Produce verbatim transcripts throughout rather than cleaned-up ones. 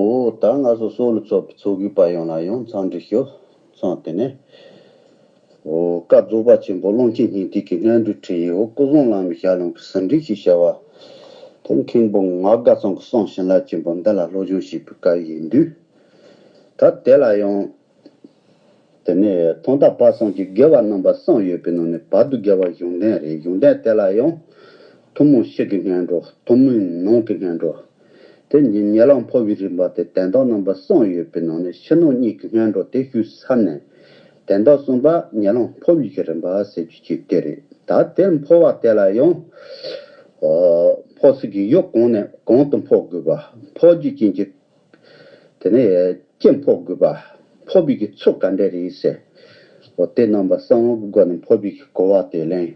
འོ་ད་ང་ཚོ་སོགས་ལ་ཚོགས་པའི་ཚོགས་ཀྱི་པ་ཡོང་ལ་ཡང་འཚམས་འདྲི་ཞུ། ཚང་དེ་ནས། འོ་བཀའ་རྫོགས་པ་ཆེན་པོ་ཀློང་ཆེན་སྙིང་ཐིག་གི་སྔོན་འགྲོའི་ཁྲིད་ཡིག་འོ་སྐུ་གསུང་བླ་མའི་ཞལ་ལུང་གི་ཟིན་བྲིས་ཤིག་བྱ་བ། དེ་མཁན་པོ་ངག་དགའ་ཚང་གི་གསུང་བྱིན་རླབས་ཆེན་པོ་འདི་ལ་སློབ་སྦྱོང་བྱེད་པའི་སྐབས་ཡིན་དུས། ད་དེ་ལ་ཡང་། དེ་ནས་ཐོག་མཐའ་བར་གསུམ་གྱི་དགེ་བ་རྣམ་པ་གསུམ་ཡོད་པའི་ནང་ནས་བར་དུ་དགེ་བ་གཞུང་དོན་རེད། གཞུང་དོན་དེ་ལ་ཡང་ཐུན་མོང་ཕྱི་གི་སྔོན་འགྲོ། ཐུན་མོང་ནང་གི་སྔོན་འགྲོ། དེ་ཉིད་ཉེ་ལམ་འཕོ་བའི་རིམ་པ་དེ་དོན་དག་རྣམ་པ་གསུམ་ཡོད་པའི་ནང་ནས་ཕྱི་ནང་གཉིས་ཀྱི་སྔོན་འགྲོ་དེ་ཞུས་ཚར་ནས། དོན་དག་གསུམ་པ་ཉེ་ལམ་འཕོ་བའི་གི་རིམ་པ་ཟེར་རྒྱུ་ཅིག་དེ་རེད། ད་དེར་འཕོ་བ་དེ་ལ་ཡང་། འཕོ་ས་གི་ཡུལ་གང་ནས་གང་དུ་འཕོ་དགོས་པ། འཕོ་རྒྱུ་ཅན་གྱི། དེ་ནས་ཅི་འཕོ་དགོས་པ། འཕོ་བའི་གི་ཚུལ་ག་འདྲ་རེད་ཟེར། འོ་དེ་རྣམ་པ་གསུམ་གྱི་སྒོ་ནས་འཕོ་བའི་གི་གོ་བ་དེ་ལེན།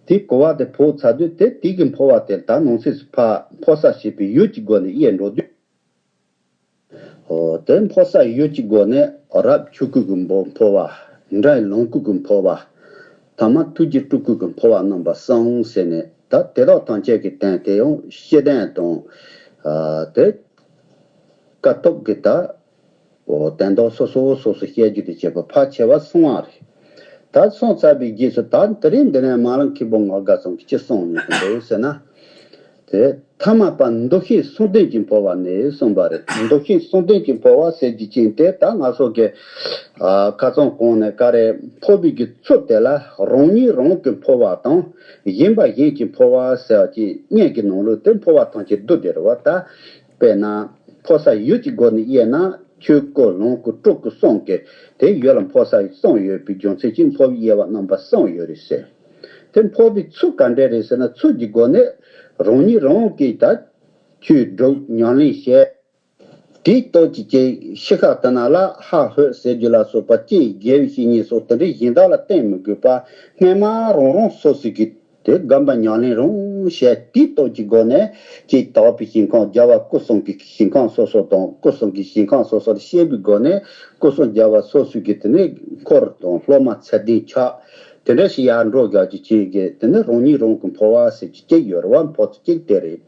དེ་གོ་བ་དེ་འཕོ་ཚར་དུས་དེ་དེ་གི་འཕོ་བ་དེ་ད་ནང་གསེས་སུ་ཕར་འཕོ་ས་བྱེད་པའི་ཡུལ་གྱི་སྒོ་ནས་དབྱེ་འགྲོ་དུས། འོ་དེ་འཕོ་ས་ཡུལ་གྱི་སྒོ་ནས་རབ་ཆོས་སྐུ་གི་འཕོ་འཕོ་བ། འབྲིང་ལོངས་སྐུ་གི་འཕོ་བ། ཐ་མ་ཐུགས་རྗེ་སྤྲུལ་སྐུ་གི་འཕོ་བ་རྣམ་པ་གསུམ་ཟེར་ནས་ད་དེ་དག་ཐམས་ཅད་ཀྱི་དོན་དེ་ཡང་སྤྱི་དོན་དང་། ཨ་དེ། དཀའ་ཐུབ་ཀྱི་ད། འོ་དོན་དག་སོ་སོ་སོ་སོ་བཤད་རྒྱུ་དེ་བྱེད་པ་ཕལ་ཆེ་བ་གསུང་བ་རེད། ད་གསུང་ཚར་བའི་རྗེས་སུ་ད་དེ་རིང་འདི་ནས་མ་ལ་མཁན་པོ་ངག་དགའ་ཚང་གིས་ཅི་གསུང་ཡོང་གི་འདུག་ཟེར་ན། དེ་ཐ་མ་པ་མདོ་ཤེས་གསུམ་ལྡན་གྱི་འཕོ་བ་ནས་གསུངས་པ་རེད། མདོ་ཤེས་གསུམ་ལྡན་གྱི་འཕོ་བ་ཟེར་རྒྱུ་ཅན་དེ་ད་ང་ཚོ་གི་ཨ་ཁ་སང་གོང་ནས་ག་རེ་འཕོ་བའི་གི་ཚུལ་དེ་ལ་རང་ཉིད་རང་གི་འཕོ་བ་དང་གཞན་པ་གཞན་གྱི་འཕོ་བ་ཟེར་བ་ཅིག་གཉིས་ཀྱི་ནང་ལོགས་དེ་འཕོ་བ་ཐམས་ཅད་བསྡུ་དེ་རེད་བ་ད། དཔེར་ན། འཕོ་ས་ཡུལ་གྱི་སྒོ་ནས་དབྱེ་ན་ཆོས་སྐུ་ལོངས་སྐུ་སྤྲུལ་སྐུ་གསུམ་གྱི་དེ་ཡུལ་ལ་འཕོ་ས་གསུམ་ཡོད་པའི་རྒྱུ་མཚན་གྱིས་འཕོ་བའི་དབྱེ་བ་རྣམ་པ་གསུམ་ཡོད་རེད་ཟེར། དེ་འཕོ་བའི་ཚུལ་ག་འདྲ་རེད་ཟེར་ན་ཚུལ་གྱི་སྒོ་ནས་རང་ཉིད་རང་གིས་ད་ཆོས་སྒྲུབ་ཉམས་ལེན་བྱས། དེའི་སྟོབས་ཀྱིས་ཀྱི་ཤི་ཁ་དེ་ན་ལ་ཧ་ཧོད་ཟེར་རྒྱུ་ལ་སོགས་པ་ཅི་དགེ་བའི་བཤེས་གཉེན་སོགས་དེ་འདྲའི་གཞན་དག་ལ་བསྟེན་མི་དགོས་པ་སྔོན་མ་རང་རང་སོ་སོ་གིས། དེ་སྒོམ་པ་ཉམས་ལེན་རང་བྱས་དེའི་སྟོབས་ཀྱི་སྒོ་ནས་ཀྱི་དག་པའི་ཞིང་ཁམས་རྒྱལ་བ་སྐུ་གསུམ་གྱི་ཞིང་ཁམས་སོ་སོ་དང་སྐུ་གསུམ་གྱི་ཞིང་ཁམས་སོ་སོར་སྐྱེས་པའི་སྒོ་ནས་སྐུ་གསུམ་རྒྱལ་བ་སོ་སོ་གི་དེ་ནས་འཁོར་དང་སློབ་མ་ཚད་ལྡན་ཆགས། དེ་འདྲ་ཞིག་ཡར་འགྲོ་རྒྱག་གི་ཅིག་གི་དེ་ནས་རང་ཉིད་རང་གི་འཕོ་བ་ཟེར་གྱི་ཅིག་ཡོད་རེད་བ། འཕོ་ཚུལ་གཅིག་དེ་རེད།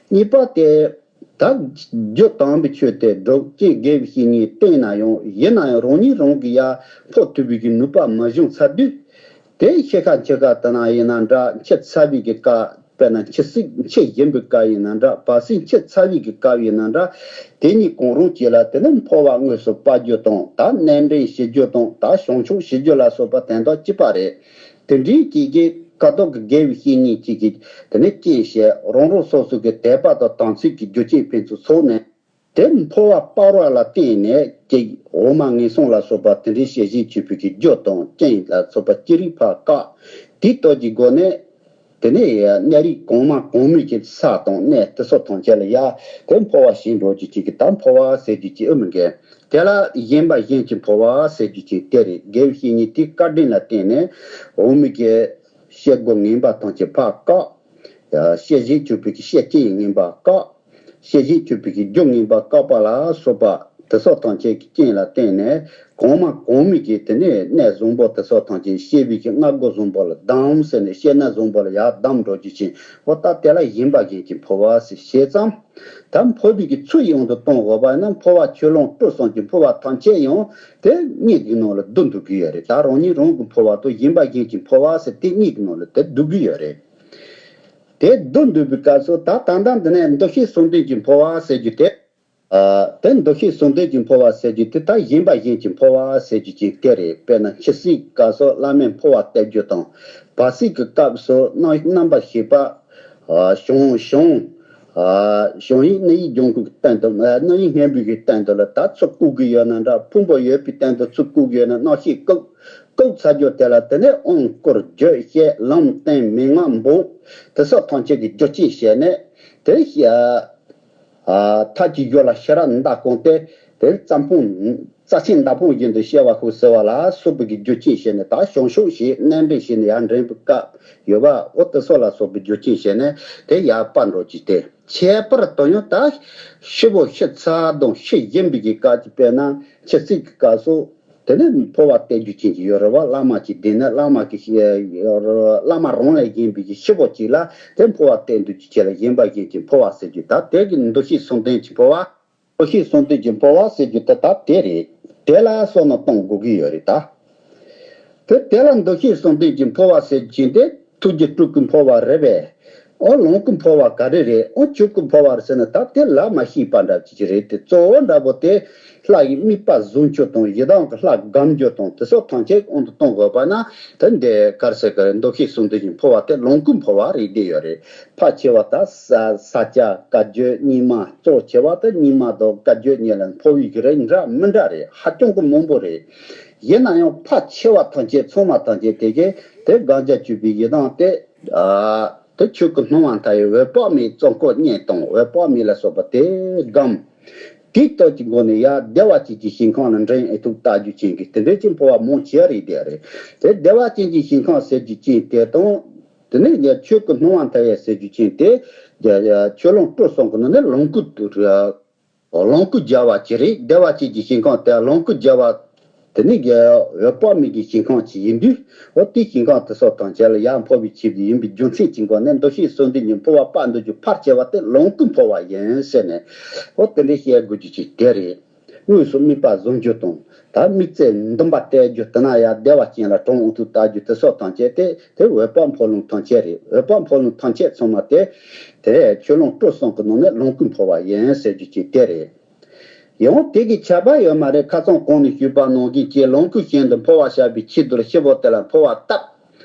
གཉིས་པ་དེ། ད་རྒྱུ་དམ་པའི་ཆོས་དེ་སྒྲུབ་ཅེས་དགེ་བའི་བཤེས་གཉེན་བསྟེན་ན་ཡང་ཡིན་ན་ཡང་རང་ཉིད་རང་གིས་ཡར་འཕོ་ཐུབ་པའི་གི་ནུས་པ་མ་བྱུང་ཚར་དུས། དེ་ཤི་ཁ་འཆི་ཁ་དེ་ན་ཡིན་ན་འདྲ་འཆི་ཚར་བའི་གི་སྐབས་དཔེར་ན་འཆི་སྲིད་འཆི་བཞིན་པའི་སྐབས་ཡིན་ན་འདྲ་བར་སྲིད་འཆི་ཚར་བའི་གི་སྐབས་ཡིན་ན་འདྲ་དེ་གཉིས་གང་རུང་གཅིག་ལ་དེ་ནི་འཕོ་བ་དངོས་སུ་སྤར་རྒྱུ་དང་ད་གནས་འདྲེན་བྱེད་རྒྱུ་དང་ད་བྱང་ཆུབ་བྱེད་རྒྱུ་ལ་སོགས་པ་དོན་དག་གཅིག་པ་རེད། དེ་འདྲའི་གཅིག་གིས་ཀ་ཐོག་གི་དགེ་བའི་བཤེས་གཉེན་གཅིག་གིས་དེ་ནི་རྐྱེན་བྱས་རང་རང་སོ་སོ་གི་དད་པ་དང་དམ་ཚིག་གི་རྒྱུ་རྐྱེན་ཕན་ཚུན་ཚོགས་ནས། དེ་འཕོ་བ་སྤར་བ་ལ་བརྟེན་ནས་ཀྱི་འོ་མ་ངན་སོང་ལ་སོགས་པ་དེ་འདྲའི་ཤེས་བཞིན་གྱིས་པའི་གི་རྒྱུ་དང་རྐྱེན་ལ་སོགས་པ་ཅི་རིགས་ཕར་བཀག་དེའི་སྟོབས་ཀྱི་སྒོ་ནས། དེ་ནས་གནས་རིགས་གོང་མ་གོང་མའི་གི་ས་དང་གནས་དེ་སོགས་ཐམས་ཅད་ལ་ཡ་དེ་འཕོ་བ་ཞིག་འགྲོ་རྒྱུ་ཅིག་གི་ད་འཕོ་བ་ཟེར་རྒྱུ་ཅིག་ཨེ་མི་འགལ། དེ་ལ་གཞན་པ་གཞན་གྱི་འཕོ་བ་ཟེར་རྒྱུ་ཅིག་དེ་རེད། དགེ་བའི་བཤེས་གཉེན་དེའི་བཀའ་དྲིན་ལ་བརྟེན་ནས་འོ་མའི་གི་བཤད་སྒོ་ངན་པ་ཐམས་ཅད་ཕར་བཀག་ཡ་བཤད་བཞིན་གྱིས་པའི་གི་བཤད་རྐྱེན་ངན་པ་བཀག་བཤད་བཞིན་གྱིས་པའི་གི་རྒྱུ་ངན་པ་བཀག་པ་ལ་སོགས་པ་དེ་སོགས་ཐམས་ཅད་ཀྱི་རྐྱེན་ལ་བརྟེན་ནས་གོང་མ་གོང་མའི་གི་དེ་ནས་གནས་བཟང་པོ་དེ་སོགས་ཐམས་ཅད་བཤད་པའི་གི་སྔ་རྒོལ་བཟང་པོ་ལ་བསྡམས་ཟེར་ནས་བཤད་ན་བཟང་པོ་ལ་ཡར་བསྡམས་འགྲོ་རྒྱུ་ཅིག་འོ་ད་དེ་ལ་གཞན་པ་གཞན་གྱི་འཕོ་བ་ཟེར་བྱས་ཙང་། ད་འཕོ་བའི་གི་ཚུལ་ཡོངས་སུ་གཏོང་དགོས་པ་ན་འཕོ་བ་ཆོས་ལོངས་སྤྲུལ་གསུམ་གྱི་འཕོ་བ་ཐམས་ཅད་ཡང་དེ་གཉིས་ཀྱི་ནང་ལ་བསྡུ་འདུག་གི་ཡོད་རེད། ད་རང་ཉིད་རང་གི་འཕོ་བ་དང་གཞན་པ་གཞན་གྱི་འཕོ་བ་ཟེར་དེ་གཉིས་ཀྱི་ནང་ལ་དེ་བསྡུ་གི་ཡོད་རེད། དེ་བསྡུ་འདུག་པའི་སྐབས་སུ་ད་ད་ལྟ་འདི་ནས་མདོ་ཤེས་གསུམ་ལྡན་གྱི་འཕོ་བ་ཟེར་རྒྱུ་དེ། ཨ་དེ་མདོ་ཤེས་གསུམ་ལྡན་གྱི་འཕོ་བ་ཟེར་རྒྱུ་དེ་ད་གཞན་པ་གཞན་གྱི་འཕོ་བ་ཟེར་རྒྱུ་ཅིག་དེ་རེད། དཔེར་ན་འཆི་སྲིད་སྐབས་སུ་བླ་མའི་འཕོ་བ་སྟེར་རྒྱུ་དང་བར་སྲིད་ཀྱི་སྐབས་སུ་རྣམ་རྣམ་པར་ཤེས་པ། ཨ་བྱང་བྱང་ཨ་བྱང་ཡིག་སྣ་ཡིག་ལྗང་གུ་གི་སྟེང་དུ་ཨ་སྣ་ཡིག་སྔོན་པོའི་གི་སྟེང་དུ་ལ་ད་ཚུར་བཀུག་གི་ཡོད་ན་འདྲ། ཕུང་པོ་ཡོད་པའི་སྟེང་དུ་ཚུར་བཀུག་གི་ཡོད་ན་རྣམ་ཤེས་བཀུག་བཀུག་ཚར་རྒྱུ་དེ་ལ་དེ་ནས་དབང་བསྐུར་རྒྱུད་བཤད་ལམ་བསྟན་མན་ངག་འབུངས་དེ་སོགས་ཐམས་ཅད་ཀྱི་རྒྱུ་རྐྱེན་བྱས་ནས་དེ་ཨ་ཐབས་ཀྱི་རྒྱུ་ལ་ཤེས་རབ་མདའ་བསྐོངས་ཏེ་དེ་རྩ་འཕངས་རྩ་ཆེན་མདའ་འཕངས་བཞིན་དུ་བཤད་པ་ཤོག་ཟེར་བ་ལ་སོགས་པའི་གི་རྒྱུ་རྐྱེན་བྱས་ནས་ད་བྱང་ཆུབ་ཞེས་གནས་འདྲེན་བྱས་ནས་ཡར་འདྲེན་པའི་སྐབས་ཡོད་པ་འོ་དེ་སོགས་ལ་སོགས་པའི་རྒྱུ་རྐྱེན་བྱས་ནས་དེ་ཡར་སྤར་འགྲོ་གི་སྟེ། ཁྱད་པར་དུ་ཡང་ད་ཤི་བོ་ཤི་ཚར་དང་ཤི་བཞིན་པའི་གི་སྐབས་ཀྱི་དཔེར་ན་འཆི་སྲིད་ཀྱི་སྐབས་སུ། དེ་ནས་འཕོ་བ་སྟེར་རྒྱུ་ཅན་གྱི་ཡོད་རེད་བ། བླ་མ་གཅིག་དེ་ནས་བླ་མ་གི་བླ་མ་རང་ལས་གཞན་པའི་གི་ཤི་བོ་གཅིག་ལ་དེ་འཕོ་བ་སྟེར་འདུག་ཅིག་ཁྱེད་ལ་གཞན་པ་གཞན་གྱི་འཕོ་བ་ཟེར་རྒྱུ་ད་དེ་གི་མདོ་ཤེས་གསུམ་ལྡན་གྱི་འཕོ་བ། འདུ་ཤེས་གསུམ་ལྡན་གྱི་འཕོ་བ་ཟེར་རྒྱུ་དེ་ད་དེ་རེད། དེ་ལ་བསམ་བློ་གཏོང་དགོས་ཀྱི་ཡོད་རེད་ད། དེ་དེ་ལ་འདུ་ཤེས་གསུམ་ལྡན་གྱི་འཕོ་བ་ཟེར་རྒྱུ་དེ་ཐུགས་རྗེ་སྤྲུལ་སྐུའི་འཕོ་བ་རེད་པས། ཨོ་ལོངས་སྐུའི་འཕོ་བ་ག་རེ་རེད། ཨོ་ཆོས་སྐུའི་འཕོ་བ་རེད་ཟེར་ན་ད་དེ་ལ་མ་ཤེས་པ་འདྲ་ཅིག་རེད་དེ། གཙོ་བོ་འདྲ་པོ་དེ་ལྷ་ཡི་དམིགས་པ་བཟུང་རྒྱུ་དང་ཡི་དམ་གྱི་ལྷ་སྒོམ་རྒྱུ་དང་དེ་སོགས་ཐམས་ཅད་དབང་དུ་གཏོང་དགོས་པ་ན། དེ་འདི་ག་རེ་ཟེར་གི་རེད། འདུ་ཤེས་གསུམ་ལྡན་གྱི་འཕོ་བ་དེ་ལོངས་སྐུའི་འཕོ་བ་རེད་བསྡད་ཡོད་རེད། ཕལ་ཆེ་བ་ད་ས་ས་སྐྱ་བཀའ་བརྒྱུད་རྙིང་མ། གཙོ་ཆེ་བ་དེ་རྙིང་མ་དང་བཀའ་བརྒྱུད་གཉིས་ལ་འཕོ་བའི་གི་རིགས་འདྲ་མི་འདྲ་རེད། ཧ་ཅང་གི་མང་པོ་རེད། ཡིན་ན་ཡང་ཕལ་ཆེ་བ་ཐམས་ཅད་ཚང་མ་ཐམས་ཅད་དེ་གའི་དེ་སྒོམ་རྒྱག་བཅུག་པའི་ཡི་དམ་དེ། ཨ་དེ་ཆོས་སྐུ་སྣང་བ་མཐའ་ཡས་འོད་དཔག་མེད་གཙོ་འཁོར་བརྙེས་དང་འོད་དཔག་མེད་ལ་སོགས་པ་དེ་སྒོམ། དེའི་སྟོབས་ཀྱི་སྒོ་ནས་ཡར་བདེ་བ་ཅན་གྱི་ཞིང་ཁམས་ལ་འདྲེན་ཨེ་ཐུབ་ལྟ་རྒྱུ་ཅན་གྱི་དེ་འདྲའི་ཅིག་འཕོ་བ་མང་ཆེ་བ་རེད་བསྡད་རེད། དེ་བདེ་བ་ཅན་གྱི་ཞིང་ཁམས་ཟེར་རྒྱུ་ཅན་དེ་དང་། དེ་ནས་ཆོས་སྐུ་སྣང་བ་མཐའ་ཡས་ཟེར་རྒྱུ་ཅན་དེ། ཆོས་ལོངས་སྤྲུལ་གསུམ་གྱི་ནང་ནས་ལོངས་སྐུ། ལོངས་སྐུ་རྒྱལ་བ་ཅིག་རེད། བདེ་བ་ཅན་གྱི་ཞིང་ཁམས་དེ་ལོངས་སྐུ་རྒྱལ་བ། དེ་ནས་འོད་དཔག་མེད་ཀྱི་ཞིང་ཁམས་ཅིག་ཡིན་དུས། འོ་དེའི་ཞིང་ཁམས་དེ་སོགས་ཐམས་ཅད་ལ་ཡར་འཕོ་བའི་ཆེད་དུ་ཡིན་པའི་རྒྱུ་མཚན་གྱི་སྒོ་ནས་འདུ་ཤེས་གསུམ་ལྡན་གྱི་འཕོ་བ་སྤར་འདོད་རྒྱུ་ཕལ་ཆེ་བ་དེ་ལོངས་སྐུའི་འཕོ་བ་ཡིན་ཟེར་ནས། འོ་དེ་འདྲ་བཤད་དགོས་རྒྱུ་ཅིག་དེ་རེད། དངོས་སུ་དམིགས་པ་བཟུང་རྒྱུ་དང་། ད་དམིགས་བརྩེ་འདུན་པ་གཏད་རྒྱུ་དེ་ན་ཡང་བདེ་བ་ཅན་ལ་གྲོང་འོང་དུ་ལྟ་རྒྱུ་དེ་སོགས་ཐམས་ཅད་དེ་དེ་འོད་དཔག་འཕོ་ལོངས་ཐམས་ཅད་རེད། འོད་དཔག་འཕོ་ལོངས་ཐམས་ཅད་ཚང་མ་དེ། དེ་ཆོས་ལོངས་སྤྲུལ་གསུམ་གྱི་ནང་ནས་ལོངས་སྐུའི་འཕོ་བ་ཡིན་ཟེར་རྒྱུ་ཅིག་དེ་རེད། ཡང་དེ་གི་ཁྱད་པར་ཡོད་མ་རེད། ཁ་སང་གོང་ནས་ཞུས་པ་ནང་བཞིན་གྱི་ལོངས་སྐུ་ཞིང་དུ་འཕོ་བ་བྱ་བའི་ཆེད་དུ་ལ་སྐྱེ་བོ་དེ་ལ་འཕོ་བ་བཏབ།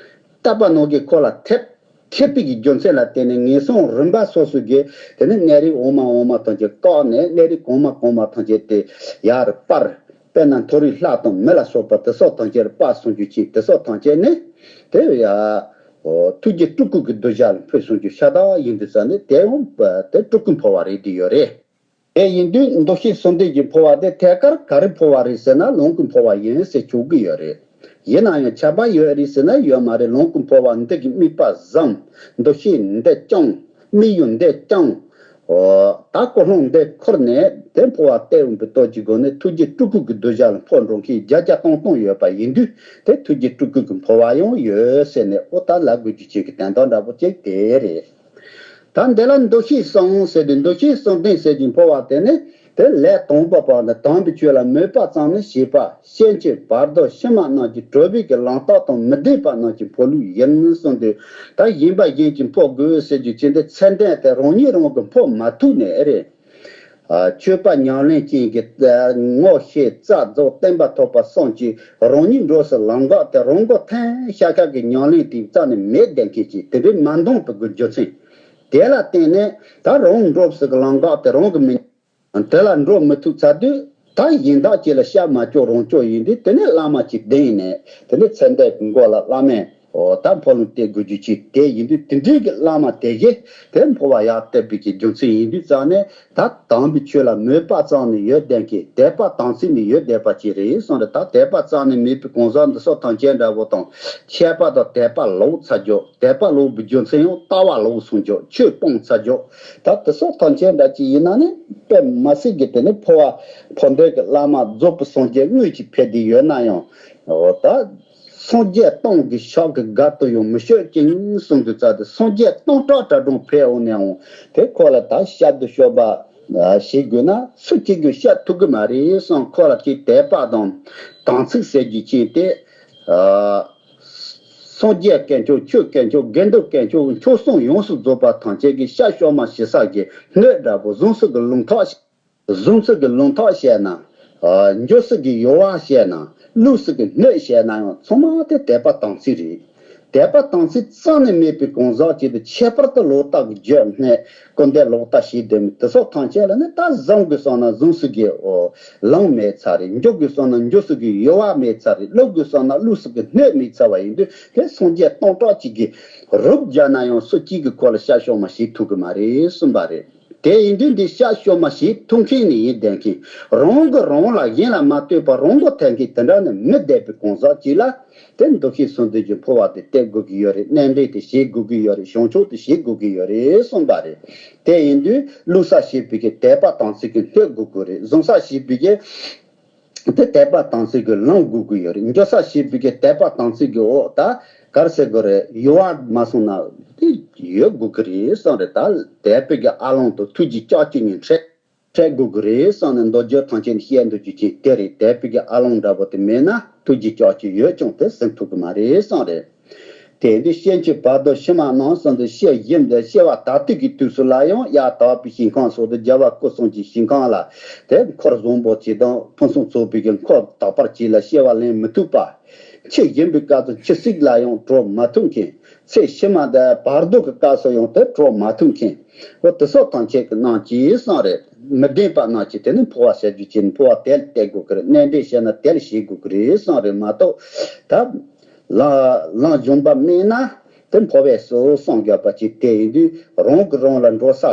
བཏབ་པ་ནང་བཞིན་ཁོ་ལ་ཐེབས། ཐེབས་པའི་གི་རྒྱུ་མཚན་ལ་བརྟེན་ནས་ངན་སོང་རིམ་པ་སོ་སོ་གི་དེ་ནས་གནས་རིགས་འོག་མ་འོག་མ་ཐམས་ཅད་བཀག་ནས་གནས་རིགས་གོང་མ་གོང་མ་ཐམས་ཅད་དེ་ཡར་སྤར། དཔེར་ན་མཐོ་རིས་ལྷ་དང་མི་ལ་སོགས་པ་དེ་སོགས་ཐམས་ཅད་སྤར་སོང་རྒྱུ་ཅིག་དེ་སོགས་ཐམས་ཅད་ནི་དེ་ཡ་ཐུགས་རྗེ་སྤྲུལ་སྐུ་གི་གདུལ་བྱ་ལ་འཕོས་སོང་རྒྱུ་ཤ་སྟག་ཡིན་དུས་ཙང་ནི་དེ་ཡང་དེ་སྤྲུལ་སྐུ་འཕོ་བ་རེད་དེ་ཡོད་རེད། དེ་ཡིན་དུས་འདུ་ཤེས་གསུམ་ལྡན་གྱི་འཕོ་བ་དེ་ཐད་ཀར་ག་རེ་འཕོ་བ་རེད་ཟེར་ན་ལོངས་སྐུ་འཕོ་བ་ཡིན་ཟེར་ཆོག་གི་ཡོད་རེད། ཡིན་ན་ཡང་ཁྱད་པར་ཡོད་རེད་ཟེར་ན་ཡོད་མ་རེད། ལོངས་སྐུ་འཕོ་བ་འདི་གི་དམིགས་པ་བཟང་། འདུ་ཤེས་འདི་བཅངས། དམིགས་ཡུལ་འདི་བཅངས། ད་ཀུན་སློང་འདི་འཁུར་ནས་དེ་འཕོ་བ་སྟེར་འོང་པའི་སྟོབས་ཀྱི་སྒོ་ནས་ཐུགས་རྗེ་སྤྲུལ་སྐུ་གི་གདུལ་བྱ་ལ་འཕོ་འགྲོ་མཁན་བརྒྱ་བརྒྱ་སྟོང་སྟོང་ཡོད་པ་ཡིན་དུས་དེ་ཐུགས་རྗེ་སྤྲུལ་སྐུ་གི་འཕོ་བ་ཡང་ཡོད་ཟེར་ནས་ཨོ་ད་ལབ་དགོས་རྒྱུ་ཅིག་གི་དོན་དག་འདྲ་པོ་ཅིག་དེ་རེད། ད་འདི་ལ་འདུ་ཤེས་གསུམ་ཟེར་ཏེ་འདུ་ཤེས་གསུམ་ལྡན་ཟེར་གྱི་འཕོ་བ་དེ་ནི་དེ་ལས་དང་པོ་པ་ནི་དམ་པའི་ཆོས་ལ་མོས་པ་ཙམ་ནི་བྱེད་པ་ཤན་འབྱེད་བར་དོ་ཕྱི་མ་རྣམས་ཀྱི་གྲོལ་བའི་གི་ལམ་རྟགས་དང་མི་ལྡན་པ་རྣམས་ཀྱི་འཕོ་ལུགས་ཡིན་གསུངས་ཏེ། ད་གཞན་པ་གཞན་གྱིས་འཕོ་དགོས་ཟེར་རྒྱུ་ཅི་འདི་ཚད་ལྡན་དེ་རང་ཉིད་རང་གིས་འཕོ་མ་ཐུབ་ནས་རེད། ཨ་ཆོས་པ་ཉམས་ལེན་ཅན་གྱི་ངོ་ཤེས་རྩ་རྫོགས་བསྟན་པ་ཐོབ་པ་གསུམ་གྱིས་རང་ཉིད་འགྲོ་སའི་ལམ་འགག་དེ་རང་མགོ་ཐོན་ཤར་ཤར་གྱི་ཉམས་ལེན་དེ་རྩ་ནས་མེད་བསྡད་མཁན་གྱི་དེ་འདྲའི་མ་འདང་བའི་རྒྱུ་མཚན་དེ་ལ་བརྟེན་ནས་ད་རང་འགྲོ་སའི་ལམ་འགག་དེ་རང་གིས་མི་དེ་ལ་འགྲོ་མི་ཐུབ་ཚར་དུས་ད་གཞན་དག་ཅིག་ལ་བཤད་མ་ཆོག་རང་ཆོག་ཡིན་དུས་དེ་ནས་བླ་མ་ཅིག་བསྟེན་ནས་དེ་ནས་ཚད་ལྡན་གྱི་མགོ་ལ་བླ་མས། འོ་ད་འཕོ་ལུང་སྟེར་དགོས་རྒྱུ་ཅིག་དེ་ཡིན་དུས་དེ་འདྲའི་གི་བླ་མ་དེ་གིས་དེ་འཕོ་བ་ཡར་སྟེར་བའི་གི་རྒྱུ་མཚན་ཡིན་དུས་ཙང་ནས་ད་དམ་པའི་ཆོས་ལ་མོས་པ་ཙམ་ནི་ཡོད་བསྡད་མཁན་དད་པ་དམ་ཚིག་ནི་ཡོད་བསྡད་པ་ཅིག་རེད་གསུངས་རེད། ད་དད་པ་ཙམ་ནི་མེད་པའི་གང་ཟག་འདི་སོགས་ཐམས་ཅད་འདྲ་པོ་དང་ཁྱད་པར་དུ་དད་པ་ལོག་ཚར་རྒྱུ། དད་པ་ལོག་པའི་རྒྱུ་མཚན་ཡང་ལྟ་བ་ལོག་སོང་རྒྱུ། ཆོས་སྤོང་ཚར་རྒྱུ། ད་དེ་སོགས་ཐམས་ཅད་འདྲ་ཅིག་ཡིན་ན་ནི་དཔེ་མ་སྲིད་ཀྱི་དེ་ནི་འཕོ་བ་འཕོ་འདོད་ཀྱི་བླ་མ་རྫོགས་པའི་སངས་རྒྱས་དངོས་ཀྱི་ཕེབས་བསྡད་ཡོད་ན་ཡང་འོ་ད། སངས་རྒྱས་སྟོང་གི་ཕྱག་གི་བར་དུ་ཡང་མི་ཤོད་ཅིང་གསུངས་དུས་ཙང་དེ་སངས་རྒྱས་སྟོང་ཕྲག་གྲངས་ཀྱིས་ཕེབས་འོང་ནའང་དེ་ཁོ་ལ་ད་བཤད་དུ་ཤོད་པ་བྱེད་དགོས་ན་སུ་གཅིག་གིས་བཤད་ཐུབ་ཀྱི་མ་རེད་གསུངས། ཁོ་ལ་ཅིག་དད་པ་དང་དམ་ཚིག་ཟེར་རྒྱུ་ཅན་དེ། སངས་རྒྱས་དཀོན་མཆོག་ཆོས་དཀོན་མཆོག་དགེ་འདུན་དཀོན་མཆོག་མཆོག་གསུམ་ཡོངས་སུ་རྫོགས་པ་ཐམས་ཅད་ཀྱི་ཤ་ཤོར་མ་བྱེད་ས་ཀྱི་སྣོད་འདྲ་པོ་གཟུངས་གསོལ་གྱི་ལུང་ཐོག་གཟུངས་གསོལ་གྱི་ལུང་ཐོག་བཤད་ན། འགྱོ་སའི་གི་ཡོལ་བ་བཤད་ན། བླུག་སའི་གི་སྣོད་བཤད་ན་ཡང་ཚང་མ་དེ་དད་པ་དམ་ཚིག་རེད། དད་པ་དམ་ཚིག་རྩ་ནས་མེད་པའི་གང་ཟག་ཅིག་དེ་ཁྱད་པར་དུ་ལོག་ལྟ་གི་རྒྱུ་སྣོད་སྐུར་འདེབས་ལོག་ལྟ་བྱེད་བསྡད་མི་དེ་སོགས་ཐམས་ཅད་ལ་ནི་ད་གཟུང་དགོས་བསམ་ན་གཟུངས་གསོལ་གྱི་ལུང་མེད་ཚར་རེད། འགྱོ་དགོས་བསམ་ན་འགྱོ་སའི་གི་ཡོལ་བ་མེད་ཚར་རེད། བླུག་དགོས་བསམ་ན་བླུག་སའི་གི་སྣོད་མེད་ཚར་བ་ཡིན་དུས་དེ་སངས་རྒྱས་སྟོང་ཕྲག་གཅིག་གིས་རུབ་རྒྱག་ན་ཡང་སུ་གཅིག་གིས་ཁོ་ལ་ཤ་ཤོར་མ་བྱེད་ཐུབ་ཀྱི་མ་རེད་གསུངས་པ་རེད། དེ་ཡིན་དུས་འདི་ཤ་ཤོར་མ་བྱེད་ཐུབ་མཁན་ནི་ཡིན་བསྡད་མཁན། རང་གིས་རང་ལ་གཞན་ལ་མ་ལྟོས་པར་རང་མགོ་ཐོན་མཁན་དེ་འདྲ་ནི་མི་བསྡད་པའི་གང་ཟག་ཅིག་ལ་དེ་འདུ་ཤེས་གསུམ་ལྡན་གྱི་འཕོ་བ་དེ་སྟེར་དགོས་ཀྱི་ཡོད་རེད། གནས་འདྲེན་དེ་བྱེད་དགོས་ཀྱི་ཡོད་རེད། བྱང་ཆུབ་དེ་བྱེད་དགོས་ཀྱི་ཡོད་རེད་གསུངས་པ་རེད། དེ་ཡིན་དུས་བླུག་ས་ཞེས་པའི་གི་དད་པ་དམ་ཚིག་གི་སྣོད་དགོས་ཀྱི་རེད། གཟུང་ས་ཞེས་པའི་གི་དེ་དད་པ་དམ་ཚིག་གི་ལུང་དགོས་ཀྱི་ཡོད་རེད། འགྱོ་ས་ཞེས་པའི་གི་དད་པ་དམ་ཚིག་གི་འོག་ད་ག་རེ་ཟེར་དགོས་རེད། ཡོལ་བ་མ་སོང་ན་དེ་ཡོད་དགོས་ཀྱི་རེད་གསུངས་རེད། ད་དད་པའི་གི་ཨ་ལོང་དང་ཐུགས་རྗེ་ལྕགས་ཀྱུ་གཉིས་འཕྲད། འཕྲད་དགོས་ཀྱི་རེད་བསམ་ནས་མདོ་རྒྱུད་ཐམས་ཅད་བཤད་འདོད་རྒྱུ་ཅན་དེ་རེད། དད་པའི་གི་ཨ་ལོང་འདྲ་པོ་དེ་མེད་ན་ཐུགས་རྗེ་ཆེ་ཅིག་ཡོད་ཀྱང་དེ་ཟིན་ཐུབ་ཀྱི་མ་རེད་བསམ་རེད། དེ་འདི་ཤེས་འཆི་བར་དོ་ཕྱི་མ་ནང་གསུམ་དུ་སྐྱེ་བཞིན་དུ་སྐྱེ་བ་དག་དུས་ཀྱི་དུས་སུ་ལ་ཡང་ཡར་དག་པའི་ཞིང་ཁམས་སོགས་དུ་རྒྱལ་བ་སྐུ་གསུམ་གྱི་ཞིང་ཁམས་ལ་དེ་འཁོར་བཟང་པོ་ཆེ་དང་ཕུན་སུམ་ཚོགས་པའི་གི་འཁོར་དག་པར་བྱས་ལ་སྐྱེ་བ་ལེན་མི་ཐུབ་པ། འཆི་བཞིན་པའི་སྐབས་སུ་འཆི་སྲིད་ལ་ཡང་གྲོལ་མ་ཐུབ་མཁན། ཚེ་ཕྱི་མ་དང་བར་དོ་གི་སྐབས་སུ་ཡང་དེ་གྲོལ་མ་ཐུབ་མཁན། འོ་དེ་སོགས་ཐམས་ཅད་ཀྱི་རྣམས་ཀྱིས་བསམ་རེད། མི་བདེན་པ་རྣམས་ཀྱིས་དེ་ནི་འཕོ་བ་ཟེར་རྒྱུ་ཅན་འཕོ་བ་དེ་ལ་བལྟ་དགོས་ཀྱི་རེད། གནས་འདྲེན་བྱས་ན་དེ་ལ་བྱེད་དགོས་ཀྱི་རེད་བསམ་རེད་མ་གཏོགས། ད་ལམ་ལམ་གཞུང་པ་མེད་ན་དེ་འཕོ་བས་སོ་བསམ་དགོས་པ་ཅིག་དེ་ཡིན་དུས་རང་གིས་རང་ལ་འགྲོ་ས་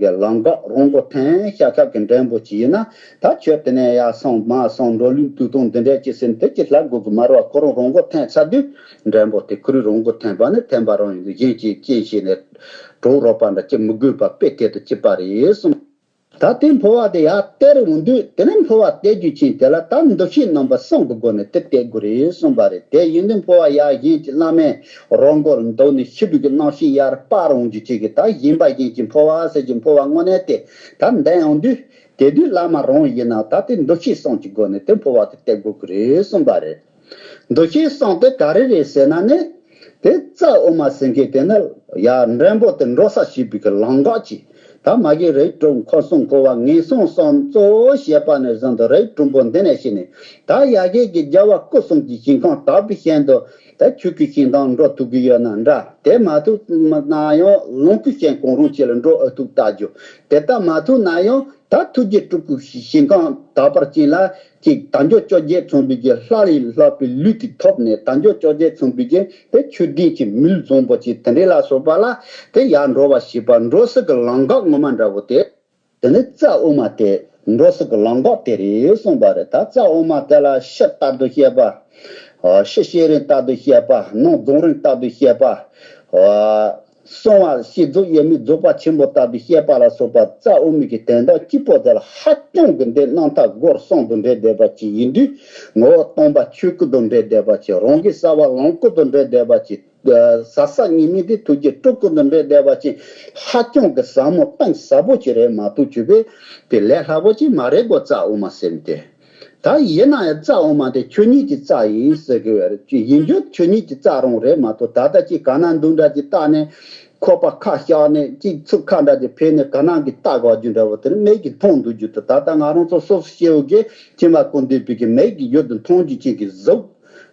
གི་ལམ་འགག་རང་མགོ་ཐོན་ཤ་ཁྲག་གི་འགྲེང་བུ་ཅིག་ཡིན་ན། ད་ཁྱོད་དེ་ནས་ཡར་སོང་མར་སོང་འགྲོ་ལུགས་དུས་སྟོན་འདི་འདྲས་ཅིག་ཟིན་དེ་ཅིག་ལྷག་དགོས་ཀྱི་མ་རེད་བ། ཁོ་རང་རང་མགོ་ཐོན་ཚར་དུས་འགྲེང་བུ་དེ་ཁོ་རང་རང་མགོ་ཐོན་པ་ནི་ཐོན་པ་རང་ཡིན་དུས་གཞན་གྱིས་རྐྱེན་བྱས་ནས་གྲོགས་རོགས་པ་འདྲ་ཅིག་མི་དགོས་པ་དཔེ་དེ་དང་གཅིག་པ་རེད་གསུངས། ད་དེ་འཕོ་བ་དེ་ཡར་སྟེར་འོང་དུས་དེ་ནས་འཕོ་བ་སྟེར་རྒྱུ་ཅན་དེ་ལ་ད་འདུ་ཤེས་རྣམ་པ་གསུམ་གྱི་སྒོ་ནས་དེ་སྟེར་དགོས་རེད་གསུངས་པ་རེད། དེ་ཡིན་དུས་འཕོ་བ་ཡར་གཞན་གྱི་བླ་མའི་རོགས་མགོ་ལ་འདུག་ནས་ཤི་བའི་གི་རྣམ་ཤེས་ཡར་སྤར་འོང་རྒྱུ་ཅན་གྱི་ད་གཞན་པ་གཞན་གྱི་འཕོ་བ་ཟེར་གྱི་འཕོ་བ་དངོས་གནས་དེ་ད་འདོན་འོང་དུས་དེ་དུས་བླ་མ་རང་ཡིན་ན་ད་དེ་འདུ་ཤེས་གསུམ་གྱི་སྒོ་ནས་དེ་འཕོ་བ་དེ་སྟེར་དགོས་ཀྱི་རེད་གསུངས་པ་རེད། འདུ་ཤེས་གསུམ་དེ་ག་རེ་རེད་ཟེར་ན་ནི། དེ་རྩ་དབུ་མ་ཟེར་མཁན་དེ་ནི་ཡར་འགྲེང་བུ་དེ་འགྲོ་ས་ཞིག་པའི་གི་ལམ་འགག་ཅིག་ད་མ་གི་རིགས་དྲུག་འཁོར་གསུམ་འཁོར་བ་ངན་སོང་གསུམ་གཙོ་བོ་བཤད་པ་ནས་བཟུང་དུ་རིགས་དྲུག་པོ་འདི་ནས་བཤད་ནས་ད་ཡ་གི་གི་རྒྱལ་བ་སྐུ་གསུམ་གྱི་ཞིང་ཁམས་དག་པའི་ཞིང་དུ་ད་ཆོས་ཀྱི་ཞིང་དང་འགྲོ་ཐུབ་ཀྱི་ཡོད་ན་འདྲ། དེ་མ་ཐུབ་ན་ཡང་ལོངས་སྐུའི་ཞིང་གང་རུང་ཅིག་ལ་འགྲོ་ཨ་ཐུབ་ལྟ་རྒྱུ། དེ་ལྟ་མ་ཐུབ་ན་ཡང་ད་ཐུགས་རྗེ་སྤྲུལ་སྐུ་ཞིང་ཁམས་དག་པར་ཅན་ལ། ཅིག་དལ་འབྱོར་བཅོ་བརྒྱད་མཚུངས་པའི་གི་ལྷ་ལས་ལྷག་པའི་ལུས་ཀྱི་ཐོབ་ནས་དལ་འབྱོར་བཅོ་བརྒྱད་མཚུངས་པའི་གི་དེ་ཆོས་ལྡན་གྱི་མི་ལུས་བཟང་པོ་ཅིག་དེ་འདྲ་ལ་སོགས་པ་ལ་དེ་ཡར་འགྲོ་བ་ཞེས་པ་འགྲོ་ས་གི་ལམ་འགག་ངོ་མ་འདྲ་བོ་དེ། དེ་ནི་རྩ་དབུ་མ་དེ་འགྲོ་ས་གི་ལམ་འགག་དེ་རེད་གསུངས་པ་རེད། ད་རྩ་དབུ་མ་དེ་ལ་ཕྱི་ལྟར་དུ་བཤད་པ། ཕྱི་བཤད་རིམ་ལྟར་དུ་བཤད་པ། ནང་རྫོགས་རིམ་ལྟར་དུ་བཤད་པ། གསང་བ་བཤད་རྫོགས་དབྱེར་མེད་རྫོགས་པ་ཆེན་པོ་ལྟ་བུའི་བཤད་པ་ལ་སོགས་པ་རྩ་དབུ་མའི་གི་དོན་དག་གཅིག་པོ་དེ་ལ་ཧ་ཅང་གི་འདི་རྣམ་ཐར་སྒོར་གསུམ་དུ་འགྲེལ་བསྡད་པ་ཅིག་ཡིན་དུས། ངོ་བོ་སྟོང་པ་ཆོས་སྐུ་དུ་འགྲེལ་བསྡད་པ་ཅིག་རང་གི་གསལ་བ་ལམ་སྐུ་དུ་འགྲེལ་བསྡད་པ་ཅིག་ཟབ་གསལ་གཉིས་མེད་དེ་ཐུགས་རྗེ་སྤྲུལ་སྐུ་དུ་འགྲེལ་བསྡད་པ་ཅིག་ཧ་ཅང་གི་ཟབ་མོ་གཏིང་ཟབ་པོ་ཅིག་རེད་མ་གཏོགས་ཆོས་པའི་དེ་ལས་སླ་པོ་ཅིག་མ་རེད་གོ་རྩ་དབུ་མ་ཟེར་མི་དེ། ད་ཡིན་ན་ཡང་རྩ་དབུ་མ་དེ་ཆོས་ཉིད་ཀྱི་རྩ་ཡིན་ཟེར་གི་ཡོད་རེད། ཡིན་རྒྱུ་ཆོས་ཉིད་ཀྱི་རྩ་རང་རེད་མ་གཏོགས། ད་ལྟ་ཅིག་ག་ན་འདུག་འདྲ་ཅིག་བཏགས་ནས་ཁོག་པ་ཁ་བཤགས་ནས་ཅིག་ཚུགས་ཁ་འདྲ་ཅིག་ཕེབས་ནས་ག་ན་གི་རྟ་གོག་རྒྱུ་འདྲ་བོ་དེ་ནི་མིག་གིས་མཐོང་འདུག་རྒྱུ་དེ། ད་ལྟ་ང་རང་ཚོ་སོ་སོ་སྐྱེ་བོ་གིས་མཁྱེན་པ་ཀུན་བཏུས་པའི་གི་མིག་གིས་ཡུལ་དུ་མཐོང་རྒྱུ་ཅན་གྱི་གཟུགས་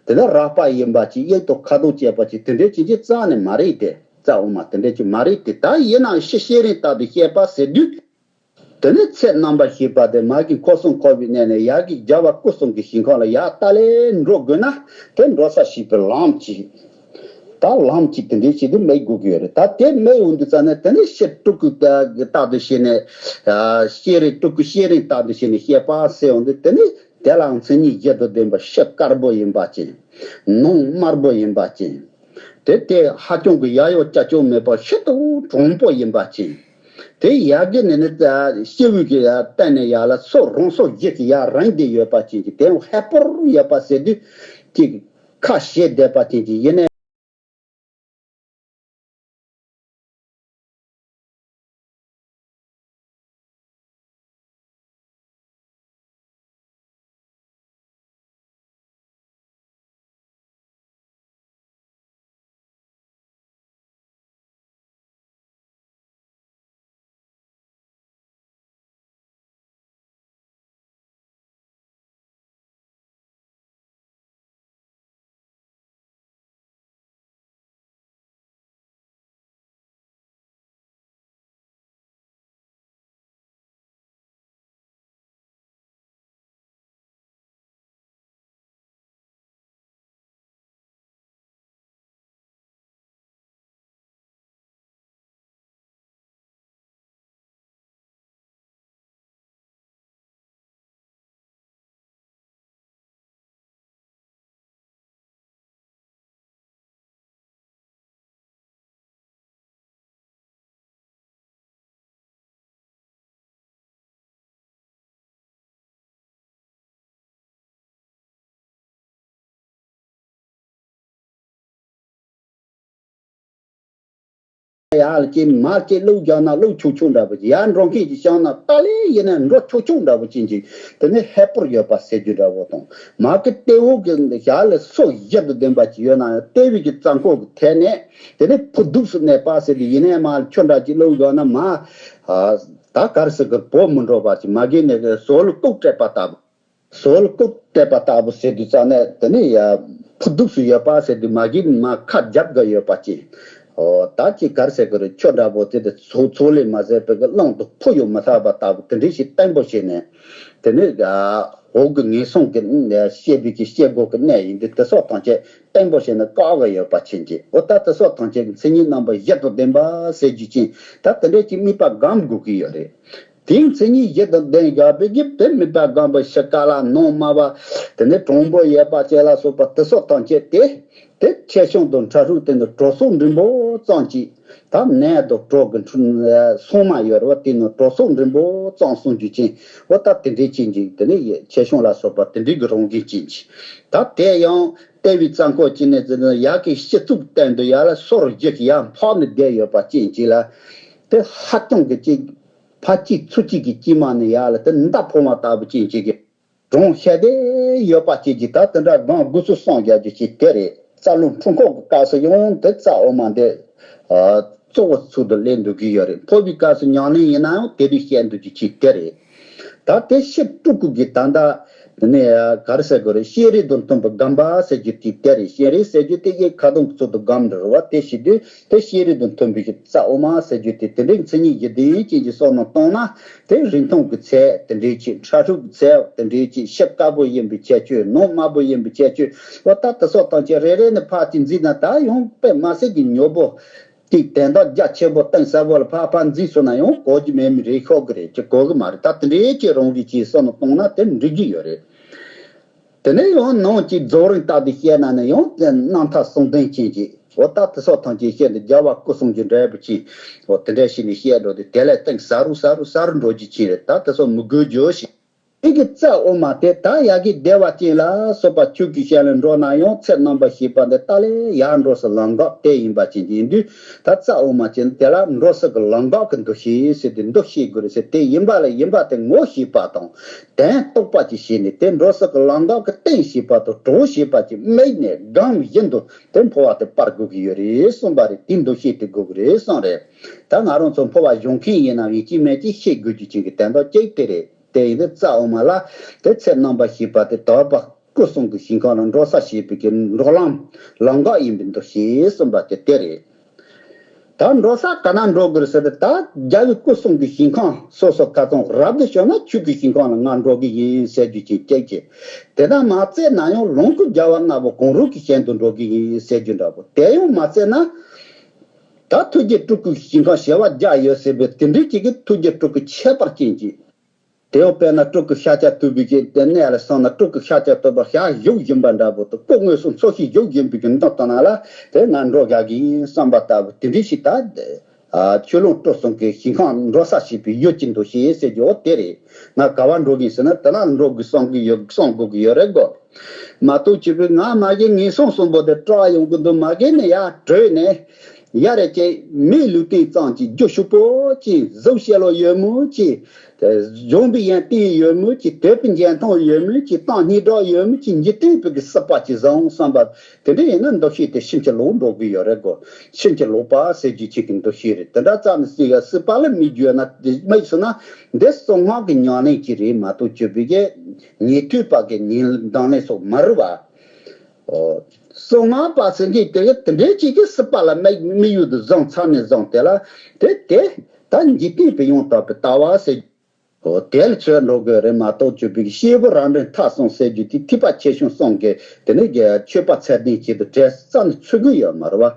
དེ་ནི་རགས་པ་ཡིན་པ་ཅིག་དབྱིབས་དང་ཁ་དོག་བཅས་པ་ཅིག་དེ་འདྲའི་ཅན་གྱི་རྩ་ནས་མ་རེད་དེ། རྩ་དབུ་མ་དེ་འདྲའི་ཅིག་མ་རེད་དེ། ད་ཡིན་ནའང་ཕྱི་བཤད་རིམ་ལྟར་དུ་བཤད་པ་ཟེར་དུས། དེ་ནས་ཚེ་རྣམ་པར་ཤེས་པ་དེ་མ་གི་འཁོར་གསུམ་འཁོར་བའི་གནས་ནས་ཡར་གི་རྒྱལ་བ་སྐུ་གསུམ་གྱི་ཞིང་ཁམས་ལ་ཡར་ལྟ་ལས་འགྲོ་དགོས་ན་དེ་འགྲོ་ས་ཤེས་པའི་ལམ་གཅིག་ད་ལམ་གཅིག་དེ་འདྲའི་ཞིག་དེ་མེད་དགོས་ཀྱི་ཡོད་རེད། ད་དེ་མེད་འོང་དུས་ཙ་ནས་དེ་ནས་ཕྱི་སྤྲུལ་སྐུ་ལྟར་དུ་བྱས་ནས་བཤད་རིམ་སྤྲུལ་སྐུ་བཤད་རིམ་ལྟར་དུ་བྱས་ནས་བཤད་པ་ཟེར་འོང་དུས་དེ་ནས་དེ་ལའང་མཚན་ཉིད་བརྒྱད་དང་ལྡན་པ་ཕྱི་དཀར་པོ་ཡིན་པ་ཅན། ནང་དམར་པོ་ཡིན་པ་ཅན། དེ་དེ་ཧ་ཅང་གི་ཡ་ཡོ་ཅ་ཅོ་མེད་པ་ཤིན་ཏུ་དྲང་པོ་ཡིན་པ་ཅན། དེ་ཡ་གི་ནི་ནི་སྐྱེ་བོའི་གི་སྟེང་ནས་ཡ་ལ་སོ་རང་སོ་རྒྱུད་ཀྱི་ཡ་རང་དེ་ཡོད་པ་ཅན་གྱི་དེ་ཡང་ཧད་པོར་ཡོད་པ་ཟེར་དུས་ཀྱི་ཁ་ཞེ་བསྡད་པ་ཅན་གྱི་ཡིན་ནས། ཡར་ལ་ཅིག་མར་ཅིག་བླུགས་རྒྱག་ན་བླུགས་ཆོག་ཆོག་འདྲ་པོ་ཅིག་ཡར་འགྲོ་མཁན་ཅིག་བྱུང་ན་ཏཱ་ལའི་ཡིན་ན་འགྲོ་ཆོག་ཆོག་འདྲ་པོ་ཅིག་ཅིག་དེ་ནས་ཧེ་པོར་ཡོད་པ་ཟེར་རྒྱུ་འདྲ་པོ་དང་མ་གི་ཏེ་འོག་གི་ཡར་ལ་སོ་བཞི་དང་ལྡན་པ་ཅིག་ཡོད་ན་ཡང་ལྟེ་བའི་གི་རྩ་འཁོར་གི་ཐད་ནས་དེ་ནས་ཕུ་དུགས་སུ་གནས་པ་ཟེར་དུས་ཡིན་ནའི་མར་ཆུ་འདྲ་ཅིག་བླུགས་རྒྱག་ན་མར་ད་ག་རེ་ཟེར་གི་བོ་མི་འགྲོ་བ་ཅིག་མ་གི་ནས་གི་ཟོལ་ལྐུགས་སྤྲད་པ་ལྟ་བུ། ཟོལ་ལྐུགས་སྤྲད་པ་ལྟ་བུ་ཟེར་དུས་ཙང་ནས་དེ་ནས་ཡ་ཕུ་དུགས་སུ་ཡོད་པ་ཟེར་དུས་མ་གི་མར་ཁ་རྒྱབ་གི་ཡོད་པ་ཅིག་ཨོ་ད་ཅིག་ག་རེ་ཟེར་གི་རེད། ཆུ་འདྲ་པོ་དེ་དེ་ཚོ་ཚོ་ལས་མ་ཟད་པའི་གི་རླུང་དུ་ཕུ་ཡོང་མི་ཐུབ་པ་ལྟ་བུ་དེ་འདྲ་ཞིག་བརྟན་པོ་བྱས་ནས་དེ་ནས་འོག་གི་ངན་སོང་གི་བཤད་པའི་གི་བཤད་སྒོ་གི་གནས་ཡིན་དུས་དེ་སོགས་ཐམས་ཅད་བརྟན་པོ་བྱས་ནས་བཀག་གི་ཡོད་པ་ཅིག་ཨོ་ད་དེ་སོགས་ཐམས་ཅད་ཀྱི་མཚན་ཉིད་རྣམ་པ་བཞི་དང་ལྡན་པ་ཟེར་རྒྱུ་ཅིག་ད་དེ་འདྲ་ཅིག་དམིགས་པ་སྒོམ་དགོས་ཀྱི་ཡོད་རེད། དེའི་མཚན་ཉིད་བཞི་དང་ལྡན་དགོས་པའི་གི་དེ་དམིགས་པ་སྒོམ་པ་ཕྱི་དཀར་ལ་ནང་དམར་བ་དེ་ནས་གྲུང་པོ་ཡོད་པ་བཅས་ལ་སོགས་པ་དེ་སོགས་ཐམས་ཅད་དེ་དེ་ཆེ་ཆུང་དང་ཕྲ་ཤུགས་དེ་ནི་གྲོགས་སོགས་འབྲིང་པོ་ཙམ་གྱིས་ད་ནད་དང་གྲོགས་ཀྱི་འཁྲུལ་སོང་མ་ཡོད་རེད་བ། དེ་ནི་གྲོགས་སོགས་འབྲིང་པོ་ཙམ་གསུང་རྒྱུ་ཅན་བ་ད་དེ་འདྲའི་ཅན་གྱི་དེ་ནས་ཆེ་ཆུང་ལ་སོགས་པ་དེ་འདྲའི་གི་རང་བཞིན་ཅན་གྱི་ད་དེ་ཡང་ལྟེ་བའི་རྩ་འཁོར་གྱི་ནས་ཡར་གྱི་སྤྱི་གཙུག་སྟེང་དུ་ཡར་ལ་སོར་བཞི་ཡར་འཕགས་ནས་བསྡད་ཡོད་པ་ཅན་གྱི་ལ་དེ་ཧ་ཅང་གི་ཅིག་ཕ་གཅིག་ཚུར་གཅིག་གི་དཀྱིལ་མ་ནས་ཡར་ལ་དེ་མདའ་འཕུར་བ་ལྟ་བུ་ཅན་གཅིག་གི་གྲོང་ཤ་དེ་ཡོད་པ་ཅན་གྱི་ད་དེ་འདྲ་སྒང་དགུ་སུ་སངས་རྒྱས་རྒྱུ་ཅིག་དེ་རེད། རྩ་རླུང་འཁྲུལ་འཁོར་གྱི་སྐབས་སུ་ཡང་དེ་རྩ་དབུ་མ་འདི་གཙོ་བོ་ཚུལ་དུ་ལེན་འདུག་གི་ཡོད་རེད། འཕོ་བའི་སྐབས་སུ་ཉམས་ལེན་ཡིན་ན་ཡང་དེ་དུས་བཤད་འདུག་རྒྱུ་ཅིག་དེ་རེད། ད་དེ་ཕྱིར་སྤྲུལ་སྐུ་གི་ད་ལྟ་དེ་ནས་ག་རེ་ཟེར་དགོས་རེད། ཤེས་རིག་དང་མཐུན་པའི་སྒོམ་པ་ཟེར་རྒྱུ་དེ་དེ་རེད། ཤེས་རིག་ཟེར་རྒྱུ་དེ་ཡི་ཁ་གདོང་གི་ཚུལ་དུ་སྒོམ་འདྲ་བ་དེ་བྱེད་དུས་དེ་ཤེས་རིག་དང་མཐུན་པའི་གི་རྩ་དབུ་མ་ཟེར་རྒྱུ་དེ་དེ་འདྲའི་མཚན་ཉིད་བཞི་ལྡན་ཅན་གྱི་བསམ་བློ་བཏང་ན་དེ་རིང་ཐུང་གི་ཚད་དེ་འདྲའི་ཅིག་ཕྲ་ཤུགས་ཚད་དེ་འདྲའི་ཅིག་ཕྱི་དཀར་པོ་ཡིན་པའི་ཁྱད་ཆོས་ནང་དམར་པོ་ཡིན་པའི་ཁྱད་ཆོས་བ་ད་དེ་སོགས་ཐམས་ཅད་རེ་རེ་ནས་ཕར་ཅིག་འཛིན་ན་ད་ཡང་དཔེ་མ་སྲིད་ཀྱི་མྱུར་པོ། དེ་དོན་དག་རྒྱ་ཆེན་པོ་གཏིང་ཟབ་པོ་ལ་ཕར་ཕར་འཛིན་སོང་ན་ཡང་གོ་རྒྱུ་མེད་མི་རེད། ཤོག་གི་རེད་ཅེས་གོ་གི་མ་རེད། ད་དེ་འདྲའི་ཅིག་རང་གི་ཅིག་བསམ་བློ་གཏོང་ན་དེ་འགྲིག་གི་ཡོད་རེད། དེ་ནས་ཡང་ནང་གི་རྫོགས་རིམ་ལྟར་དུ་བཤད་ན་ནི་ཡང་དེ་རྣམ་ཐར་གསུམ་ལྡན་ཅན་གྱི་འོ་ད་དེ་སོགས་ཐམས་ཅད་བཤད་འདི་རྒྱལ་བ་སྐུ་གསུམ་གྱི་འབྲས་བུ་ཅན་འོ་དེ་འདྲ་ཞིག་ནས་བཤད་འགྲོ་དུས་དེ་ལས་གཏིང་ཟབ་རུ་ཟབ་རུ་ཟབ་རུ་འགྲོ་རྒྱུ་ཅན་རེད། ད་དེ་སོགས་མི་དགོས་རྒྱུ་ཞིག་དེ་གི་རྩ་དབུ་མ་དེ་ད་ཡ་གི་བདེ་བ་ཅན་ལ་སོགས་པ་ཆོས་ཀྱི་ཞལ་ལ་འགྲོ་ན་ཡང་ཚེ་རྣམ་པར་ཤེས་པ་འདི་ལྟ་ལས་ཡར་འགྲོ་ས་ལམ་འགག་དེ་ཡིན་པ་ཅན་ཡིན་དུས་ད་རྩ་དབུ་མ་ཅན་དེ་ལ་འགྲོ་ས་གི་ལམ་འགག་གི་འདུ་ཤེས་ཟེར་ཏེ་འདུ་ཤེས་དགོས་རེད་ཟེར། དེ་ཡིན་པ་ལ་ཡིན་པ་དེ་ངོ་ཤེས་པ་དང་དོན་རྟོགས་པ་ཅིག་བྱས་ནས་དེ་འགྲོ་ས་གི་ལམ་འགག་གི་རྟེན་ཤེས་པ་དང་གྲོགས་ཤེས་པ་ཅིག་དམིགས་ནས་སྒོམ་བཞིན་དུ་དེ་འཕོ་བ་དེ་སྤར་དགོས་ཀྱི་ཡོད་རེད་གསུངས་པ་རེད། དེ་འདུ་ཤེས་དེ་དགོས་ཀྱི་རེད་གསུངས་རེད། ད་ང་རང་ཚོ་འཕོ་བ་སྦྱོང་མཁན་ཡིན་ན་ཡིན་གཅིག་མིན་གཅིག་ཤེས་དགོས་རྒྱུ་ཅན་གྱི་དོན་དག་གཅིག་དེ་རེད། དེ་ཡིན་དུས་རྩ་དབུ་མ་ལ་དེ་ཚེ་རྣམ་པར་ཤེས་པ་དེ་དོལ་པ་སྐུ་གསུམ་གྱི་ཞིང་ཁམས་ལ་འགྲོ་ས་ཞེས་པའི་གི་འགྲོ་ལམ་ལམ་འགག་ཡིན་པའི་འདུ་ཤེས་གསུངས་པ་དེ་དེ་རེད། ད་འགྲོ་ས་ག་ན་འགྲོ་དགོས་ཟེར་ཏེ་ད་རྒྱལ་བའི་སྐུ་གསུམ་གྱི་ཞིང་ཁམས་སོ་སོ་ཁ་ཚང་རབ་ཏུ་བྱུང་ན་ཆོས་ཀྱི་ཞིང་ཁམས་ལ་ང་འགྲོ་གི་ཡིན་ཟེར་རྒྱུ་ཅིག་སྐད་ཅིག་དེ་དག་མ་བཙལ་ན་ཡང་ལོངས་སྐུ་རྒྱལ་བ་ལྔ་པོ་གང་རུང་གི་ཞལ་དུ་འགྲོ་གི་ཡིན་ཟེར་རྒྱུ་འདྲ་པོ་དེ་ཡང་མ་བཙལ་ན། ད་ཐུགས་རྗེ་སྤྲུལ་སྐུའི་ཞིང་ཁམས་བྱེ་བ་བརྒྱ་ཡོད་ཟེར་བའི་དེ་འདྲའི་ཅིག་གི་ཐུགས་རྗེ་སྤྲུལ་སྐུ་ཁྱད་པར་ཅན་གྱི། དེ་ཡང་དཔེར་ན་སྤྲུལ་སྐུ་ཤཱཀྱ་ཐུབ་པའི་གི་དེ་གནས་ལ་སོང་ན་སྤྲུལ་སྐུ་ཤཱཀྱ་ཐུབ་པ་ཞལ་བཞུགས་བཞིན་པ་འདྲ་པོ་དང་སྐུ་དངོས་སུ་འཚོ་ཞིང་བཞུགས་བཞིན་པའི་གི་མདུན་དུ་ན་ལ་དེ་ང་འགྲོ་བཞག་གི་ཡིན་བསམ་པ་ལྟ་བུ་དེ་འདྲའི་ཞིག་ད། ཆོས་ལུང་སྤྲུལ་གསུམ་གྱི་ཞིང་ཁམས་འགྲོ་ས་ཞེས་པའི་ཡུལ་གྱི་འདུ་ཤེས་ཟེར་རྒྱུ་དེ་རེད། ང་ག་བ་འགྲོ་གི་ཡིན་ཟེར་ན་དེ་ན་འགྲོ་དགོས་བསམ་གི་ཡོད་བསམ་དགོས་ཀྱི་ཡོད་རེད་གོ། མ་གཏོགས་ཅིག་པུས་ང་མ་གི་ངན་སོང་གསུམ་པོ་དེ་སྐྲག་ཡོང་གི་འདུག་མ་གི་ནས་ཡར་བྲོས་ནས་ཡ་རེ་ཅིག་མིའི་ལུས་རྟེན་ཙམ་གྱི་རྒྱུ་ཕྱུག་པོ་ཅིག་གཟུགས་ཤེས་ལོ་ཡོད་མོད་ཅིག་གཞོན་པའི་ཡང་ཏིང་ཡོད་མོད་ཅིག་དོད་པའི་འཇོན་ཐང་ཡོད་མོད་ཅིག་གཏམ་སྙན་གྲགས་ཡོད་མོད་ཅིག་འཇིག་རྟེན་པའི་གི་སྲིད་པ་ཅིག་བཟང་བསམ་པ་དེ་འདྲ་ཡིན་ན་འདུ་ཤེས་དེ་ཕྱིན་ཅི་ལོག་འགྲོ་གི་ཡོད་རེད་གོ། ཕྱིན་ཅི་ལོག་པ་ཟེར་རྒྱུ་ཅིག་གི་འདུ་ཤེས་རེད། དེ་འདྲ་ཙམ་ནས་སྲིད་ཡ་སྲིད་པ་ལ་མི་འགྱུར་ན་དེ་མ་ཡིན་ཟེར་ན་འདི་གསང་སྔགས་ཀྱི་ཉམས་ལེན་ཅིག་རེད་མ་གཏོགས་ཅིག་པུས་ཀྱི་ཉན་ཐོས་པ་གི་ཉན་དང་ལེན་སོགས་མ་རེད་བ། ཨོ། གསང་སྔགས་པ་ཟེར་མཁན་དེ་གི་དེ་འདྲའི་ཅིག་གི་སྲིད་པ་ལ་དམིགས་དམིགས་ཡུལ་དུ་བཟུང་ཚར་ནས་བཟུང་དེ་ལ་དེ་དེ་ད་འཇིག་རྟེན་པའི་ཡང་དག་པའི་ལྟ་བ་ཟེར། ཨོ་དེ་ལ་ཚོད་འགྲོ་དགོས་རེད་མ་གཏོགས་ཅིག་པུས་ཀྱི་སྐྱེས་བུ་རང་འདྲེན་མཐའ་གསུམ་ཟེར་རྒྱུ་དེ་ཐེག་པ་ཆེ་ཆུང་གསུམ་གྱི་དེ་ནས་ཀྱི་ཆོས་པ་ཚད་ལྡན་ཅིག་ཏུ་གྲས་སུ་རྩ་ནས་ཚུད་ཀྱི་ཡོད་མ་རེད་བ།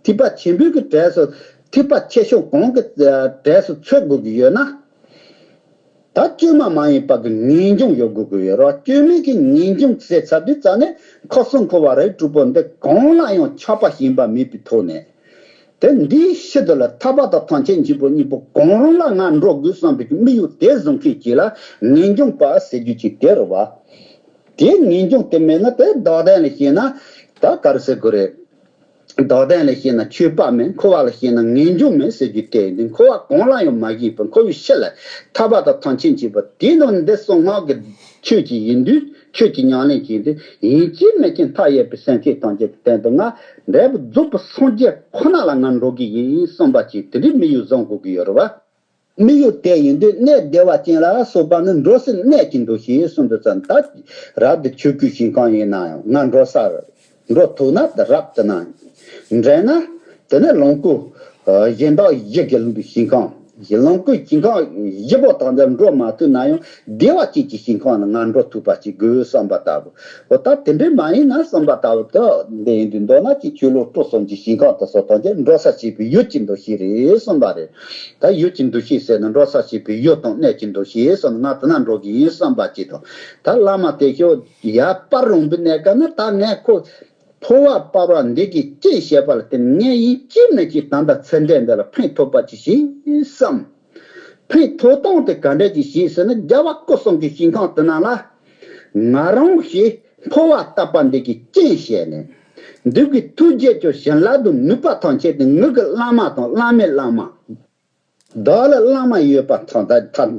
ཐེག་པ་ཆེན་པོའི་གི་གྲས་སུ་ཐེག་པ་ཆེ་ཆུང་གང་གི་གྲས་སུ་ཚུད་དགོས་ཀྱི་ཡོད་ན། ད་བཅོས་མ་མ་ཡིན་པ་གི་ངེས་འབྱུང་ཡོད་དགོས་ཀྱི་ཡོད་རེད་བ། བཅོས་མིན་གྱི་ངེས་འབྱུང་ཟེར་ཚར་དུས་རྩ་ནས་ཁ་སང་ཁོ་བ་རིགས་དྲུག་པོ་འདི་གང་ལ་ཡང་ཆགས་པ་ཞེན་པ་མེད་པའི་ཐོག་ནས། དེ་འདིའི་ཕྱིར་དུ་ལ་ཐར་པ་དང་ཐམས་ཅད་མཁྱེན་པ་གཉིས་པོ་གང་རུང་ལ་ང་འགྲོ་དགོས་བསམ་པའི་དམིགས་ཡུལ་དེ་བཟུང་མཁན་གྱི་ལ་ངེས་འབྱུང་པ་ཟེར་རྒྱུ་ཅིག་དེ་རེད་བ། དེ་ངེས་འབྱུང་དེ་མེད་ན་དེ་བདག་ལྡན་ལ་བཤད་ན་ད་ག་རེ་ཟེར་དགོས་རེད། བདག་ལྡན་ལ་བཤད་ན་ཆོས་པ་མེད། འཁོར་བ་ལ་བཤད་ན་ངེས་འབྱུང་མེད་ཟེར་རྒྱུ་དེ་ཡིན་དུས། འཁོར་བ་གང་ལ་ཡང་མ་ཞེན་པར་འཁོར་བའི་ཕྱི་ལ་ཐར་པ་དང་ཐམས་ཅད་མཁྱེན་པ་དེ་ནང་འདི་གསང་སྔགས་ཀྱི་ཆོས་ཅིག་ཡིན་དུས། ཆོས་ཀྱི་ཉམས་ལེན་ཅིག་ཡིན་དུས། ཡིན་གཅིག་མིན་གཅིག་མཐའ་ཡས་པའི་སེམས་ཅན་ཐམས་ཅད་ཀྱི་དོན་དུ་ང་འབྲས་བུ་རྫོགས་པའི་སངས་རྒྱས་ཁོ་ན་ལ་ང་འགྲོ་གི་ཡིན་བསམ་པ་ཅིག་དེ་འདྲའི་དམིགས་ཡུལ་བཟུང་དགོས་ཀྱི་ཡོད་རེད་བ། དམིགས་ཡུལ་དེ་ཡིན་དུས་གནས་བདེ་བ་ཅན་ལ་སོགས་པ་ནི་འགྲོ་སའི་གནས་ཀྱི་འདུ་ཤེས་གསུངས་འདུག་ཙང་། ད་རབ་ཏུ་ཆོས་སྐུའི་ཞིང་ཁམས་ཡིན་ན་ཡང་ང་འགྲོ་ས་རེད། འགྲོ་ཐུབ་ན་ད་རབ་ཏུ་ན། འདྲེན་ན་དེ་ནི་ལོངས་སྐུ་གཞན་དག་བཞི་གི་ཞིང་ཁམས། ལོངས་སྐུའི་ཞིང་ཁམས་བཞི་པོ་དང་འདིར་འགྲོ་མ་ཐུབ་ན་ཡང་བདེ་བ་ཅན་གྱི་ཞིང་ཁམས་ནི་ང་འགྲོ་ཐུབ་པ་ཅིག་དགོས་བསམ་པ་ལྟ་བུ། འོ་ད་དེ་འདྲའི་མ་ཡིན་ན་བསམ་པ་ལྟ་བུ་དེ་འདི་ཡིན་དུས། མདོར་ན་ཅིག་ཆོས་ལུགས་སྤྲོ་གསུམ་གྱི་ཞིང་ཁམས་དེ་ཚོ་ཐམས་ཅད་འགྲོ་ས་བྱེད་པའི་ཡུལ་གྱི་འདུ་ཤེས་རེད་གསུངས་པ་རེད། ད་ཡུལ་གྱི་འདུ་ཤེས་ཟེར་ན་འགྲོ་ས་བྱེད་པའི་ཡུལ་དང་གནས་ཀྱི་འདུ་ཤེས་ཟེར་ན་ང་དེ་ན་འགྲོ་གི་ཡིན་བསམ་པ་ཅིག་དང་། ད་བླ་མ་དེ་ཤོག་ཡར་སྤར་རུང་བའི་གནས་སྐབས་ན་ད་ངས་ཁོ་འཕོ་བ་སྤར་བ་འདི་གི་རྐྱེན་བྱས་པ་ལ་བརྟེན་ངས་ཡིན་གཅིག་མིན་གཅིག་ད་ལྟ་ཚེ་འདས་འདི་ལ་ཕན་ཐོགས་པ་ཅིག་བྱེད་བསམ། ཕན་ཐོགས་སྟངས་དེ་ག་འདྲ་ཅིག་བྱེད་ཟེར་ན། རྒྱལ་བ་སྐུ་གསུམ་གྱི་ཞིང་ཁམས་དེ་ན་ལ་ང་རང་གིས་འཕོ་བ་བཏབ་པ་འདི་གི་རྐྱེན་བྱས་ནས། འདི་གི་ཐུགས་རྗེ་ཆེ་བྱིན་རླབས་དང་ནུས་པ་ཐམས་ཅད་དེ་ངེད་ཀྱི་བླ་མ་དང་བླ་མའི་བླ་མ། བདག་ལ་བླ་མ་ཡོད་པ་མཐའ་དག།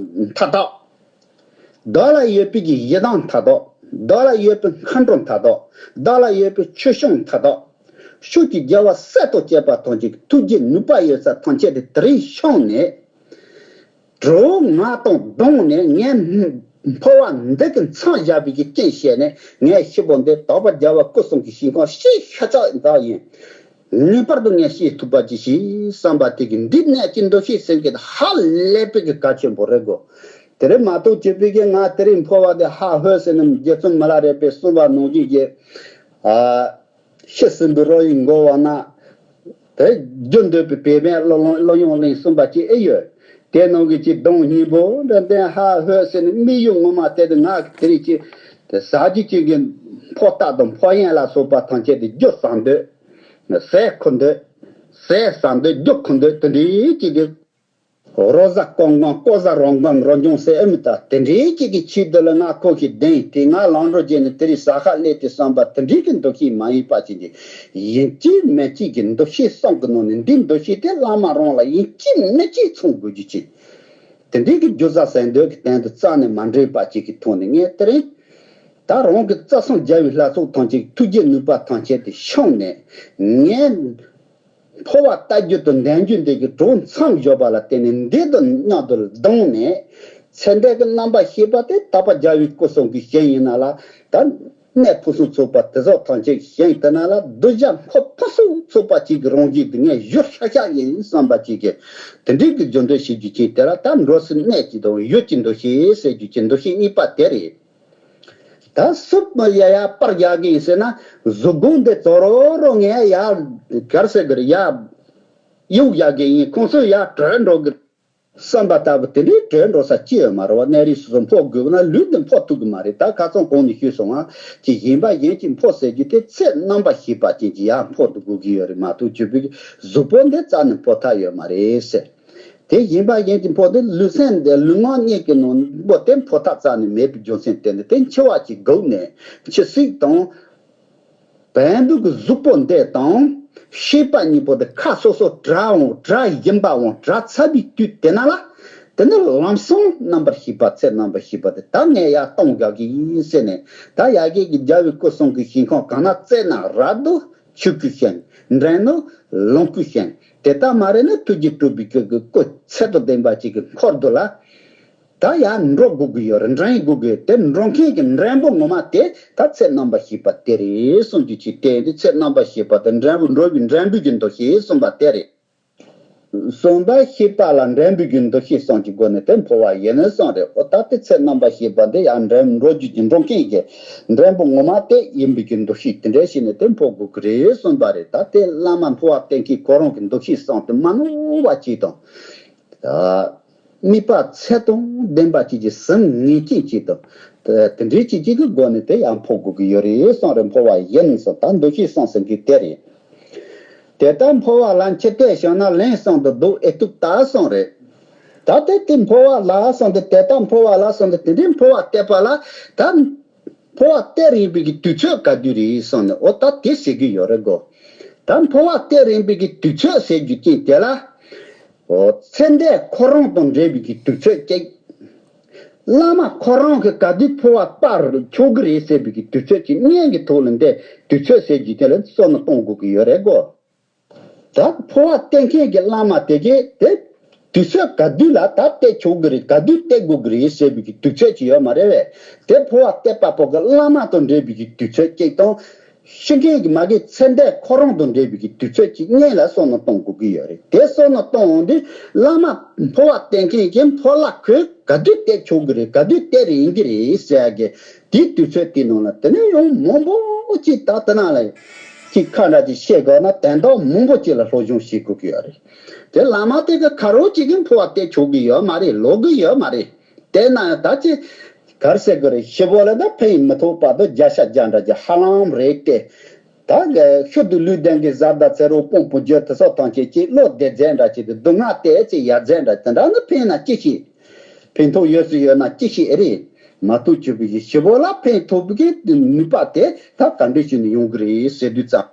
བདག་ལ་ཡོད་པའི་གི་ཡི་དམ་མཐའ་དག། བདག་ལ་ཡོད་པའི་མཁའ་འགྲོ་མཐའ་དག། བདག་ལ་ཡོད་པའི་ཆོས་སྐྱོང་མཐའ་དག། ཕྱོགས་ཀྱི་རྒྱལ་བ་སྲས་དང་བཅས་པ་ཐམས་ཅད་ཀྱི་ཐུགས་རྗེ་ནུས་པ་ཡོད་ས་ཐམས་ཅད་དེ་དེ་རིང་བྱུང་ནས། གྲོགས་ང་དང་བསྡོངས་ནས་ངས་འཕོ་བ་འདི་གི་མཚམས་བཞག་པའི་གི་རྐྱེན་བྱས་ནས། ངས་ཤི་བོ་འདི་དག་པ་རྒྱལ་བ་སྐུ་གསུམ་གྱི་ཞིང་ཁམས་ཤི་ཤ་ཚ་འདི་ཡིན། ངེས་པར་དུ་ངས་ཤེས་ཐུབ་པ་ཅིག་བྱེད་བསམ་པ་དེ་གི་འདི་གནས་ཀྱི་འདུ་ཤེས་ཟེར་གི་ཧ་ལས་པའི་གི་གལ་ཆེན་པོ་རེད་གོ། དེ་རེད་མ་གཏོགས་བྱེད་པའི་གི་ང་དེ་རིང་འཕོ་བ་དེ་ཧ་ཧོད་ཟེར་ནས་རྗེ་བཙུན་མི་ལ་རས་པས་གསུངས་པ་ནང་བཞིན་གྱི། ཨ། ཤི་ཟིན་པའི་རོ་ཡི་མགོ་བ་ན། དེ་རྒྱུ་འདོད་པའི་བེ་མའི་བློ་ལོངས་བློ་ཡོང་གླིང་གསུངས་པ་ཅིག་ཨེ་ཡོད། དེ་ནང་གི་ཅིག་གདོང་སྙིང་པོ་འདྲ་འདྲ་ཧ་ཧོད་ཟེར་ནས་དམིགས་ཡུལ་ངོ་མ་དེ་དེ་ང་གི་དེ་རིང་ཅིག་དེ་ཟ་རྒྱུ་ཅིག་གི་འཕོ་རྟགས་དང་འཕོ་ཡན་ལ་སོགས་པ་ཐམས་ཅད་དེ་རྒྱུ་ཟ་འདོད། ཟས་ཁོ་འདོད། ཟས་ཟ་འདོད། རྒྱུ་ཁོ་འདོད། དེ་འདྲའི་ཅིག་གི་རོ་ཟ་ཀོང་ཀང་ཀོ་ཟ་རོང་ཀང་རོ་འཇོང་ཟེར་ཨེ་མི་ད། དེ་འདྲའི་ཅིག་གི་ཆེད་དུ་ལ་ང་ཁོ་ཞིག་བདེན་དེ་ང་ལང་འགྲོ་བྱས་ནས་དེ་རིང་ཟ་ཁ་སླེབས་ཏེ་བསམ་པ་དེ་འདྲའི་གི་འདུ་ཤེས་མ་ཡིན་པ་ཅིག་གི་ཡིན་གཅིག་མིན་གཅིག་གི་འདུ་ཤེས་གསུམ་གི་ནང་ནས་འདི་འདུ་ཤེས་དེ་བླ་མ་རང་ལ་ཡིན་གཅིག་མིན་གཅིག་ཚང་དགོས་རྒྱུ་ཅིག་དེ་འདྲའི་གི་རྒྱུ་ཟ་ཟས་འདོད་ཀྱི་སྟེང་དུ་རྩ་ནས་མ་འདྲེས་པ་ཅིག་གི་ཐོག་ནས་ངས་དེ་རིང་ད་རང་གི་རྩ་གསུམ་རྒྱལ་བའི་ལྷ་ཚོགས་ཐམས་ཅད་ཐུགས་རྗེ་ནུས་པ་ཐམས་ཅད་དེ་ཤོང་ནས་ངས། འཕོ་བ་ལྟ་རྒྱུ་དང་འདྲེན་རྒྱུ་འདི་གི་གྲོགས་མཚམས་བཞག་པ་ལ་བརྟེན་ནས་འདི་དང་མཉམ་དུ་བསྡོངས་ནས། ཚེ་འདས་ཀྱི་རྣམ་པར་ཤེས་པ་དེ་དག་པ་རྒྱལ་བའི་སྐུ་གསུམ་གྱི་ཞིང་ཡིན་ན་ལ། ད་གནས་ཕུན་སུམ་ཚོགས་པ་དེ་ཚོ་ཐམས་ཅད་ཞིང་དེ་ན་ལ་གདུལ་བྱ་འཁོར་ཕུན་སུམ་ཚོགས་པ་ཅིག་གི་རང་བཞིན་དུ་ངས་བཞུགས་ཤག་ཤག་ཡིན་བསམ་པ་ཅིག་གི་དེ་འདྲའི་གི་རྒྱུ་འདོད་བྱེད་རྒྱུ་ཅིག་དེ་ལ་ད་འགྲོ་སའི་གནས་ཀྱི་དང་ཡུལ་གྱི་འདུ་ཤེས་ཟེར་རྒྱུ་ཅིག་འདུ་ཤེས་གཉིས་པ་དེ་རེད། ད་སུབ་མ་ཡ་ཡ་པར་རྒྱག་གི་ཡིན་ཟེར་ན། གཟུགས་ཕུང་འདི་ཙོ་རོ་རོ་ངས་ཡ་གར་ཟེར་གི་རེད་ཡ། གཡུག་རྒྱག་གི་ཡིན། ཁོང་ཚོས་ཡ་བྲོས་འགྲོ་གི་བསམ་པ་ལྟ་བུ་དེ་འདྲའི་བྲོས་འགྲོ་ས་ཅི་ཡོད་མ་རེད་བ། གནས་རིས་སོ་སོ་འཕོ་དགོས་ན་ལུས་འདི་འཕོ་ཐུབ་གི་མ་རེད། ད་ཁ་སང་གོང་ནས་ཞུས་སོང་ང་། ཅི་ཡིན་པ་གཞན་གྱིས་འཕོ་ཟེར་རྒྱུ་དེ་ཚེ་རྣམ་པར་ཤེས་པ་ཅན་གྱི་ཡ་འཕོ་འདུག་དགོས་ཀྱི་ཡོད་རེད་མ་གཏོགས་བརྗོད་པའི་གཟུགས་པོ་འདི་རྩ་ནས་འཕོ་ཐབས་ཡོད་མ་རེད་ཟེར། དེ་ཡིན་པ་ཡིན་གྱི་འཕོ་དེ་ལུས་སེམས་དེ་ལུས་ངག་གཉིས་ཀྱི་ནང་པོ་དེ་འཕོ་ཐབས་རྩ་ནས་མེད་པའི་རྒྱུ་མཚན་བརྟེན་ནས་དེ་འཆི་བ་གྱིས་བསྒུགས་ནས་འཆི་སྲིད་དང་། བེམ་པོ་གི་གཟུགས་པོ་འདི་དང་ཤེས་པ་གཉིས་པོ་དེ་ཁ་སོ་སོ་བྲལ་འོང་བྲལ་བཞིན་པ་འོང་བྲལ་ཚར་བའི་དུས་དེ་ན་ལ། དེ་ནི་ལམ་སང་རྣམ་པར་ཤེས་པ་ཚེ་རྣམ་པར་ཤེས་པ་དེ་ད་ངས་ཡར་གཏོང་དགོས་ཀྱི་ཡིན་ཟེར་ནས། ད་ཡ་གི་གི་རྒྱལ་བའི་སྐུ་གསུང་གི་ཞིང་ཁམས་གང་ན་བཙལ་ན་རབ་ཏུ་ཆོས་སྐུའི་ཞིང་། འདྲེན་ནི་ལོངས་སྐུའི་ཞིང་། དེ་ལྟ་མ་རེད་ན་ཐུགས་རྗེ་སྤྲུལ་པའི་སྐུ་གི་སྐུ་ཚད་དང་ལྡན་པ་ཅིག་གི་འཁོར་དུ་ལ། ད་ཡར་འགྲོ་དགོས་ཀྱི་ཡོད་རེད། འདྲེན་དགོས་ཀྱི་ཡོད། དེ་འགྲོ་མཁན་གྱི་འདྲེན་པོ་ངོ་མ་དེ་ད་ཚེ་རྣམ་པར་ཤེས་པ་དེ་རེད་གསུངས་རྒྱུ་ཅིག་དེ་འདི་ཚེ་རྣམ་པར་ཤེས་པ་དེ་འདྲེན་པོ་འགྲོ་བའི་འདྲེན་པོ་གི་འདུ་ཤེས་གསུངས་པ་དེ་རེད། གསུམ་པ་ཤེས་པ་ལ་འདྲེན་པོ་གི་འདུ་ཤེས་གསུངས་ཀྱི་སྒོ་ནས་དེ་འཕོ་བ་ཡིན་ནི་གསུངས་རེད། འོ་ད་དེ་ཚེ་རྣམ་པར་ཤེས་པ་འདི་ཡང་འདྲེན་འགྲོ་རྒྱུ་གི་འགྲོ་མཁན་གྱི་འདྲེན་པོ་ངོ་མ་དེ་ཡིན་པའི་གི་འདུ་ཤེས་དེ་འདྲ་བྱས་ནས་དེ་འཕོ་དགོས་ཀྱི་རེད་གསུངས་པ་རེད། ད་དེ་བླ་མ་འཕོ་བ་བསྟན་མཁན་ཁོ་རང་གི་འདུ་ཤེས་གསུངས་དེ་མ་ནོར་བ་ཅིག་དང་། དམིགས་པ་ཚད་དང་ལྡན་པ་ཅིག་གིས་ཟིན་ངེས་ཅན་ཅིག་དང་། དེ་འདྲའི་ཅིག་ཅིག་གི་སྒོ་ནས་དེ་ཡང་འཕོ་དགོས་ཀྱི་ཡོད་རེད་གསུངས་རེད། འཕོ་བ་ཡིན་གསུངས། ད་འདུ་ཤེས་གསུངས་ཟིན་གྱི་དེ་རེད། དེ་ལྟར་འཕོ་བ་ལ་འཆི་ལྟས་བྱུང་ན་ལན་གསུམ་དུ་བཟློག་ཨེ་ཐུབ་ལྟ་གསུངས་རེད། ད་དེ་དེ་འཕོ་བ་ལ་གསུངས་ཏེ་དེ་ལྟར་འཕོ་བ་ལ་གསུངས་ཏེ་དེ་འདྲའི་འཕོ་བ་བལྟས་པ་ལ་ད། འཕོ་བ་སྟེར་ཡིན་པའི་གི་དུས་ཚོད་ག་དུས་རེད་གསུངས་ནས་འོ་ད་དེ་ཟེར་གི་ཡོད་རེད་གོ། ད། ད་འཕོ་བ་སྟེ་རན་པའི་གི་དུས་ཚོད་ཟེར་རྒྱུ་ཅན་དེ་ལ། ཨོ། ཚེ་འདས་ཁོ་རང་དང་འབྲེལ་བའི་གི་དུས་ཚོད་ཅིག་བླ་མ་ཁོ་རང་གི་ག་དུས་འཕོ་བ་སྤར་ཆོག་གི་རེད་ཟེར་བའི་གི་དུས་ཚོད་ཅིག་བརྙན་གྱི་ཐོག་ལ་འདི་དུས་ཚོད་ཟེར་རྒྱུ་དེ་ལ་བསམ་བློ་གཏོང་དགོས་ཀྱི་ཡོད་རེད་གོ། ད་འཕོ་བ་སྟེ་མཁན་གྱི་བླ་མ་དེ་གས་དེ་དུས་ཚོད་ག་དུས་ལ་ད་སྟེ་ཆོག་གི་རེད། ག་དུས་སྟེ་དགོས་ཀྱི་རེད་ཟེར་བའི་གི་དུས་ཚོད་ཅིག་ཡོད་མ་རེད་བས། དེ་འཕོ་བ་སྟེ་པ་པོ་གི་བླ་མ་དང་འབྲེལ་བའི་གི་དུས་ཚོད་ཅིག་དང་། ཤི་མཁན་གྱི་མ་གི་ཚེ་འདས་ཁོ་རང་དང་འབྲེལ་བའི་གི་དུས་ཚོད་ཅིག་བརྙན་ལ་བསམ་བློ་གཏོང་དགོས་ཀྱི་ཡོད་རེད། དེ་བསམ་བློ་གཏོང་འོང་དུས་བླ་མ་འཕོ་བ་སྟེ་མཁན་གྱི་འཕོ་ལ་ཁོས་ག་དུས་སྟེ་ཆོག་གི་རེད། ག་དུས་སྟེ་རན་གྱི་རེད་ཟེར་གི་དེའི་དུས་ཚོད་དེའི་ནང་ལ་དེ་ནས་ཡང་མང་པོ་ཅིག་ད་ལྟ་ན་ལ་ཅིག་ཁ་འདྲ་ཅིག་བཤད་དགོས་ན་དོན་དག་མང་པོ་ཅིག་ལ་སློབ་སྦྱོང་བྱེད་དགོས་ཀྱི་ཡོད་རེད། དེ་བླ་མ་དེ་གི་ཁ་རོག་ཅིག་གི་འཕོ་བ་སྟེ་ཆོག་གི་ཡོད་མ་རེད། ལོག་གི་ཡོད་མ་རེད། དེ་ན་ཡང་ད་ཅི་གར་ཟེར་གི་རེད། ཤི་བོ་ལ་ད་ཕན་ཡིན་མི་ཐོགས་པ་དུ་བརྒྱ་ཆ་བརྒྱ་འདྲ་ཅིག་ཧ་ལམ་རེད་དེ། ད་གི་ཤུལ་དུ་ལུས་ལྡན་གྱི་བཟའ་ཟླ་ཚེ་རོགས་དཔོན་པོ་རྒྱུ་དེ་སོགས་དང་བཅས་ཀྱི་བློ་བདེ་མཛད་འདྲ་ཅིག་དུ་སྡུག་བསྔལ་དེ་ཚེ་ཡར་མཛད་འདྲ་དེ་འདྲ་ནི་ཕན་ན་ཅི་ཤེས། ཕན་ཐོགས་ཡོད་སུ་ཡོད་ན་ཅི་ཤེས་ཨེ་རེད། མ་གཏོགས་ཆུ་བུ་ཡི་ཤི་བོ་ལ་ཕན་ཐོགས་པའི་གི་ནུས་པ་དེ་ད་ག་འདྲ་ཞིག་ནས་ཡོང་གི་རེད་ཟེར་དུས་ཙང་།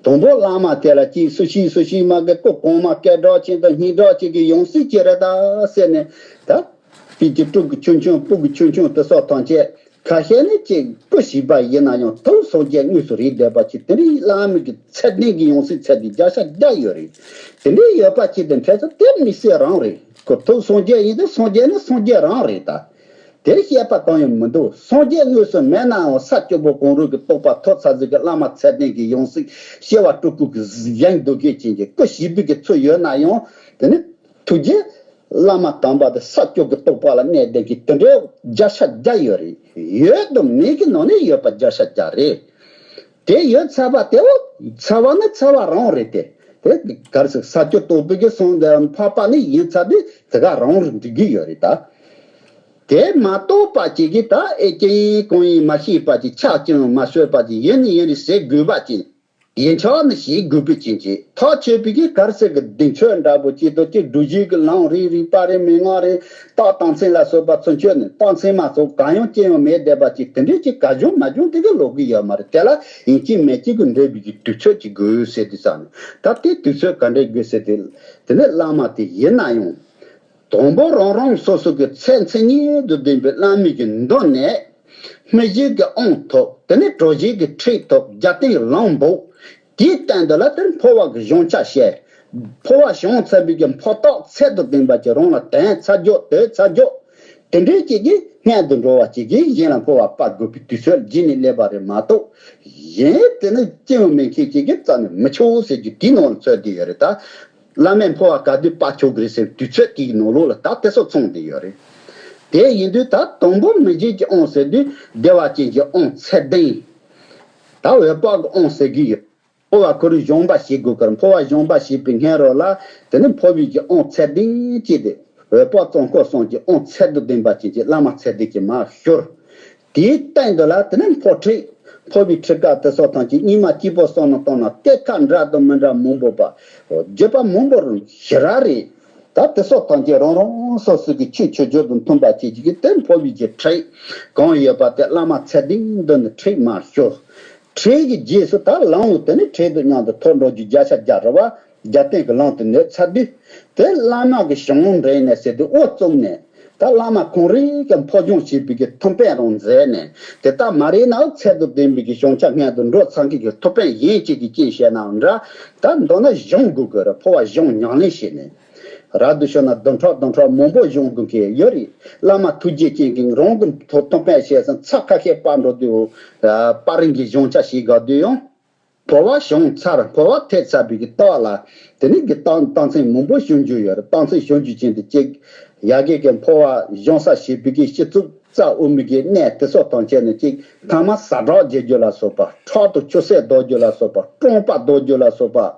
དང་པོ་བླ་མ་དེ་ལ་ཅིག་སུ་ཤི་སུ་ཤི་མ་གི་ཀོ་གོང་མ་སྐད་གྲགས་ཅན་དང་སྙན་གྲགས་ཅན་གྱི་ཡང་སྲིད་ཅི་རེད་ད་ཟེར་ནས་ད། དཔེ་ཀྱི་ཕྲུ་གུ་ཆུང་ཆུང་སྤུ་གུ་ཆུང་ཆུང་དེ་སོགས་ཐམས་ཅད་ཁ་ཤས་ནི་ཅིག་སྐུ་ཞིག་པ་ཡིན་ན་ཡང་ཐུགས་སངས་རྒྱས་དངོས་སུ་རེད་བསྡད་པ་ཅིག་དེ་འདྲའི་བླ་མ་གི་ཚད་ལྡན་གྱི་ཡང་སྲིད་ཚད་ལྡན་བརྒྱ་ཆ་བརྒྱ་ཡོད་རེད། དེ་འདྲའི་ཡོད་པ་ཅིག་དེ་འཕྲལ་དུ་དེ་དམིགས་བསལ་རང་རེད། ཁོ་ཐུགས་སངས་རྒྱས་ཡིན་དུས་སངས་རྒྱས་ནི་སངས་རྒྱས་རང་རེད་ད། དེར་བཤད་པ་གང་ཡང་མི་འདུག་སངས་རྒྱས་དངོས་སུ་མེད་ནའང་ས་སྐྱོ་པོ་གང་རུང་གི་རྟོགས་པ་ཐོབ་ཚར་ཟིག་གི་བླ་མ་ཚད་ལྡན་གྱི་ཡང་སྲིད་སྐྱེ་བ་སྤྲུལ་སྐུ་གི་གཞན་འདུ་གེ་ཅན་གྱི་སྐུ་ཞིག་པའི་གི་ཚུལ་ཡོད་ན་ཡང་དེ་ནི་ཐུགས་རྗེ་བླ་མ་དམ་པ་དེ་ས་སྐྱོ་གི་རྟོགས་པ་ལ་གནས་ལྡན་གྱི་དེ་འདྲའི་བརྒྱ་ཆ་བརྒྱ་ཡོད་རེད། ཡོད་དང་མེད་ཀྱི་ནང་ནས་ཡོད་པ་བརྒྱ་ཆ་བརྒྱ་རེད། དེ་ཡོད་ཚར་བ་དེ་འོ་ཚར་བ་ནི་ཚར་བ་རང་རེད་དེ། དེ་གར་སོགས་ས་སྐྱོ་རྟོགས་པའི་གི་སོང་དེ་འཕགས་པ་ནི་ཡིན་ཚར་དུས་དེ་ག་རང་རུ་འགྲིག་གི་ཡོད་རེད་ད། དེ་མ་གཏོགས་པ་ཅིག་གིས་ད་ཨེ་ཅི་ཡིན་གང་ཡིན་མ་ཤེས་པ་ཅིག་ཆགས་ཀྱང་མ་ཤོད་པ་ཅིག་ཡིན་ནི་ཡིན་རེད་ཟེར་དགོས་པ་ཅིག་ཡིན་ཆོག་ནི་ཞེས་དགོས་པའི་ཅིག་ཅིག་ཐག་ཆོད་པའི་གི་གར་སོགས་ཀྱི་གདེང་ཚོད་འདྲ་པོ་ཅིག་ཏུ་ཅིག་སྒྲུབ་བྱེད་ཀྱི་ལམ་རེ་རེ་པ་རེ་མན་ངག་རེ་རྟགས་རྟགས་མཚན་ལ་སོགས་པ་ཚུན་ཆོད་ནས་རྟགས་མཚན་མ་སོགས་གང་ཡང་ཅི་ཡང་མེད་བསྡད་པ་ཅིག་དེ་འདྲའི་ཅིག་ག་བྱུང་མ་བྱུང་དེ་གི་ལོག་གི་ཡོད་མ་རེད། དེ་ལ་ཡིན་གཅིག་མིན་གཅིག་གི་འབྲེལ་བའི་གི་དུས་ཚོད་ཅིག་དགོས་ཟེར་དུས་ཙང་ད་དེ་དུས་ཚོད་ག་འདྲས་དགོས་ཟེར་དེ་དེ་ནས་བླ་མ་དེ་ཡིན་ན་ཡང་དང་པོ་རང་རང་སོ་སོ་གི་ཚད་མཚན་ཉིད་དུ་ལྡན་པའི་བླ་མའི་གི་མདུན་ནས་སྨིན་བྱེད་ཀྱི་དབང་ཐོབ། དེ་ནས་གྲོལ་བྱེད་ཀྱི་ཁྲིད་ཐོབ། རྒྱལ་བསྟན་གྱི་ལམ་འབོག་དེའི་སྟེང་དུ་ལ་དེར་འཕོ་བ་གི་གཞུང་ཆ་བཤད། འཕོ་བ་བྱུང་ཚར་བའི་གི་འཕོ་རྟགས་ཚད་དུ་ལྡན་པ་ཅིག་རང་ལ་དོན་ཚར་རྒྱུ་དོན་ཚར་རྒྱུ། དེ་འདྲའི་ཅིག་གིས་སྔོན་དུ་འགྲོ་བ་ཅིག་གིས་གཞན་ལ་འཕོ་བ་སྤར་དགོས་པའི་དུས་ཚོད་རྗེས་ནས་སླེབས་པ་རེད་མ་གཏོགས། གཞན་དེ་ནི་སྐྱེ་བ་མེད་མཁན་ཅིག་གིས་རྩ་ནས་མི་ཆོག་ཟེར་རྒྱུ་དེའི་ནང་ལ་ཚུད་བསྡད་ཡོད་རེད་ད། བླ་མས་འཕོ་བ་ག་དུས་སྤར་ཆོག་གི་རེད་ཟེར་བའི་དུས་ཚོད་དེའི་ནང་ལོགས་ལ་ད་དེ་སོགས་ཚང་བསྡད་ཡོད་རེད། དེ་ཡིན་དུས་ད་དང་པོ་སྨིན་བྱེད་ཀྱི་དབང་ཟེར་དུས་བདེ་བ་ཅན་གྱི་དབང་ཚད་ལྡན། ད་འོད་དཔག་གི་དབང་ཟེར་གྱི་ཡོད། འཕོ་བ་ཁོ་རང་སྦྱོང་བ་བྱེད་དགོས་ཀྱི་རེད། འཕོ་བ་སྦྱོང་བ་བྱེད་པའི་སྔོན་རོལ་ལ་དེ་ནི་འཕོ་བའི་གི་དབང་ཚད་ལྡན་བཅས་ཏེ་འོད་དཔག་ཙོང་ཁ་གསུམ་གྱི་དབང་ཚད་དུ་ལྡན་པ་ཅན་གྱི་བླ་མ་ཚད་ལྡན་གྱིས་མར་ཤོར། དེའི་སྟེང་དུ་ལ་དེ་ནི་འཕོ་ཁྲིད། འཕོ་བའི་ཁྲིད་ཀ་དེ་སོགས་ཐམས་ཅད་སྙིགས་མ་སྐྱིད་པོ་བསམ་བློ་བཏང་ན་གཏེར་ཁ་འདྲ་དང་མི་འདྲ་མང་པོ་པ། བརྒྱུད་པ་མང་པོ་རུ་ཞེ་ར་རེད། ད་དེ་སོགས་ཐམས་ཅད་རང་རང་སོ་སོ་གི་ཆོས་ཆོས་བརྒྱུད་དང་མཐུན་པ་བཅས་ཀྱི་དེ་འཕོ་བའི་གི་ཁྲིད་གང་ཡོད་པ་དེ་བླ་མ་ཚད་ལྡན་འདི་ནི་ཁྲིད་མར་ཤོར། ཁྲིད་ཀྱི་རྗེས་སུ་ད་ལམ་འོ་དེ་ནི་ཁྲིད་དུ་མཉམ་དུ་ཐོབ་འགྲོ་རྒྱུ་བརྒྱ་ཆ་བརྒྱ་རེད་བ། རྒྱལ་བསྟན་གྱི་ལམ་དུ་གནས་ཚར་དུས། དེ་བླ་མ་གི་གཞུང་འདྲེན་ནས་ཟེར་དུས་འོ་བཙུགས་ནས། ད་བླ་མ་ཁོང་རང་གི་འཕོ་སྦྱོང་བྱེད་པའི་གི་ཐུགས་དཔེ་རང་མཛད་ནས། དེ་ལྟ་མ་རེད་ན་ཚད་དུ་ལྡན་པའི་གི་བྱང་ཆ་སྔོན་དུ་འགྲོ་ཚར་མཁན་གྱི་ཐུགས་དཔེ་གཞན་གཅིག་གི་རྐྱེན་བཤད་ནའང་འདྲ། ད་མདོར་ན་སྦྱོང་དགོས་ཀྱི་རེད། འཕོ་བ་སྦྱོང་ཉམས་ལེན་བྱས་ནས། རབ་ཏུ་བྱུང་ན་བདུན་ཕྲག་བདུན་ཕྲག་མང་པོ་སྦྱོང་དགོས་ཀྱི་ཡོད་རེད། བླ་མ་ཐུགས་རྗེ་ཅན་གྱིས་རང་གི་ཐུགས་དཔེ་བཤད་སོང་ཚར་ཁ་ཤས་པར་འགྲོ་དུས། པར་རིང་གི་སྦྱོང་བྱ་ཞིག་དགའ་དུས་ཡང་། འཕོ་བ་བྱུང་ཚར། འཕོ་བ་ཐེབས་ཚར་བའི་གི་རྟགས་ལ། དེ་ནི་གི་རྟགས་རྟགས་མཚན་མང་པོ་བྱུང་རྒྱུ་ཡོད་རེད། རྟགས་མཚན་བྱུང་རྒྱུ་ཅན་དེ་གཅིག་ཡ་གི་གི་འཕོ་བ་སྦྱོང་ས་བྱེད་པའི་གི་སྤྱི་གཙུག་རྩ་དབུ་མའི་གི་གནས་དེ་སོགས་དང་བཅས་ནས་གཅིག་ཐ་མ་ཟ་འཕྲོག་བྱེད་རྒྱུ་ལ་སོགས་པ། ཁྲག་དང་ཆུ་སེར་ལྡོག་རྒྱུ་ལ་སོགས་པ། བཀྲོངས་པ་ལྡོག་རྒྱུ་ལ་སོགས་པ།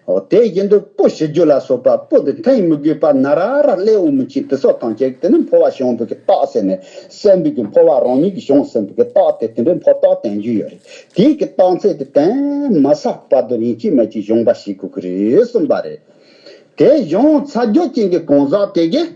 འོ་དེ་བཞིན་དུ་སྤུ་ཞི་རྒྱུ་ལ་སོགས་པ། སྤུ་དེ་འཐེན་མི་དགོས་པ་ན་ར་ར་སླེབས་འོང་མི་ཅིག་དེ་སོགས་དང་བཅས་དེ་ནི་འཕོ་བ་བྱུང་བའི་གི་རྟགས་ཟེར་ནས་སེམས་པའི་གི་འཕོ་བ་རང་ཉིད་ཀྱི་བྱུང་ཟིན་པའི་གི་རྟགས་དེ་དེ་འདྲའི་འཕོ་རྟགས་བསྟན་རྒྱུ་ཡོད་རེད། དེའི་གི་རྟགས་མཚན་དེ་དོན་མ་ཟད་བར་དུ་ཡིན་གཅིག་མིན་གཅིག་སྦྱོང་བ་བྱེད་དགོས་ཀྱི་རེད་གསུངས་པ་རེད། དེ་སྦྱོང་ཚར་རྒྱུ་ཅན་གྱི་གང་ཟག་དེ་གིས་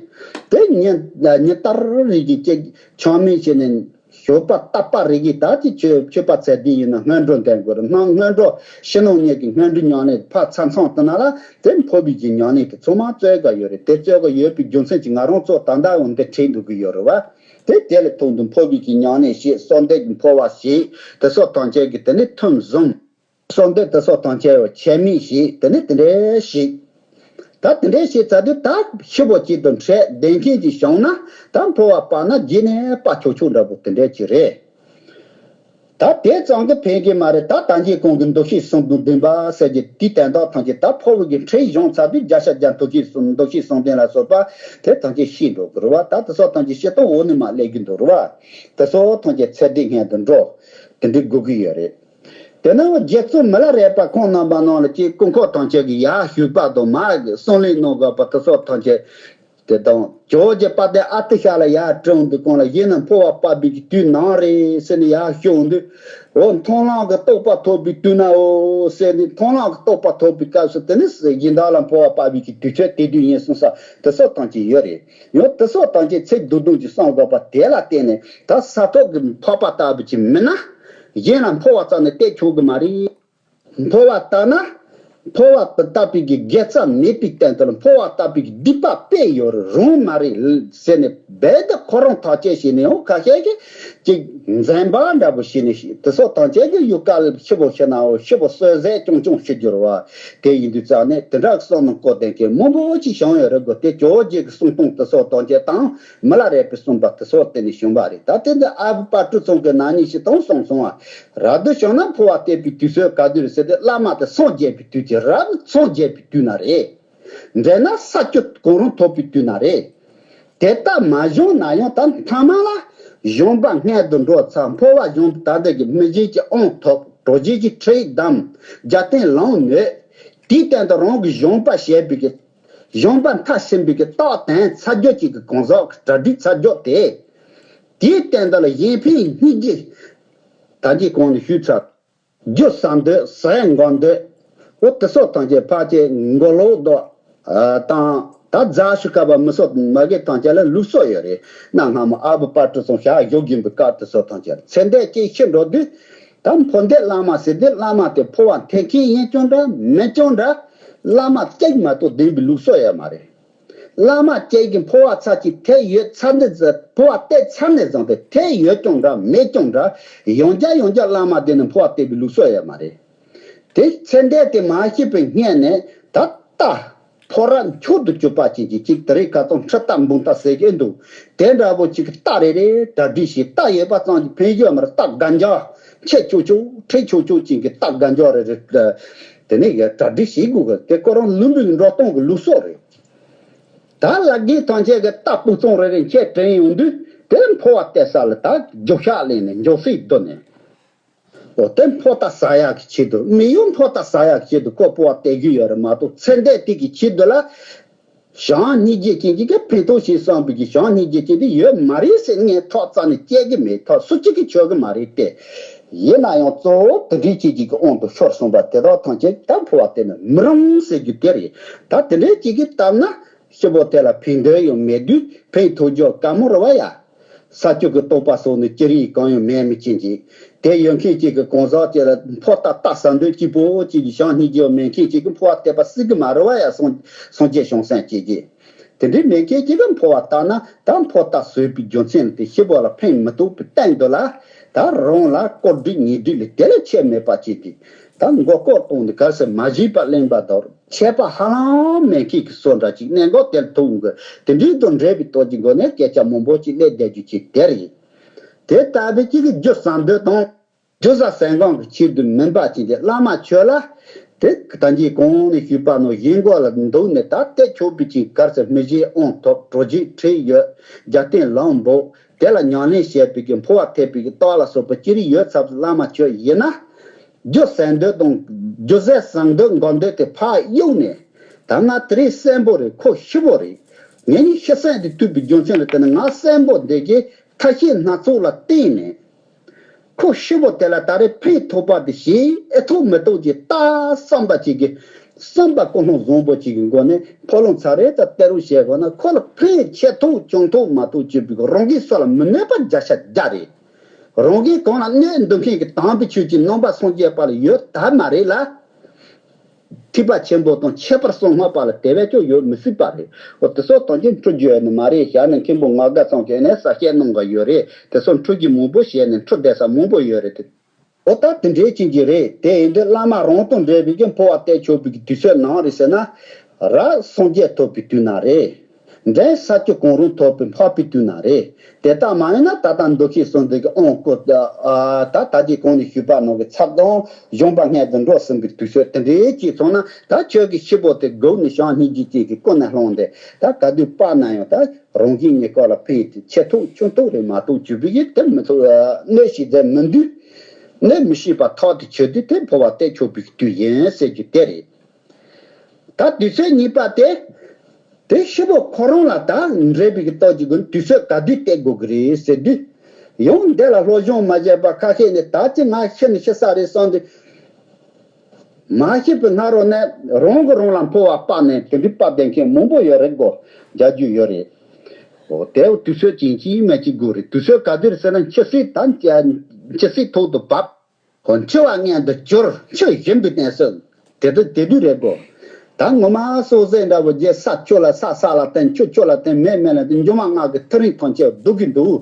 དེ་ཉིན་ཉིན་ལྟར་རེ་གི་ཅིག་ཆང་མིན་བྱས་ནས་ སྤྱོད་པ་དག་པ་རིག་གི་ད་ཅི་ཆོས་ཆོས་པ་ཚད་ལྡན་ཡིན་ན་སྔོན་འགྲོ་འདོན་དགོས་རེད། སྔོན་སྔོན་འགྲོ་ཕྱི་ནང་གཉིས་ཀྱི་སྔོན་འགྲོའི་ཉམས་ལེན་ཕར་ཚང་ཚང་བཏང་ན་ལ་དེ་འཕོ་བའི་གི་ཉམས་ལེན་དེ་ཚང་མ་རྩོད་དགོས་ཡོད་རེད། དེ་རྩོད་དགོས་ཡོད་པའི་རྒྱུ་མཚན་གྱིས་ང་རང་ཚོ་ད་ལྟ་འོང་དེ་ཁྲིད་འདུག་གི་ཡོད་རེད་བ། དེ་དེ་ལས་ཐོག་ཏུ་འཕོ་བའི་གི་ཉམས་ལེན་བྱེད། གསོལ་འདེབས་ཀྱི་འཕོ་བ་བྱེད། དེ་སོགས་ཐམས་ཅད་ཀྱི་དེ་ནི་ཐུན་བཟུང་། གསོལ་འདེབས་དེ་སོགས་ཐམས་ཅད་ཡང་ཆད་མེད་བྱེད། དེ་ནི་དེ་འདྲའི་བྱེད། ད་དེ་འདྲའི་བྱེད་ཚར་དུས་ད་ཤི་བོ་གཅིག་ཏུ་འཕྲད་བདེན་མཁན་གྱི་བྱུང་ན་ད་འཕོ་བ་སྤར་ན་རྗེས་ནས་སྤར་ཆོག་ཆོག་འདྲ་པོ་དེ་འདྲའི་ཅིག་རེད། ད་དེ་ཙམ་གྱིས་ཕན་གྱི་མ་རེད། ད་ད་གིན་གོང་གི་འདུ་ཤེས་གསུམ་དང་བདུན་པ་ཟེར་གྱི་དེའི་དོན་དག་ཐམས་ཅད་ད་འཕོ་བའི་གི་འཕྲིན་བྱུང་ཚར་དུས་བརྒྱ་ཆ་བརྒྱ་འདུ་ཤེས་གསུམ་འདུ་ཤེས་གསུམ་ལྡན་ལ་སོགས་པ་དེ་ཐམས་ཅད་ཤེས་འགྲོ་གི་རེད་བ། ད་དེ་སོགས་ཐམས་ཅད་ཤེས་སྟངས་འོག་ནས་མ་སླེབས་ཀྱི་འདུག་རེད་བ། དེ་སོགས་ཐམས་ཅད་ཚད་ལྡན་སྔོན་དུ་འགྲོ། དེ་འདྲའི་དགོས་ཀྱི་ཡོད་རེད། དེ་ནས་རྗེ་བཙུན་མི་ལ་རས་པ་ཁོང་རྣམ་པ་རྣམས་ལ་ཅིག་སྐུ་འཁོར་ཐམས་ཅད་ཀྱི་ཡར་བཞུགས་པ་དང་མར་གསུང་གླེང་གནང་དགོས་པ་དེ་སོགས་ཐམས་ཅད་དེ་དང་ཇོ་བོ་རྗེ་དཔལ་ལྡན་ཨ་ཏི་ཤ་ལ་ཡར་དྲངས་འདུག་གོང་ལ་ཡིན་ན་འཕོ་བ་སྤར་བའི་གི་དུས་ནམ་རེད་ཟེར་ནས་ཡར་ཞུ་འདུག་འོ་མཐོང་ལམ་གྱི་རྟོགས་པ་ཐོབ་པའི་དུས་ན་འོ་ཟེར་ནས་མཐོང་ལམ་གྱི་རྟོགས་པ་ཐོབ་པའི་སྐབས་སུ་དེ་ནི་གཞན་དག་ལ་འཕོ་བ་སྤར་བའི་གི་དུས་ཚོད་དེ་དུས་ཡིན་གསུངས་ས་དེ་སོགས་ཐམས་ཅད་ཡོད་རེད། ཡང་དེ་སོགས་ཐམས་ཅད་ཚིག་རྡུག་རྡུག་ཅིག་གསུང་དགོས་པ་དེ་ལ་བརྟེན་ནས་ད་ས་ཐོག་གི་འཕགས་པ་ལྟ་བུ་ཅིག་མིན་ན། གཞན་ལ་འཕོ་བ་རྩ་ནས་གཏད་ཆོག་གི་མ་རེད། འཕོ་བ་ལྟ་ན། འཕོ་བ་ལྟ་བུའི་གི་དགེ་རྩ་མེད་པའི་སྟེང་དུ་ལ་འཕོ་བ་ལྟ་བུའི་གི་སྡིག་པ་དཔེ་ཡོད་རུང་མ་རེད་ཟེར་ནས་རྦད་དེ་ཁོ་རང་ཐག་བཅད་བྱས་ནས་ཡང་ཁ་ཤས་ཀྱིས་ཅིག་འཛེམ་པ་འདྲ་པོ་བྱས་ནས་དེ་སོགས་ཐམས་ཅད་ཀྱི་ཡུལ་དཀའ་ལས་ཆེ་པོ་ཞིག་ནའོ་ཞེ་པོ་གསོད་ཟས་ཅུང་ཅུང་ཞིག་འགྱུར་བ་དེ་ཡིན་དུས་ཙང་ནས་དེ་འདྲ་གསུངས་ནས་བཀོད་དེ་མཁན་མང་པོ་ཅིག་བྱུང་ཡོད་རེད་གོ། དེ་ཇོ་བོ་རྗེ་གི་གསུང་སྟངས་དེ་སོགས་ཐམས་ཅད་དང་མི་ལ་རས་པའི་གསུངས་པ་དེ་སོགས་དེ་ནས་བྱུང་བ་རེད། ད་དེ་འདི་ཨ་བུ་དཔལ་སྤྲུལ་ཚང་གི་ནག་ཉེས་ཤིག་དང་གསུངས་སོང་བ། རབ་ཏུ་བྱུང་ན་འཕོ་བ་གཏད་པའི་དུས་ཚོད་ག་དུས་རེད་ཟེར་ཏེ་བླ་མ་དེ་སངས་རྒྱས་པའི་དུས་ཀྱི་རབ་སངས་རྒྱས་པའི་དུས་ན་རེད། འདྲེ་ན་ས་བཅུ་གང་རུང་ཐོབ་པའི་དུས་ན་རེད། དེ་ལྟར་མ་བྱུང་ན་ཡང་ད་མཐའ་མ་ལ་གཞོན་པ་སྔོན་དུ་འགྲོ་ཚར། འཕོ་བ་བྱུང་ད་ལྟ་གི་མི་བཞིན་གྱི་དབང་ཐོབ་གྲོགས་བཞིན་གྱི་ཁྲིད་གདམས་རྒྱབ་རྟེན་ལོངས་ནས་དེའི་སྟེང་དུ་རང་གི་གཞོན་པ་བྱས་པའི་གི་གཞོན་པ་མཐར་ཕྱིན་པའི་གི་རྟགས་དང་ཚ་རྒྱུད་ཅིག་གི་གང་ཟག་གི་གྲ་སྒྲིག་ཚ་རྒྱུད་དེ། དེའི་སྟེང་དུ་ལ་གཞན་ཕན་སྙིང་རྗེ། ད་གིན་གོང་ནས་ཞུས་ཚར། རྒྱུ་བསམ་འདོད་ཟས་འགོམ་འདོད། འོ་དེ་སོགས་ཐམས་ཅད་ཕལ་ཆེར་མགོ་ལོག་རྡོ་དང་ད་རྫ་ཆུ་ཁ་བ་མི་སོགས་མ་གི་ཐམས་ཅད་ལ་ལུགས་སྲོལ་ཡོད་རེད། གནའ་སྔ་མོ་ཨ་བུ་དཔལ་སྤྲུལ་ཚང་ཞག་བཞུགས་ཀྱིན་པའི་སྐབས་དེ་སོགས་ཐམས་ཅད་ཚེ་འདས་ཅིག་ཤི་འགྲོ་དུས་ད་འཕོ་འདོད་བླ་མ་ཟེར་དུས་བླ་མ་དེ་འཕོ་བ་འཐེན་མཁན་ཡིན་ཀྱང་འདྲ་མིན་ཀྱང་འདྲ། བླ་མ་གཅིག་མ་གཏོགས་བདེན་པའི་ལུགས་སྲོལ་ཡོད་མ་རེད། བླ་མ་གཅིག་གིས་འཕོ་བ་ཚར་གཅིག་ཐེབས་ཡོད་ཚར་ནས་བཟུང་འཕོ་བ་གཏད་ཚར་ནས་བཟུང་སྟེ་ཐེབས་ཡོད་ཀྱང་འདྲ་མེད་ཀྱང་འདྲ་ཡང་བསྐྱར་ཡང་བསྐྱར་བླ་མ་དེ་ནས་འཕོ་བ་གཏད་པའི་ལུགས་སྲོལ་ཡོད་མ་རེད། དེ་ཚེ་འདས་དེ་མ་ཤི་བའི་སྔོན་ནས་ད་ལྟ་འཕོ་བ་མཆོག་ཏུ་གྱུར་པ་ཅན་གྱི་གཅིག་དེ་རིང་ཁ་སང་ཁྲི་རྟ་འབུམ་རྟ་ཟེར་གྱི་འདུག་དེ་འདྲ་པོ་གཅིག་གི་རྟ་རེ་རེ་གྲ་སྒྲིག་བྱས། རྟ་ཡོད་པ་ཙམ་གྱིས་ཕན་ཡོད་མ་རེད། རྟ་རྒྱ་འཇགས་ཆེ་ཆོག་ཆོག་ཁྲི་ཆོག་ཆོག་ཅན་གྱི་རྟ་རྒྱ་འཇགས་རེ་རེ་དེ་ནས་གྲ་སྒྲིག་བྱེད་དགོས་གི། དེ་ཁོ་རང་ལུང་པའི་འགྲོ་སྟངས་ཀྱི་ལུགས་སྲོལ་རེད། ད་ལ་རྒན་ཐམས་ཅད་ཀྱི་རྟ་སྤུ་གཙང་རེ་རེ་འཁྱེར་དྲན་ཡོང་དུས་དེ་འཕོ་བ་གཏད་ས་ལ་ད་རྒྱུག་ཤར་ལེན་ནས་འཇོག་སྲིད་འདུག་ནས། འོ་དེ་འཕོ་རྟ་ཟ་ཡག་གི་ཆེད་དུ་མི་ཡོང་འཕོ་རྟ་ཟ་ཡག་གི་ཆེད་དུ་ཁོ་འཕོ་བ་གཏད་རྒྱུ་ཡོད་རེད་མ་གཏོགས་ཚེ་འདས་དེ་གི་ཆེད་དུ་ལ་བྱམས་སྙིང་རྗེ་ཅན་གྱི་གི་ཕན་ཐོགས་ཤིག་བསམ་པའི་གི་བྱམས་སྙིང་རྗེ་ཅན་དེ་ཡོད་མ་རེད་ཟེར་ངས་ཐག་རྩ་ནས་བཅད་ཀྱི་མེད། ཐག་སུ་གཅིག་གིས་ཆོད་གི་མ་རེད་དེ། ཡིན་ན་ཡང་གཙོ་བོ་དེ་འདྲའི་ཅིག་གི་གི་དབང་དུ་ཤོར་སོང་བ་དེ་དག་ཐམས་ཅད་ད་འཕོ་བ་གཏད་ན་མི་རུང་ཟེར་རྒྱུ་དེ་རེད། ད་དེ་འདྲའི་ཅིག་གི་བཏབ་ན་སྐྱེ་བོ་དེ་ལ་ཕན་འདོད་ཡང་མེད་དུས་ཕན་ཐོགས་རྒྱུ་དཀའ་མོ་རེད་བ་ཡ། ས་བཅུ་གི་རྟོགས་པ་སོགས་ནི་ཅི་རིགས་གང་ཡང་མེད་མི་ཅན་གྱི། དེ་ཡོད་མཁན་གཅིག་གི་གང་ཟག་ཅིག་ལ་འཕོ་རྟ་རྟ་ཟ་འདོད་སྐྱིད་པོ་ཅིག་གི་བྱམས་སྙིང་རྗེ་མེད་མཁན་གཅིག་གིས་འཕོ་བ་གཏད་པ་སྲིད་གི་མ་རེད་བ་ཡ། སངས་སངས་རྒྱས་བྱང་སེམས་ཅན་གྱིས། དེ་འདྲའི་མེད་མཁན་གཅིག་གིས་འཕོ་བ་བཏབ་ན་ད་འཕོ་རྟ་ཟོས་པའི་རྒྱུ་མཚན་དེ་སྐྱེ་བོ་ལ་ཕན་མི་ཐོགས་པའི་སྟེང་དུ་ལ་ད་རང་ལ་དཀོར་སྒྲིག་ཉེས་སྒྲིག་ལས་དེ་ལས་ཆེ་མེད་པ་ཅིག་གིས་ད་མགོ་སྐོར་གཏོང་ནས་གལ་སྲིད་མ་བྱས་པ་གླེན་པ་དང་ཆད་པ་ཧ་ལམ་མེད་མཁན་གྱི་བཟོ་འདྲ་ཅིག་གནད་འགག་དེར་ཐུག་གི། དེ་འདྲའི་དང་འབྲེལ་བའི་སྟོབས་ཀྱི་སྒོ་ནས་སྐད་ཆ་མང་པོ་ཅིག་སླེབས་བསྡད་རྒྱུ་ཅིག་དེ་རེད། དེ་ལྟ་བུའི་གཅིག་གི་རྒྱུ་བསམ་འདོད་དང་རྒྱུ་བཟའ་ཟས་འགོམ་གྱི་ཆེད་དུ་མིན་པ་ཅིག་དེ་བླ་མ་ཁྱོད་ལ་དེ་ད་གིན་གོང་ནས་ཞུས་པ་ནང་བཞིན་མགོ་ལ་འདུག་ནས་ད་གཏད་ཆོག་པའི་ཅིག་གལ་སྲིད་མི་བཞིའི་དབང་ཐོབ་གྲོགས་བྱེད་ཁྲིད་ཡོད་རྒྱབ་རྟེན་ལམ་འབོག་དེ་ལ་ཉམས་ལེན་བྱས་པའི་གི་འཕོ་བ་ཐེབས་པའི་གི་རྟགས་ལ་སོགས་པ་ཅི་རིགས་ཡོད་ཚབ་བླ་མ་ཁྱོད་ཡིན་ན། རྒྱུ་ཟས་འདོད་དང་རྒྱུ་ཟས་ཟ་འདོད་འགོམ་འདོད་དེ་ཕར་གཡུག་ནས། ད་ང་དེ་རིང་གསོན་པོ་རེད། ཁོ་ཤི་བོ་རེད། ངེད་གཉིས་ཤི་གསོན་དེ་ཐུག་པའི་རྒྱུ་མཚན་ལ་བརྟེན་ནས་ང་གསོན་པོ་འདི་གའི་ཐབས་ཤེས་སྣ་ཚོགས་ལ་བརྟེན་ནས། ཁོ་ཤི་བོ་དེ་ལ་ད་རེས་ཕན་ཐོགས་པ་དེ་ཞིག་ཨེ་ཐོགས་མི་ཐོགས་ཀྱི་ད་བསམ་པ་ཅིག་གི་བསམ་པ་ཀུན་སློང་བཟང་པོ་ཅིག་གི་སྒོ་ནས་ཕོ་ལོང་ཚ་རེ་ད་སྟེར་རོགས་བྱས་དགོས་ན་ཁོ་ལ་ཕན་ཆེ་ཐོགས་ཆུང་ཐོགས་མ་ཐོགས་བྱེད་པའི་རང་གི་སོ་ལ་མི་གནོད་པ་བརྒྱ་ཆ་བརྒྱ་རེད། རང་གི་གང་ལ་གནོད་འདུག་མཁན་གྱི་དམ་པའི་ཆོས་ཀྱི་རྣམ་པ་སངས་རྒྱས་པ་ལ་ཡོད་ད་མ་རེད་ལ། ཐེག་པ་ཆེན་པོ་དང་ཁྱད་པར་གསུམ་སྔགས་པ་ལ་དེ་བས་ཀྱང་ཡོད་མི་སྲིད་པ་རེད། འོ་དེ་ཚོ་དོན་གྱི་འཁྲུལ་རྒྱུ་ཡོད་ནི་མ་རེད། ཞག་ནས་མཁན་པོ་ང་དགའ་ཚང་གིས་ནས་གསལ་བཤད་གནང་གི་ཡོད་རེད། དེ་ཚོ་འཁྲུལ་རྒྱུ་མང་པོ་བཤད་ནས་འཁྲུལ་བསྡད་ས་མང་པོ་ཡོད་རེད་དེ། འོ་ད་དེ་འདྲའི་ཅན་གྱི་རེད། དེ་ཡིན་དུས་བླ་མ་རང་དང་འབྲེལ་བའི་གི་འཕོ་བ་སྟེར་ཆོག་པའི་གི་དུས་ཚོད་ནང་རེད་ཟེར་ན། རབ་སངས་རྒྱས་ཐོབ་པའི་དུས་ན་རེད། འབྲས་ས་བཅུ་གང་རུང་ཐོབ་པའི་འཕགས་པའི་དུས་ན་རེད། དེ་ལྟ་མ་ཡིན་ན་ད་ལྟ་མདོ་ཁྱེད་གསུངས་དེ་གི་ཨོང་ཀོ་ད་ད་ལྟ་དེ་གོང་ནས་ཞུས་པ་ནང་གི་ཚབ་དང་གཞོན་པ་སྔས་དུ་འགྲོ་ཟིན་པའི་དུས་ཚོད་དེ་འདྲའི་ཅིག་སོང་ན། ད་ཁྱོད་ཀྱི་ཤི་བོ་དེ་སྒུག་ནས་ཞག་སྙིང་རྗེ་ཅན་གྱི་ཀུན་ནས་སློང་དེ་ད་ག་དུས་པ་ན་ཡང་ད་རང་བཞིན་ཉེ་སྐོར་ལ་ཕན་ཡོན་ཆེ་ཐུག་ཆུང་ཐུག་རེད་མ་གཏོགས་བཅུ་པའི་གི་དེ་མི་ཐུབ། གནོད་བྱེད་མཛད་མི་འདུག་གནོད་མི་ཤེས་པ་ཐག་ཏུ་ཆོད་དུས་དེ་འཕོ་བ་སྟེར་ཆོག་པའི་དུས་ཡིན་ཟེར་རྒྱུ་དེ་རེད། ད་དུས་ཚོད་གཉིས་པ་དེ། དེ་ཤི་བོ་ཁོ་རང་ལ་ད་འབྲེལ་བའི་གི་རྟགས་ཀྱི་སྒོ་ནས་དུས་ཚོད་ག་དུས་སྟེར་དགོས་ཀྱི་རེད་ཟེར་དུས། ཡང་འདི་ལ་སློབ་སྦྱོང་མ་བྱས་པ་ཁ་ཤས་ནས་ད་ཅི་ང་ཤི་ནས་ཤི་ས་རེད་བསམ་དུས། མ་ཤི་བའི་སྔ་རོལ་ནས་རང་གིས་རང་ལ་འཕོ་བ་སྤར་ནས་དེ་འདྲའི་སྤར་བསྡད་མཁན་མང་པོ་ཡོད་རེད་གོ། རྒྱག་རྒྱུ་ཡོད་རེད། འོ་དེ་དུས་ཚོད་ཅན་གྱིས་མ་ཅིག་དགོས་རེད། དུས་ཚོད་ག་དུས་རེད་ཟེར་ན་འཆི་སྲིད་ད་འཆི་སྲིད་ཐོག་ཏུ་བབས། འཆི་བ་མངལ་དུ་གྱུར། འཆི་བཞིན་པའི་གནས་སུ་དེ་དུས་དེ་དུས་རེད་གོ། ད་ངོ་མ་སྲོག་ཟད་འདྲ་བོ་རྗེས་ས་ཆུ་ལ་ས་ས་ལ་བརྟེན། ཆུ་ཆུ་ལ་བརྟེན། མེ་མེ་ལ་བརྟེན། འགྱུར་བ་ལྔ་གི་ཐག་རིང་ཐམས་ཅད་སྡུག་གི་འདུག་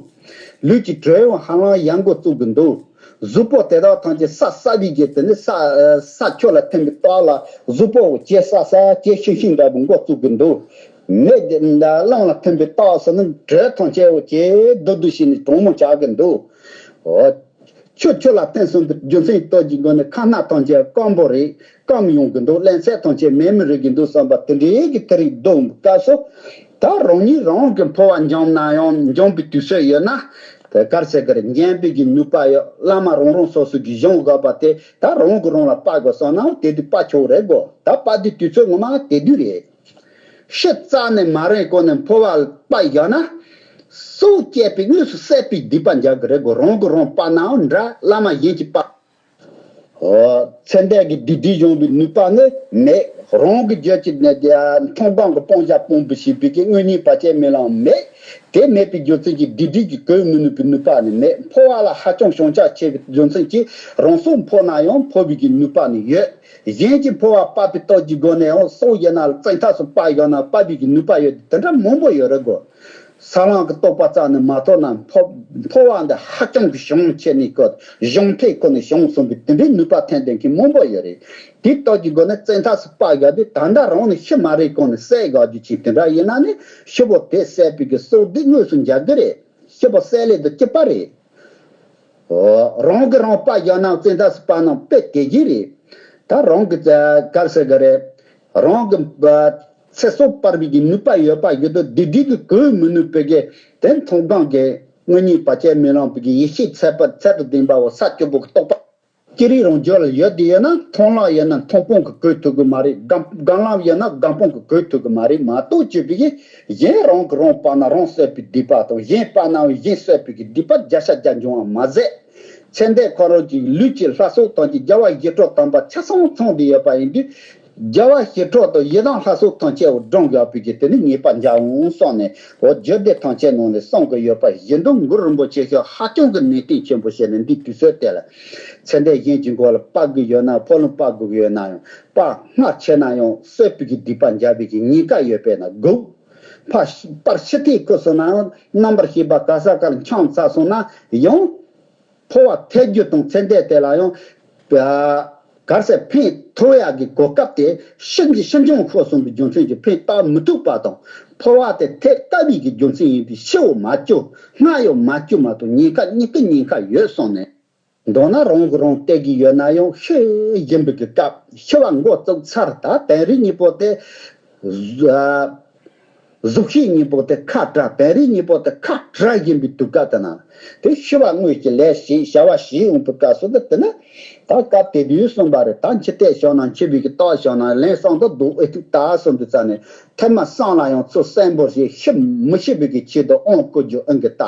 ལུས་ཀྱི་དྲོད་ཡང་ཧ་ལམ་ཡང་འགོ་བཙུགས་གི་འདུག་གཟུགས་པོ་དེ་དག་ཐམས་ཅད་ས་ས་བའི་རྗེས་དེ་ནི་ས་ས་ཆུ་ལ་ཐིམ་པའི་རྟགས་ལ་གཟུགས་པོ་ཇེ་ས་ས་ཇེ་ཤིང་ཤིང་འདྲ་བོ་འགོ་བཙུགས་གི་འདུག་མེ་དེ་རླངས་ལ་ཐིམ་པའི་རྟགས་སུ་ནི་དྲོད་ཐམས་ཅད་ཇེ་སྡུག་སྡུག་བྱས་ནས་གྲང་མོ་ཆགས་གི་འདུག་འོ། ཆུ་ཆུ་ལ་བརྟེན་སོང་དུས་རྒྱུ་མཚན་ལྟོས་ཀྱི་སྒོ་ནས་ཁ་སྣ་ཐམས་ཅད་སྐམ་པོ་རེད། སྐམ་ཡོང་གི་འདུག་རླན་ཚད་ཐམས་ཅད་མེ་མེ་རེད་ཀྱི་འདུག་བསམ་པ་དེ་འདྲའི་གི་ཐག་རིང་སྡུག་སྐབས་སུ། ད་རང་ཉིད་རང་གི་འཕོ་བ་འཇོམས་ན་ཡང་འཇོམས་པའི་དུས་ཚོད་ཡོད་ན། དེ་ག་རེ་ཟེར་གི་རེད། འཇོམས་པའི་གི་ནུས་པ་ཡོད། བླ་མ་རང་རང་སོ་སོ་གི་གཞུང་དགོས་པ་དེ་ད་རང་གི་རང་ལ་སྤར་དགོས་བསམ་ན་དེ་དུས་སྤར་ཆོག་རེད་གོ། ད་སྤར་དུས་དུས་ཚོད་ངོ་མ་དེ་དུས་རེད། ཤི་རྩ་ནས་མ་རན་གོང་ནས་འཕོ་བ་སྤར་བཞག་ན། སྲོག་བཅད་པའི་དངོས་སུ་བསད་པའི་སྡིག་པ་འཇལ་གི་རེད་གོ། རང་གིས་རང་སྤར་ནའང་འདྲ། བླ་མ་གཞན་གྱིས་སྤར། འོ། ཚེ་འདས་ཀྱི་སྡིག་སྒྲིབ་སྦྱོང་བའི་ནུས་པ་ནི་མེད། རང་གི་རྒྱུད་ཀྱི་ནད་མཐོང་སྒང་གི་སྤང་བྱ་སྤོང་བའི་བྱེད་པའི་གི་དངོས་གཉེན་བར་ཆད་མེད་ལམ་མེད། དེ་མེད་པའི་རྒྱུ་མཚན་གྱིས་སྡིག་སྒྲིབ་ཀྱིས་གོས་མི་ནུས་པའི་ནུས་པ་ནི་མེད། འཕོ་བ་ལ་ཧ་ཅང་ཞེན་ཆགས་ཆེ་བའི་རྒྱུ་མཚན་གྱིས་རང་སྲོག་འཕོ་ན་ཡང་འཕོ་བའི་གི་ནུས་པ་ནི་ཡོད། གཞན་གྱིས་འཕོ་བ་སྤར་བའི་སྟོབས་ཀྱི་སྒོ་ནས་ཡང་སྲོག་ཡོད་ན་ལ་བཙན་ཐབས་སུ་སྤར་ཡོད་ན་སྤར་བའི་གི་ནུས་པ་ཡོད་དེ་འདྲ་མང་པོ་ཡོད་རེད་གོ། ས་ལམ་གྱི་རྟོགས་པ་རྩ་ནས་མ་ཐོབ་ན་འཕོ་འཕོ་བ་འདི་ཧ་ཅང་གི་ཞེང་ཆེ་ནས་གོ། ཞེང་འཕེལ་ཁོ་ནས་ཞེང་གསུངས་པའི་དེ་འདྲའི་ནུས་པ་ཐོན་ལྡན་མཁན་མང་པོ་ཡོད་རེད། དེའི་སྟོབས་ཀྱི་སྒོ་ནས་བཙན་ཐབས་སུ་སྤར་ཡོད་དེ་ད་ལྟ་རང་ནས་ཤི་མ་རན་གོང་ནས་བསད་དགོས་རྒྱུ་ཅིག་དེ་འདྲ་ཡིན་ན་ནི་ཤི་བོ་དེ་བསད་པའི་གི་སྲོག་འདི་དངོས་སུ་འཇལ་གི་རེད། ཤི་བོ་བསད་ལས་དུ་སྐྱིད་པ་རེད། འོ། རང་གིས་རང་སྤར་བཞག་ན་བཙན་ཐབས་སུ་སྤར་ན་དཔེ་དེ་བཞིན་རེད། ད་རང་གི་ག་རེ་ཟེར་གི་རེད། རང་གི་ཚེ་སྲོག་སྤར་བའི་གི་ནུས་པ་ཡོད་པ་ཡོད་དུ་སྡིག་སྒྲིབ་ཀྱིས་གོས་མི་ནུས་པའི་གི་དེ་མཐོང་སྒང་གི་དངོས་གཉེན་བར་ཆད་མེད་ལམ་པའི་གི་ཡེ་ཤེས་ཚད་པ་ཚད་དང་ལྡན་པའོ། ས་བཅུ་པོ་གི་རྟོགས་པ། ཅི་རིགས་རང་རྒྱུད་ལ་ཡོད་དེ་ཡོད་ན་མཐོང་ལམ་ཡོད་ན་མཐོང་སྤང་གིས་གོས་ཐུབ་གི་མ་རེད། སྒོམ་སྒོམ་ལམ་ཡོད་ན་སྒོམ་སྤང་གིས་གོས་ཐུབ་གི་མ་རེད་མ་གཏོགས་བཅོས་པའི་གི་གཞན་རང་གིས་རང་སྤར་ན་རང་བསད་པའི་སྡིག་པ་དང་གཞན་སྤར་ནའང་གཞན་བསད་པའི་གི་སྡིག་པ་བརྒྱ་ཆ་བརྒྱ་འབྱུང་བ་མ་ཟད། ཚེ་འདས་ཁོ་རང་གི་ལུས་ཀྱི་ལྷ་སྲོག་ཐམས་ཅད་རྒྱལ་བ་ཞི་ཁྲོ་དམ་པ་ཆ་ཚང་ཚང་དུ་ཡོད་པ་ཡིན་དུས། རྒྱལ་བ་ཞི་ཁྲོ་དང་ཡི་དམ་ལྷ་སྲོག་ཐམས་ཅད་འོ་བགྲང་དགོས་པའི་གི་དེ་ནི་ཉེས་པ་འཇལ་འོང་བསམ་ནས་འོ་རྒྱུད་སྡེ་ཐམས་ཅད་ནང་ནས་གསུང་གི་ཡོད་པ་བཞིན་དུ་གུ་རུ་རིན་པོ་ཆེ་ཤོག་ཧ་ཅང་གི་ནན་ཏན་ཆེན་པོ་བྱས་ནས་འདིའི་དུས་ཚོད་དེ་ལ་ཚེ་འདས་གཞན་གྱི་མགོ་ལ་སྤར་དགོས་ཡོད་ན་ཕོ་ལུང་སྤར་དགོས་ཡོད་ན་ཡང་སྤར་སྔ་ཕྱི་ན་ཡང་གསོད་པའི་གི་སྡིག་པ་འཇལ་བའི་གི་ཉེན་ཁ་ཡོད་པས་ན་དགོས། ཕར་སྤར་ཕྱི་ཐེངས་ཁུ་སོང་ན་ཡང་རྣམ་པར་ཤེས་པ་ག་ས་ག་ལ་འཆམ་ཚར་སོང་ན་ཡང་། འཕོ་བ་ཐེབས་རྒྱུ་དང་ཚེ་འདས་དེ་ལ་ཡང་། ག་རེ་ཟེར་ཕན་ཐོགས་ཡག་གི་གོ་སྐབས་དེ་ཤིན་ཏུ་ཤིན་སྦྱོང་ཤོར་སོང་བའི་རྒྱུ་མཚན་གྱིས་ཕན་བཏགས་མི་ཐུབ་པ་དང་འཕོ་བ་དེ་ཐེབས་དཀའ་བའི་གི་རྒྱུ་མཚན་ཡིན་པས་ཤི་བོ་མ་བཅོ་སྔ་ཡོད་མ་བཅོ་མ་གཏོགས་ཉེན་ཁ་གཉིས་ཀ་ཉེན་ཁ་ཡོད་སོང་ནས། མདོར་ན་རང་གིས་རང་བསྟེན་གྱི་ཡོད་ན་ཡང་ཤི་བཞིན་པའི་གི་སྐབས་ཤི་བ་འགོ་བཙུགས་ཚར་ད་དོན་རིག་གཉིས་པོ་དེ། གཟུགས་ཤེས་གཉིས་པོ་དེ་ཁ་བྲལ་དོན་རིག་གཉིས་པོ་དེ་ཁ་བྲལ་བཞིན་པའི་དུས་སྐབས་དེ་ན། དེ་ཤི་བ་དངོས་ཀྱི་ལས་བྱེད་བྱ་བ་བྱེད་འོང་པའི་སྐབས་སུ་དེ་དེ་ནི། ད་སྐབས་དེ་དུས་གསུངས་པ་རེད། ད་འཆི་ལྟས་བྱུང་ན་འཆི་བའི་གི་རྟགས་བྱུང་ན་ལན་གསང་དུ་སྡུག་ཨེ་ཐུག་ད་གསུངས་དུས་ཙ་ནས་ཐེངས་མ་གསང་ལ་ཡང་ཚུར་གསན་པོ་བྱེད་ཤི་མི་ཤི་བའི་གི་ཆེད་དུ་དབང་བསྐུར་རྒྱུ་ཨང་གི་རྟ།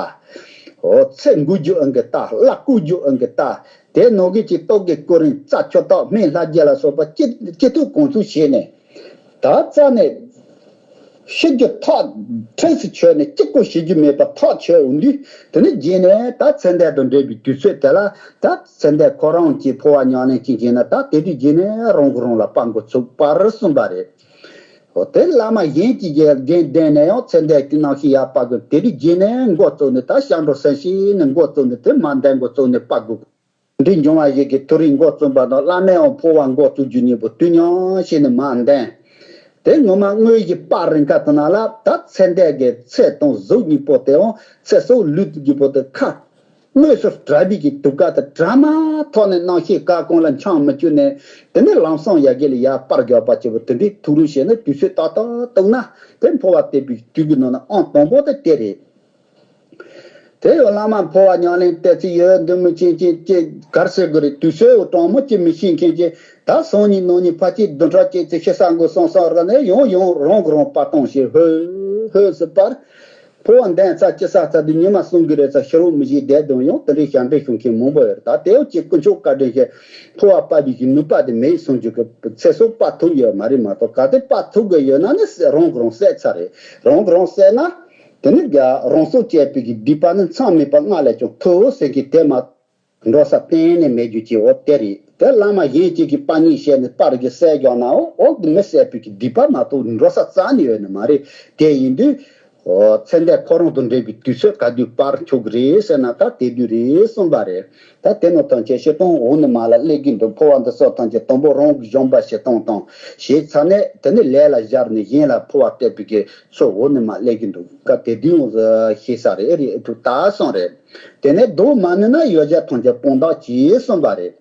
འོ་ཚེ་འགུག་རྒྱུ་ཨང་གི་རྟ་བླ་བསྐུར་རྒྱུ་ཨང་གི་རྟ། དེ་ནང་གི་ཅིག་རྟོག་གེ་ཀུན་རིན་རྩ་ཆོད་རྟགས་སྨན་ལྷ་རྒྱལ་ལ་སོགས་པ་ཅི་ཅི་ཐུབ་གང་ཐུབ་བྱས་ནས། ད་རྩ་ནས། ཤི་རྒྱུ་ཐག་འཕྲལ་སེ་ཆོད་ནས་གཅིག་པོ་ཤི་རྒྱུ་མེད་པ་ཐག་ཆོད་འོང་དུས། དེ་ནས་རྗེས་ནས་ད་ཚེ་འདས་དང་འབྲེལ་བའི་དུས་ཚོད་དེ་ལ་ད་ཚེ་འདས་ཁོ་རང་གིས་འཕོ་བ་ཉམས་ལེན་བྱེད་ཀྱིན་ན། ད་དེ་དུས་རྗེས་ནས་རང་གིས་རང་ལ་སྤར་འགོ་ཚུགས་པར་གསུངས་པ་རེད། འོ་དེ་བླ་མ་གཞན་གྱིས་རྒྱན་བསྡད་ནས་ཡང་ཚེ་འདས་ཀྱི་རྣམ་ཤེས་ཡར་སྤར་དགོས། དེ་དུས་རྗེས་ནས་འགོ་བཙུགས་ནས། ད་སྐྱབས་འགྲོ་སེམས་བསྐྱེད་ནས་འགོ་བཙུགས་ནས། དེ་མར་འདོན་འགོ་བཙུགས་ནས་སྤར་དགོས། འབྲིང་འབྱུང་བ་ཞིག་གིས་མཐོ་རིས་འགོ་བཙུགས་པ་དང་། བླ་མས་ཡང་འཕོ་བ་འགོ་བཙུགས་རྒྱུ་གཉིས་པོ་དུས་མཉམ་བྱས་ནས་མར་འདོན། དེ་ངོ་མ་དངོས་གཞི་སྤར་རན་ཁ་དེ་ན་ལ། ད་ཚེ་འདས་ཀྱི་ཚེ་དང་གཟུགས་གཉིས་པོ་དེའང་ཚེ་སྲོག་ལུས་གཉིས་པོ་དེ་ཁ་དངོས་སུ་བྲལ་བའི་གི་དུས་སྐབས་དེ་དྲ་མ་ཐོག་ནས་རྣམ་ཤེས་གང་གང་ལ་འཆང་མི་བཅུག་ནས། དེ་ནས་ལམ་སང་ཡ་གི་ལ་ཡར་སྤར་རྒྱག་པ་བྱེད་པོ་དེ་འདྲའི་ཐུགས་རུས་བྱས་ནས་དུས་ཚོད་ཏག་ཏག་བཏུགས་ན། དེ་འཕོ་བ་བསྟེན་པའི་དུས་ཀྱི་ནང་ན་ཨང་དང་པོ་དེ་དེ་རེད། དེ་ཡང་བླ་མ་འཕོ་བ་ཉམས་ལེན་བསྟེན་ཚེ་ཡོད་འདི་མི་ཅན་ཅན་ཅན་གར་ཟེར་དགོས་རེད། དུས་ཚོད་འོ་གྲངས་མང་ཅིག་མི་ཤེས་མཁན་ཅན། ད་སང་ཉིན་གནངས་ཉིན་ཕལ་ཆེར་བདུན་ཕྲག་གཅིག་ཙམ་ཤི་ས་འགོ་སོང་སོང་ར་ནས་ཡང་ཡང་རང་གིས་རང་སྤར་སྟངས་ཤིག་ཧོད་ཧོད་ཟེར་སྤར། འཕོ་བ་འདོན་ཚར་ཅི་ས་ཚར་དུས་ཉི་མ་གསུམ་གྱི་རེ་ཚ་ཤི་རོགས་མི་ཤེས་བསྡད་དང་། ཡང་དེ་འདྲའི་ཞབས་འདྲེན་ཞུ་མཁན་མང་པོ་ཡོད་རེད། ད་དེ་ཡང་ཅིག་དཀོན་མཆོག་བཀའ་དྲིན་ཞིག་འཕོ་བ་སྤར་བའི་གི་ནུས་པ་དེ་མེད་སོང་རྒྱུ་གི་ཚེ་སྲོག་སྤར་ཐུབ་ཡོད་མ་རེད་མ་གཏོགས། གལ་ཏེ་སྤར་ཐུབ་གི་ཡོད་ན་ནི་རང་གིས་རང་བསད་ཚར་རེད། རང་གིས་རང་བསད་ན། དེ་ནི་རང་སྲོག་བཅད་པའི་གི་སྡིག་པ་ནི་མཚམས་མེད་པ་སྔར་ལས་ཀྱང་ཐོབ་ཟེར་གི་དེ་མ་འགྲོ་ས་གཏན་ནས་མེད་རྒྱུ་ཅིག་འོ་དེ་རེད། དེ་བླ་མ་གཞན་གཅིག་གིས་སྤར་ཉེས་བཤད་ནས་སྤར་གི་བསད་རྒྱག་ན། འོ་འོ་དེ་མི་བསད་པའི་གི་སྡིག་པ་མ་གཏོགས་འགྲོ་ས་རྩ་ནས་ཡོད་ནི་མ་རེད། དེ་ཡིན་དུས། འོ་ཚེ་འདས་ཁོ་རང་དང་འབྲེལ་བའི་དུས་ཚོད་ག་དུས་སྤར་ཆོག་གི་རེད་ཟེར་ན། ད་དེ་དུས་རེད་གསུངས་པ་རེད། ད་དེ་ནོ་ཐམས་ཅད་སྤྱིར་བཏང་འོག་ནས་མར་ལ་སླེབས་ཀྱི་འདུག་འཕོ་བ་འདི་སོགས་ཐམས་ཅད་དང་པོ་རང་གི་སྦྱོང་བ་བྱེད་སྟངས་དང་། བྱས་ཚར་ནས་དེ་ནས་ལས་ལ་སྦྱར་ནས་གཞན་ལ་འཕོ་བ་བསྟེན་པའི་གི་ཚུལ་འོག་ནས་མར་སླེབས་ཀྱི་འདུག་ཀ་དེ་དུས་ཡོངས་སུ་ཤེས་ས་རེད། རེད་འདུག་ད་སོང་རེད། དེ་ནས་སྡུག་མ་ནུས་ན་ཡོ་བྱད་ཐམས་ཅད་སྤང་དག་གྱིས་གསུངས་པ་རེད།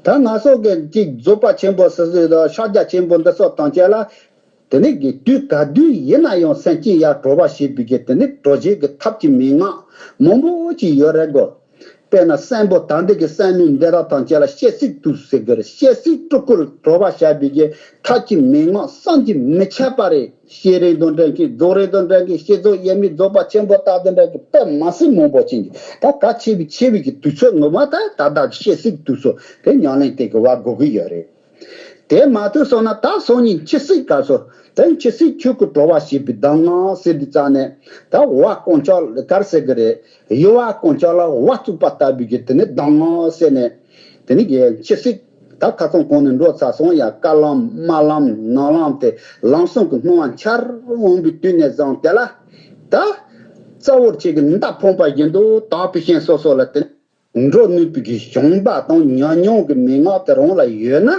ད་ང་ཚོ་གི་ཅིག་རྫོགས་པ་ཆེན་པོ་ཟེར་ཟེར་དང་ཕྱག་རྒྱ་ཆེན་པོ་འདི་སོགས་ཐམས་ཅད་ལ། དེ་ནས་གི་དུས་ག་དུས་ཡིན་ན་ཡང་སེམས་ཅན་ཡར་གྲོལ་བ་བྱེད་པའི་གི་དེ་ནས་གྲོལ་བྱེད་ཀྱི་ཐབས་ཀྱི་མན་ངག་མང་པོ་ཅིག་ཡོད་རེད་གོ། དཔེར་ན་གསོན་པོ་ད་འདི་གི་གསོན་ནུས་འདི་དག་ཐམས་ཅད་ལ་སྐྱེ་སྲིད་དུག་ཟེར་གི་རེད། སྐྱེ་སྲིད་དྲུག་ཀུན་གྲོལ་བར་བྱ་བའི་གི་ཐབས་ཀྱི་མན་ངག་བསམ་གྱིས་མི་ཁྱབ་པ་རེད། བསྐྱེད་རིམ་དང་འབྲེལ་མཁན། རྫོགས་རིམ་དང་འབྲེལ་མཁན། བསྐྱེད་རྫོགས་དབྱེར་མེད་རྫོགས་པ་ཆེན་པོ་དག་དང་འབྲེལ་མཁན་དཔེ་མ་སྲིད་མང་པོ་ཅན་གྱི། ད་གལ་ཆེ་བའི་ཆེ་བའི་གི་དུས་ཚོད་ངོ་མ་ད་ད་ལྟ་སྐྱེ་སྲིད་དུག་སོགས་དེ་ཉམས་ལེན་དེ་གི་བ་དགོས་ཀྱི་ཡོད་རེད། དེ་མ་ཐུབ་སོང་ན་ད་སང་ཉིན་འཆི་སྲིད་སྐབས་སུ་དེ་འཆི་སྲིད་ཆོས་སྐུ་གྲོལ་བ་བྱེད་པའི་གདམས་ངག་ཟེར་དུས་ཙ་ནས། ད་བ་རྐང་ལྕགས་ག་རེ་ཟེར་གི་རེད། ཡུ་བ་རྐང་ལྕགས་ལ་བ་བཙུགས་པ་ལྟ་བུའི་གི་དེ་ནས་གདམས་ངག་ཟེར་ནས། དེ་ནས་གི་འཆི་སྲིད་ད་ཁ་སང་གོང་ནས་འགྲོ་ཚར་སོང་ཡ། བཀའ་ལམ་སྨོན་ལམ་ནང་ལམ་དེ་ལམ་གསུམ་གྱི་སྣང་བ་འཆར་འོང་བའི་དུས་ནས་བཟུང་དེ་ལ། ད་རྩ་བོ་ཆེ་གི་མདའ་ཕངས་པ་བཞིན་དུ་དག་པའི་ཞིང་སོ་སོ་ལ་དེ་འགྲོ་ནུས་པའི་གི་སྦྱོང་བ་དང་ཉམས་མྱོང་གི་མན་ངག་དེ་རང་ལ་ཡོད་ན།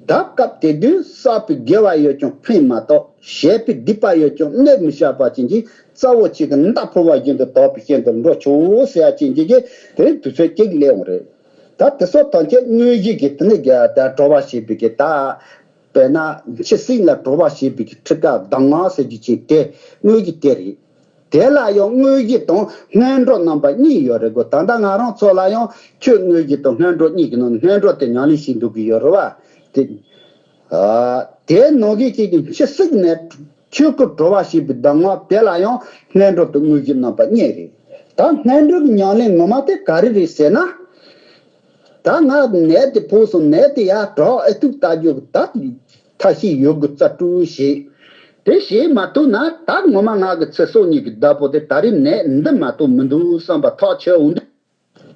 ད་སྐབས་དེ་དུས་བསགས་པའི་དགེ་བ་ཡོད་ཀྱང་ཕན་མ་གཏོགས། བྱས་པའི་སྡིག་པ་ཡོད་ཀྱང་གནོད་མི་བྱ་བ་ཅན་གྱི་རྩ་བོ་ཆེ་གི་མདའ་ཕོ་བ་བཞིན་དུ་དག་པའི་ཞིང་དུ་འགྲོ་ཆོག་ཟེར་ཡ་ཅན་གྱི་གི་དེ་དུས་ཚོད་ཅིག་སླེབས་འོང་རེད། ད་དེ་སོགས་ཐམས་ཅད་དངོས་གཞི་གི་དེ་ནས་གི་ད་གྲོལ་བ་བྱེད་པའི་གི་ད། དཔེར་ན་འཆི་སྲིད་ལ་གྲོལ་བ་བྱེད་པའི་གི་ཁྲིད་ཀ་གདམས་ངག་ཟེར་རྒྱུ་ཅན་དེ་དངོས་གཞི་དེ་རེད། དེ་ལ་ཡང་དངོས་གཞི་དང་སྔོན་འགྲོ་རྣམ་པ་གཉིས་ཡོད་རེད་གོ། ད་ལྟ་ང་རང་ཚོ་ལ་ཡང་ཆོས་དངོས་གཞི་དང་སྔོན་འགྲོ་གཉིས་ཀྱི་ནང་ནས་སྔོན་འགྲོ་དེ་ཉམས་ལེན་བྱེད་འདུག་གི་ཡོད་རེད་བ། དེ་ཨ་དེའི་ནང་གི་གཅིག་གི་འཆི་སྲིད་ནས་ཆོས་སྐུ་གྲོལ་བ་བྱེད་པའི་གདམས་ངག་དེ་ལ་ཡང་སྔོན་འགྲོ་དང་དངོས་གཞི་རྣམ་པ་གཉིས་རེད། ད་སྔོན་འགྲོ་གི་ཉམས་ལེན་ངོ་མ་དེ་ག་རེ་རེད་ཟེར་ན། ད་ང་ནད་དེ་ཕོག་སོང་། ནད་དེ་ཡར་དྲག་ཨེ་ཐུག་ལྟ་རྒྱུ་ད་ཐབས་ཤེས་ཡོད་དགུ་རྩལ་སྤྲུགས་བྱེད། དེ་བྱེད་མ་ཐུབ་ན་ད་ངོ་མ་ང་གི་ཚེ་སྲོག་གཉིས་ཀྱི་བདག་པོ་དེ་ད་རེས་ནད་འདི་མ་གཏོགས་མི་འདུག་བསམ་པ་ཐག་ཆོད་འོང་དུས།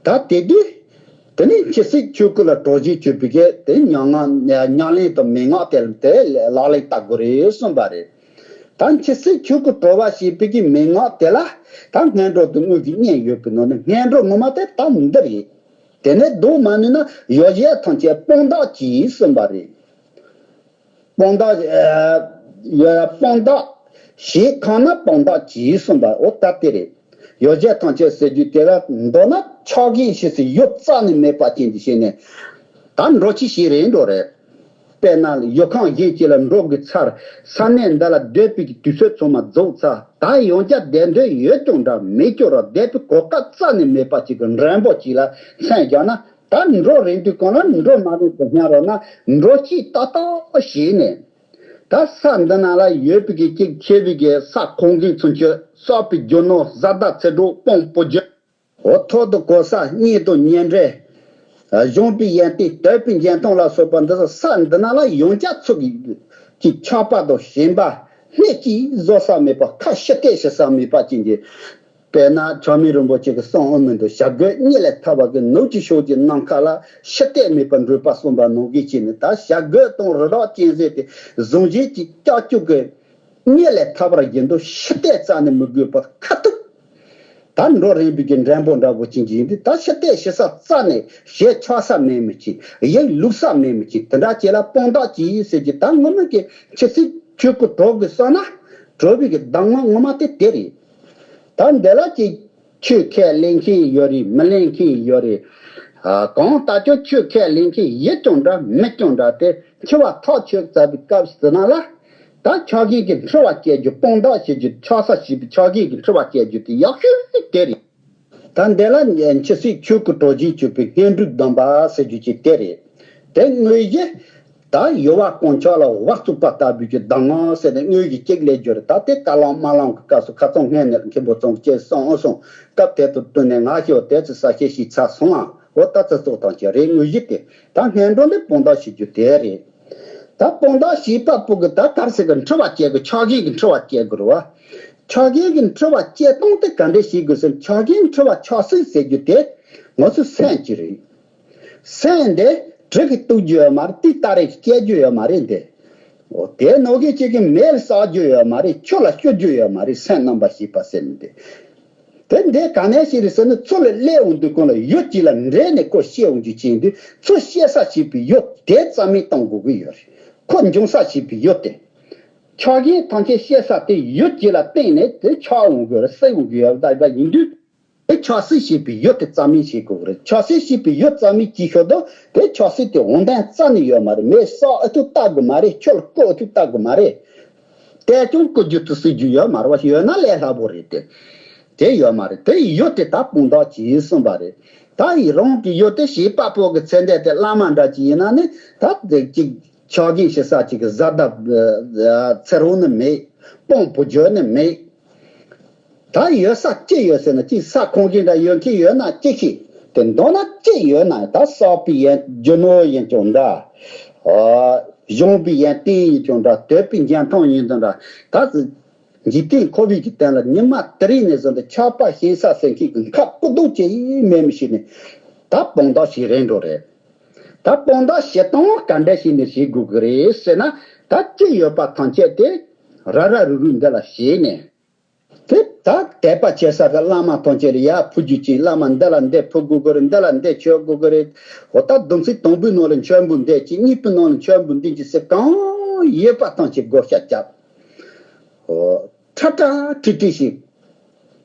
ད་དེ་དུས་དེ་ནས་འཆི་སྲིད་ཆོས་སྐུ་ལ་གྲོལ་བྱེད་བཅོས་པའི་གི་དེ་ཉམས་ལེན་དང་མན་ངག་དེ་དེ་ལག་ལེན་བསྟར་དགོས་རེད་གསུངས་པ་རེད། ད་འཆི་སྲིད་ཆོས་སྐུ་གྲོལ་བ་བྱེད་པའི་གི་མན་ངག་དེ་ལ་ད་སྔོན་འགྲོ་དང་དངོས་གཞི་གཉིས་ཡོད་པའི་ནང་ནས་སྔོན་འགྲོ་ངོ་མ་དེ་ད་འདི་རེད། དེ་ནས་བཟློག་མ་ནུས་ན་ཡོ་བྱད་ཐམས་ཅད་སྤང་དག་གྱིས་གསུངས་པ་རེད། སྤང་དག་ཨ་ཡོ་སྤང་དག་ཞེས་གང་ན་སྤང་དག་གྱིས་གསུངས་པ་འོ་ད་དེ་རེད། ཡོ་བྱད་ཐམས་ཅད་ཟེར་རྒྱུ་དེ་ལ་མདོར་ན་ཆགས་ཞེན་ཞེས་སུ་ཡོད་རྩ་ནས་མེད་པ་ཅན་དུ་བྱས་ནས། ད་འགྲོ་ཅི་ཞིག་རེད་འགྲོ་རེད། དཔེར་ན་ཡུལ་ཁམས་གཞན་གཅིག་ལ་འགྲོ་དགོས་ཚར། ས་གནས་འདི་ལ་སྡོད་པའི་དུས་ཚོད་ཚང་མ་རྫོགས་ཚར། ད་ཡང་བསྐྱར་བསྡད་འདོད་ཡོད་ཀྱང་འདྲ་མེད་ཀྱང་ར་བསྡད་པའི་གོ་སྐབས་རྩ་ནས་མེད་པ་ཅིག་གི་མགྲོན་པོ་ཅིག་ལ་མཚན་བརྒྱབ་ན། ད་འགྲོ་རན་དུས་གང་ལ་འགྲོ་མ་རན་དུ་སྙམ་རོགས་ན་འགྲོ་སྐྱིད་ཏག་ཏག་བྱས་ནས། ད་ས་འདི་ནང་ལ་ཡོད་པའི་གི་གཅིག་ཆེ་བའི་གི་ས་ཁོང་གི་ཚུན་ཆད་གསར་པའི་རྒྱུ་ནོར་བཟའ་ཟླ་ཚེ་སྒྲུབ་དཔང་པོ་རྒྱུ། འོ་ཐོག་ཏུ་གོ་ས་གཉེན་དང་ཉེ་འབྲེལ། གཞོན་པའི་ཡོན་ཏན་དོད་པའི་འཇོན་ཐང་ལ་སོགས་པ་འདི་ཚོ་ས་འདི་ནང་ལ་ཡང་བསྐྱར་ཚུགས་ཀྱི་ཆགས་པ་དང་ཞེན་པ། སྣེ་གཅིག་བཟོ་ས་མེད་པ། ཁ་ཕྱི་བལྟས་བྱེད་ས་མེད་པ་ཅན་གྱི། དཔེར་ན་ཆགས་མེད་རིན་པོ་ཆེ་གི་གསུང་ཨེ་མི་འདུག་བྱ་རྒོད་གཉིད་ལས་ཐར་བ་གི། ནུབ་ཀྱི་ཕྱོགས་ཀྱི་ནམ་མཁའ་ལ། ཕྱི་བལྟས་མེད་པར་འགྲུབ་པ་གསུངས་པ་ནང་བཞིན་བྱས་ནས། ད་བྱ་རྒོད་དང་རི་དྭགས་གཅན་གཟན་དེ་གཟུང་བྱེད་ཀྱི་ཀྱག་ཀྱོག་གི་གཉིད་ལས་ཐར་བར་བཞིན་དུ། ཕྱི་བལྟས་རྩ་ནས་མི་དགོས་པར་ཁ་ཐུག་ད་འགྲོ་རན་པའི་གི་འགྲེང་བུ་འདྲ་བོ་ཅན་གྱི་ཡིན་དུས། ད་ཕྱི་བལྟས་བྱེད་ས་རྩ་ནས། ཞེ་ཆགས་ས་མེད་མི་ཅིག་ཡིད་ལུག་ས་མེད་མི་ཅིག་དེ་འདྲ་ཅིག་ལ་དཔང་རྟགས་ཅིག་ཟེར་གྱི། ད་ངོ་མ་གི་ཆི་སི་ཁྱོད་ཀྱི་གྲོགས་ཀྱི་བསམ་ན། གྲོགས་པའི་གི་གདམས་ངག་ངོ་མ་དེ་དེ་རེད། ད་འདི་ལ་ཅིག་ཆོས་ཁས་ལེན་མཁན་ཡོད་རེད། མི་ལེན་མཁན་ཡོད་རེད། ཨ། གང་ལྟར་ཀྱང་ཆོས་ཁས་ལེན་མཁན་ཡོད་ཀྱང་འདྲ་མེད་ཀྱང་འདྲ། དེ་འཆི་བ་ཐག་ཆོད་ཚར་བའི་སྐབས་སུ་ན་ལ། ད་ཆགས་ཞེན་གྱི་འཁྲུལ་བ་སྐྱེ་རྒྱུ། དཔང་རྟགས་བྱེད་རྒྱུ། ཆགས་ས་བྱེད་པའི་ཆགས་ཞེན་གྱི་འཁྲུལ་བ་སྐྱེ་རྒྱུ་དེ་ཡག་ཤོས་དེ་རེད། ད་འདི་ལ་ཆི་སི་ཆོས་ཀྱི་གྲོགས་བྱེད་སྤྱོད་པའི་བསྙེན་སྒྲུབ་སྡོམ་པ་ཟེར་རྒྱུ་ཅིག་དེ་རེད། དེ་དངོས་གཞི། ད་ཡུ་བ་གང་ཆགས་ལ་བ་བཙུགས་པ་ལྟ་བུའི་གི་གདམས་ངག་ཟེར་ནས། དངོས་གཞི་གཅིག་ལས་སྦྱོར། ད་དེ་བཀའ་གླང་དམར་ལམ་གྱི་སྐབས་སུ་ཁ་སང་སྔོན་ནས་མཁན་པོ་ཙོང་ཁ་པ་གསུངས་སོང་། སྐབས་དེ་དུ་བསྟུན་ནས་ང་ཞོག་དེ་ཚོ་ས་བཤད་ཞིག་ཚར་སོང་ཨ། འོ་ད་ཚོ་ཚོགས་དང་བཅས་རེད། དངོས་གཞི་དེ། ད་སྔོན་འགྲོ་ནས་དཔང་རྟགས་བྱེད་རྒྱུ་དེ་རེད། ད་དཔང་རྟགས་བྱེད་པ་པོ་གི་ད་ག་རེ་ཟེར་གི། འཁྲུལ་བ་སྐྱེ་དགོས། ཆགས་ཞེན་གྱི་འཁྲུལ་བ་སྐྱེ་དགོས་རེད་བ། ཆགས་ཞེན་གྱི་འཁྲུལ་བ་སྐྱེ་སྟངས་དེ་ག་འདྲས་བྱེད་དགོས་ཟེར། ཆགས་ཞེན་འཁྲུལ་བ་ཆགས་སྲེད་ཟེར་རྒྱུ་དེ་ང་ཚོའི་སེམས་ཅིག་རེད། སེམས་འདི་གྲི་གིས་གཏུག་རྒྱུ་ཡོད་མ་རེད། དེ་སྟ་རེ་གིས་བཅད་རྒྱུ་ཡོད་མ་རེད་འདི། འོ་དེ་ནང་བཞིན་གཅིག་གི་མེ་ལ་ཟག་རྒྱུ་ཡོད་མ་རེད། ཆུ་ལ་སྐྱུར་རྒྱུ་ཡོད་མ་རེད། སེམས་རྣམ་པར་ཤེས་པ་ཟེར་ནི་འདི། དེ་འདི་ག་ནས་ཤེས་རེད་ཟེར་ན། ཚུར་ལ་སླེབས་འོང་དུས་སྒང་ལ་ཡུལ་གཅིག་ལ་འདྲེས་ནས་ཁོ་སྐྱེ་འོང་རྒྱུ་ཅན་འདི། ཚུར་སྐྱེ་ས་བྱེད་པའི་ཡུལ་དེ་རྩ་མེད་གཏོང་དགོས་ཀྱི་ཡོད་རེད། ཁོ་འབྱུང་ས་བྱེད་པའི་ཡུལ་དེ། ཆགས་ཞེན་ཐམས་ཅད་སྐྱེ་ས་དེ་ཡུལ་གཅིག་ལ་བརྟེན་ནས་དེ་ཆགས་འོང་གི་ཡོད་རེད། སྲེད་འོང་གི་ཡོད་རེད། ད་ཡིན་དུས། དེ་ཆགས་སྲེད་བྱེད་པའི་ཡུལ་དེ་རྩ་མེད་བྱེད་དགོས་ཀྱི་རེད། ཆགས་སྲེད་བྱེད་པའི་ཡུལ་རྩ་མེད་བྱེད་ཤོག་དོ། དེ་ཆགས་སྲེད་དེ་འོང་དོན་རྩ་ནས་ཡོད་མ་རེད། མེ་ལ་ཟག་ཨ་ཐུག་ལྟ་དགོས་མ་རེད། ཆུ་ལ་སྐྱུར་ཨ་ཐུག་ལྟ་དགོས་མ་རེད། དེ་ཀྱང་སྐྱུར་རྒྱུ་དེ་སྲེད་རྒྱུ་ཡོད་མ་རེད་བ། ཡོད་ན་ལས་སླ་པོ་རེད་དེ། དེ་ཡོད་མ་རེད། དེ་ཡུལ་དེ་ད་དཔང་རྟགས་བྱེད་གསུངས་པ་རེད། ད་ཡི་རང་གི་ཡུལ་དེ། བྱེད་པ་པོ་གི་ཚེ་འདས་དེ་བླ་མ་འདྲ་ཅིག་ཡིན་ན་ནི། ད་དེ་གཅིག་ཆགས་ཞེན་བྱེད་ས་གཅིག་གི་བཟའ་ཟླ་ཚེ་རོགས་ནི་མེད། དཔུང་བུ་རྒྱུད་ནི་མེད། ད་ཡོད་ས་ཅི་ཡོད་ཟེར་ན། གཅིག་ས་ཁོང་གི་འདྲ་ཡོད་མཁན་ཡོད་ན་ཅི་ཤེས། དེ་མདོར་ན་ཅི་ཡོད་ན། ད་བསགས་པའི་ཡན་རྒྱུ་ནོར་ཡིན་ཀྱང་འདྲ། ཨ། གཞུང་པའི་ཡན་ཏིང་ཡིན་ཀྱང་འདྲ། དོད་པའི་འཇོན་ཐང་ཡིན་ཀྱང་འདྲ། ད་འཇིག་རྟེན་འཁོར་བའི་གི་སྟེང་ལ་ཉི་མ་དེ་རིང་ནས་བཟུང་སྟེ་ཆགས་པ་ཞེན་ས་ཟེར་མཁན་གྱི་ཁ་ཀུ་རྡོག་ཅིག་མེད་མི་ཤེས་ནས། ད་དཔང་རྟགས་ཤིག་རན་འགྲོ་རེད། ད་དཔང་རྟགས་བྱེད་སྟངས་ག་འདྲ་ཞིག་ནས་བྱེད་དགོས་ཀྱི་རེད་ཟེར་ན། ད་ཅི་ཡོད་པ་ཐམས་ཅད་དེ་ར་ར་རུ་རུ་འདི་ལ་བྱས་ནས། དེ་ད་དད་པ་བྱེད་ས་གི་བླ་མ་ཐམས་ཅད་ལ་ཡར་ཕུལ་རྒྱུ་ཅིག་བླ་མ་འདི་ལ་འདི་ཕུལ་དགོས་ཀྱི་རེད། འདི་ལ་འདི་མཆོད་དགོས་ཀྱི་རེད། འོ་ད་སྡོམ་ཚིག་དང་པོའི་ནང་ལ་མཆོད་འབུལ་འདི་ཅིག་གཉིས་པའི་ནང་ལ་མཆོད་འབུལ་འདི་ཅིག་ཟེར། གང་ཡོད་པ་ཐམས་ཅད་བགོ་བཤའ་བརྒྱབ། འོ་ཁྲ་ཁྲ་ཁྲི་ཁྲི་ཞིག་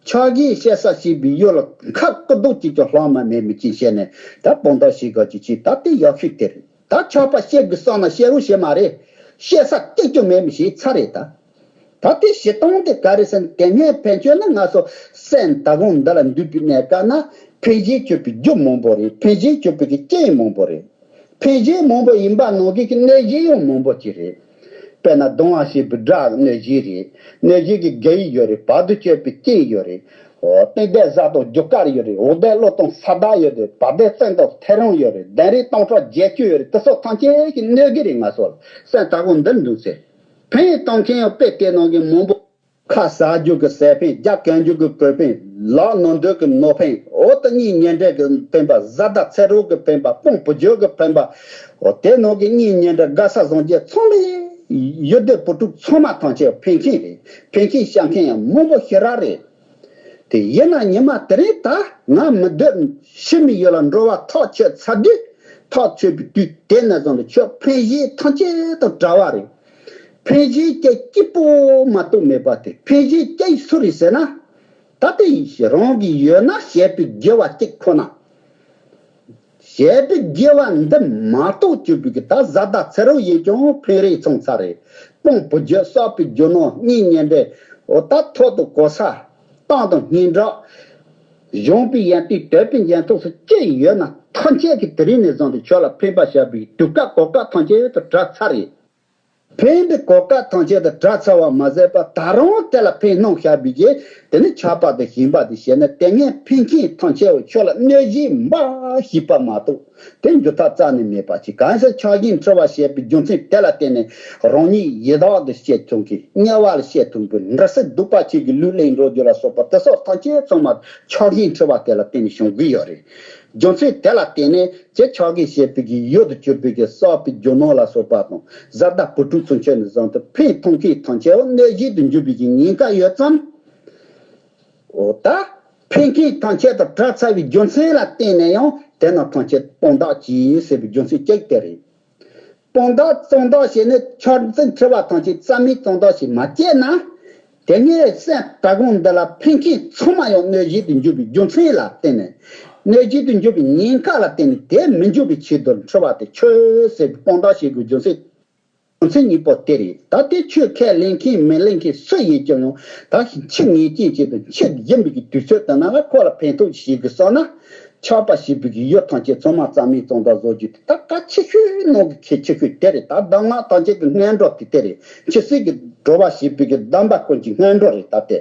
ཆགས་ཞེན་བྱེད་ས་བྱེད་པའི་ཡུལ་ལ་ཁ་ཀུ་རྡོག་གཅིག་ཀྱང་ལྷག་མ་མེད་མི་ཅིག་བྱས་ནས། ད་དཔང་རྟགས་ཤིག་ག་ཅིག་ཅིག་ད་དེ་ཡག་ཤོས་དེ་རེད། ད་ཆགས་པ་སྐྱེ་དགོས་བསམ་ན་སྐྱེ་རོགས་བྱེད་མ་རེད། སྐྱེ་ས་གཅིག་ཀྱང་མེད་མི་ཞིག་ཚར་རེད་ད། ད་དེ་བྱེད་སྟངས་དེ་ག་རེ་ཟེར་ན། དེ་སྔའི་ཕན་ཆད་ནི་ང་ཚོ་སེམས་ད་གོང་འདི་ལ་འདུས་པའི་གནས་སྐབས་ན། ཕན་བྱེད་སྤྱོད་པའི་རྒྱུ་མང་པོ་རེད། ཕན་བྱེད་སྤྱོད་པའི་གི་རྐྱེན་མང་པོ་རེད། ཕན་བྱེད་མང་པོ་ཡིན་པ་ནང་བཞིན་གྱི་གནོད་བྱེད་ཡང་མང་པོ་ཅིག་རེད། དཔེར་ན་སྡང་བ་བྱེད་པའི་དགྲ་གནོད་བྱེད་རེད། གནོད་བྱེད་ཀྱི་དགེ་བའི་ཡོད་རེད། བར་དུ་གཅོད་པའི་རྐྱེན་ཡོད་རེད། འོ་སྟེང་གདོན་གཟའ་གདོང་རྒྱུ་སྐར་ཡོད་རེད། འོག་གདོན་ཀླུ་གདོང་ས་བདག་ཡོད་རེད། བར་གདོན་བཙན་གདོང་ཐེའུ་རང་ཡོད་རེད། གདན་རབས་སྟོང་ཕྲག་བརྒྱད་ཅུ་ཡོད་རེད། དེ་ཚོ་ཐམས་ཅད་ཀྱིས་གནོད་ཀྱི་རེད། ང་ཚོ་ལ་སེམས་ད་གོང་འདིར་འདུག་ཟེར། ཕན་གཏོང་མཁན་ཡང་དཔེ་དེ་ནང་གི་མང་པོ། ཁ་ཟ་རྒྱུ་གི་ཟས་ཕན། རྒྱབ་གོན་རྒྱུ་གི་གོས་ཕན། ལག་ན་འདོད་ཀྱི་ནོར་ཕན། འོ་ད་གཉེན་ཉེ་འབྲེལ་གྱི་ཕན་པ། བཟའ་ཟླ་ཚེ་རོགས་ཀྱི་ཕན་པ། དཔུང་བུ་རྒྱུད་ཀྱི་ཕན་པ། འོ་དེ་ནང་གི་གཉེན་ཉེ་འབྲེལ་དགའ་ས་བཟང་རྒྱུ་ཚང་མས། ཡུལ་སྡེ་བུ་ཕྲུག་ཚང་མ་ཐམས་ཅད་ཕན་མཁན་རེད། ཕན་མཁན་བྱ་མཁན་ཡང་མང་པོ་ཞེ་དྲག་རེད། དེ་ཡིན་ན་ཉི་མ་དེ་རིང་ད་ང་མི་སྡོད། ཕྱི་མི་ཡུལ་ལ་འགྲོ་བ་ཐག་ཆོད་ཚར་དུས། ཐག་ཆོད་པའི་དུས་དེ་ནས་བཟུང་སྟེ་ཁྱོད་ཕན་བྱེད་ཐམས་ཅད་དང་བྲལ་བ་རེད། ཕན་བྱེད་ཅན་གཅིག་པོ་མ་གཏོགས་མེད་པ་དེ། ཕན་བྱེད་ཅན་སུ་རེད་ཟེར་ན། ད་ལྟའི་རང་གི་ཡོད་ན་བྱས་པའི་དགེ་བ་གཅིག་ཁོ་ན། བྱས་པའི་དགེ་བ་འདི་མ་གཏོགས་གྱུར་པའི་གི་ད་བཟའ་ཟླ་ཚེ་རོགས་ཡིན་ཀྱང་ཕན་རེ་ཚང་ཚར་རེད། དཔུང་བུ་རྒྱུད་བསགས་པའི་རྒྱུ་ནོར། གཉེན་ཉེ་འབྲེལ། འོ་ད་ཐོག་ཏུ་གོ་ས། གཏམ་དང་སྙན་གྲགས། གཞུང་པའི་ཡོན་ཏན། དད་པའི་འཇོན་ཐང་སོགས་ཅི་ཡོད་ན་ཐམས་ཅད་ཀྱིས་དེ་རིང་ནས་བཟུང་སྟེ་ཁྱོད་ལ་ཕན་པ་བྱ་བའི་དུས་སྐབས་གོ་སྐབས་ཐམས་ཅད་དུ་བྲལ་ཚར་རེད། ཕན་པའི་གོ་སྐབས་ཐམས་ཅད་དུ་བྲལ་ཚར་བ་མ་ཟད་པར་ད་རུང་དེ་ལ་ཕན་གནང་བཞག་པའི་རྗེས་དེ་ནི་ཆགས་པ་དང་ཞེན་པ་དང་ཞེ་ནས་དེ་སྔའི་ཕན་ཁེ་ཐམས་ཅད་འོ་ཁྱོད་ལ་གནོད་གཞི་འབའ་ཞིག་པ་མ་གཏོགས་དེ་འགྱུར་ཐབས་རྩ་ནས་མེད་པ་ཅིག་གང་ཟེར་ཆགས་ཞེན་འཁྲི་བ་ཞེས་པའི་རྒྱུ་མཚན་དེ་ལ་བརྟེན་ནས་རང་ཉིད་ཡི་དྭགས་དུ་སྐྱེ་ཐུབ་མཁན་དམྱལ་བ་ལ་སྐྱེ་ཐུབ་མཁན་འདྲེ་སྲིན་གདུག་པ་ཆེ་གི་ལུས་ལེན་འགྲོ་རྒྱུ་ལ་སོགས་པ་དེ་སོགས་ཐམས་ཅད་ཚང་མ་ཆགས་ཞེན་འཁྲི་བ་དེ་ལ་བརྟེན་ནས་བྱུང་གི་ཡོད་རེད། རྒྱུ་མཚན་དེ་ལ་བརྟེན་ནས་ཅེས་ཆགས་ཞེན་ཞེས་པའི་གི་ཡུལ་དུ་གྱུར་པའི་གི་བསགས་པའི་རྒྱུ་ནོར་ལ་སོགས་པ་དང་བཟའ་ཟླ་བུ་ཕྲུག་ཚུན་ཆད་ནས་བཟུང་སྟེ་ཕན་ཐོགས་མཁན་ཐམས་ཅད་འོ་གནོད་གཞི་དུ་འགྱུར་བའི་གི་ཉེན་ཁ་ཡོད་ཙང་། འོ་ད་ཕན་མཁན་ཐམས་ཅད་དུ་བྲལ་ཚར་བའི་རྒྱུ་མཚན་ལ་བརྟེན་ནས་ཡང་དེ་རྣམས་ཐམས་ཅད་སྤང་དག་གྱིས་ཟེར་བའི་རྒྱུ་མཚན་གཅིག་དེ་རེད། སྤང་དག་བཙོང་དག་བྱས་ནས་ཆགས་ཞེན་འཁྲི་བ་ཐམས་ཅད་རྩ་མེད་བཙོང་དག་བྱས་མ་བྱས་ན། དེ་སྔའི་སེམས་དྲ་སྒང་འདི་ལ་ཕན་མཁན་ཚང་མ་ཡང་གནོད་གཞི་དུ་འགྱུར་བའི་རྒྱུ་མཚན་ལ་བརྟེན་ནས། གནོད་གཞི་དུ་འགྱུར་བའི་ཉེན་ཁ་ལ་བརྟེན་ནས་དེ་མི་འགྱུར་བའི་ཆེད་དུ་འཁྲི་བ་དེ་ཆོད་ཟེར་བའི་སྤང་དག་བྱེད་དགོས་རྒྱུ་མཚན། རྒྱུ་མཚན་གཉིས་པོ་དེ་རེད། ད་དེ་ཆོས་ཁས་ལེན་མཁན་མི་ལེན་མཁན་སུ་ཡིན་ཀྱང་ཡང་ད་འཆི་ངེས་ཅན་ཅིག་ཏུ་འཆི་བཞིན་པའི་གི་དུས་ཚོད་དེ་ན་ལ་ཁོ་ལ་ཕན་ཐོགས་ཤིག་གི་བསམ་ན། ཆགས་པ་ཞེས་པའི་གི་ཡུལ་ཐམས་ཅད་ཚང་མ་རྩ་མེད་བཙོང་དག་བཟོ་རྒྱུ་དེ་ད་གལ་ཆེ་ཤོས་ནང་གི་གལ་ཆེ་ཤོས་དེ་རེད། ད་གདམས་ངག་ཐམས་ཅད་ཀྱི་སྔོན་འགྲོ་དེ་དེ་རེད། འཆི་སྲིད་ཀྱི་འགྲོ་བ་ཞེས་པའི་གི་གདམས་པ་ཀུན་གྱི་སྔོན་འགྲོ་རེད་ད་དེ།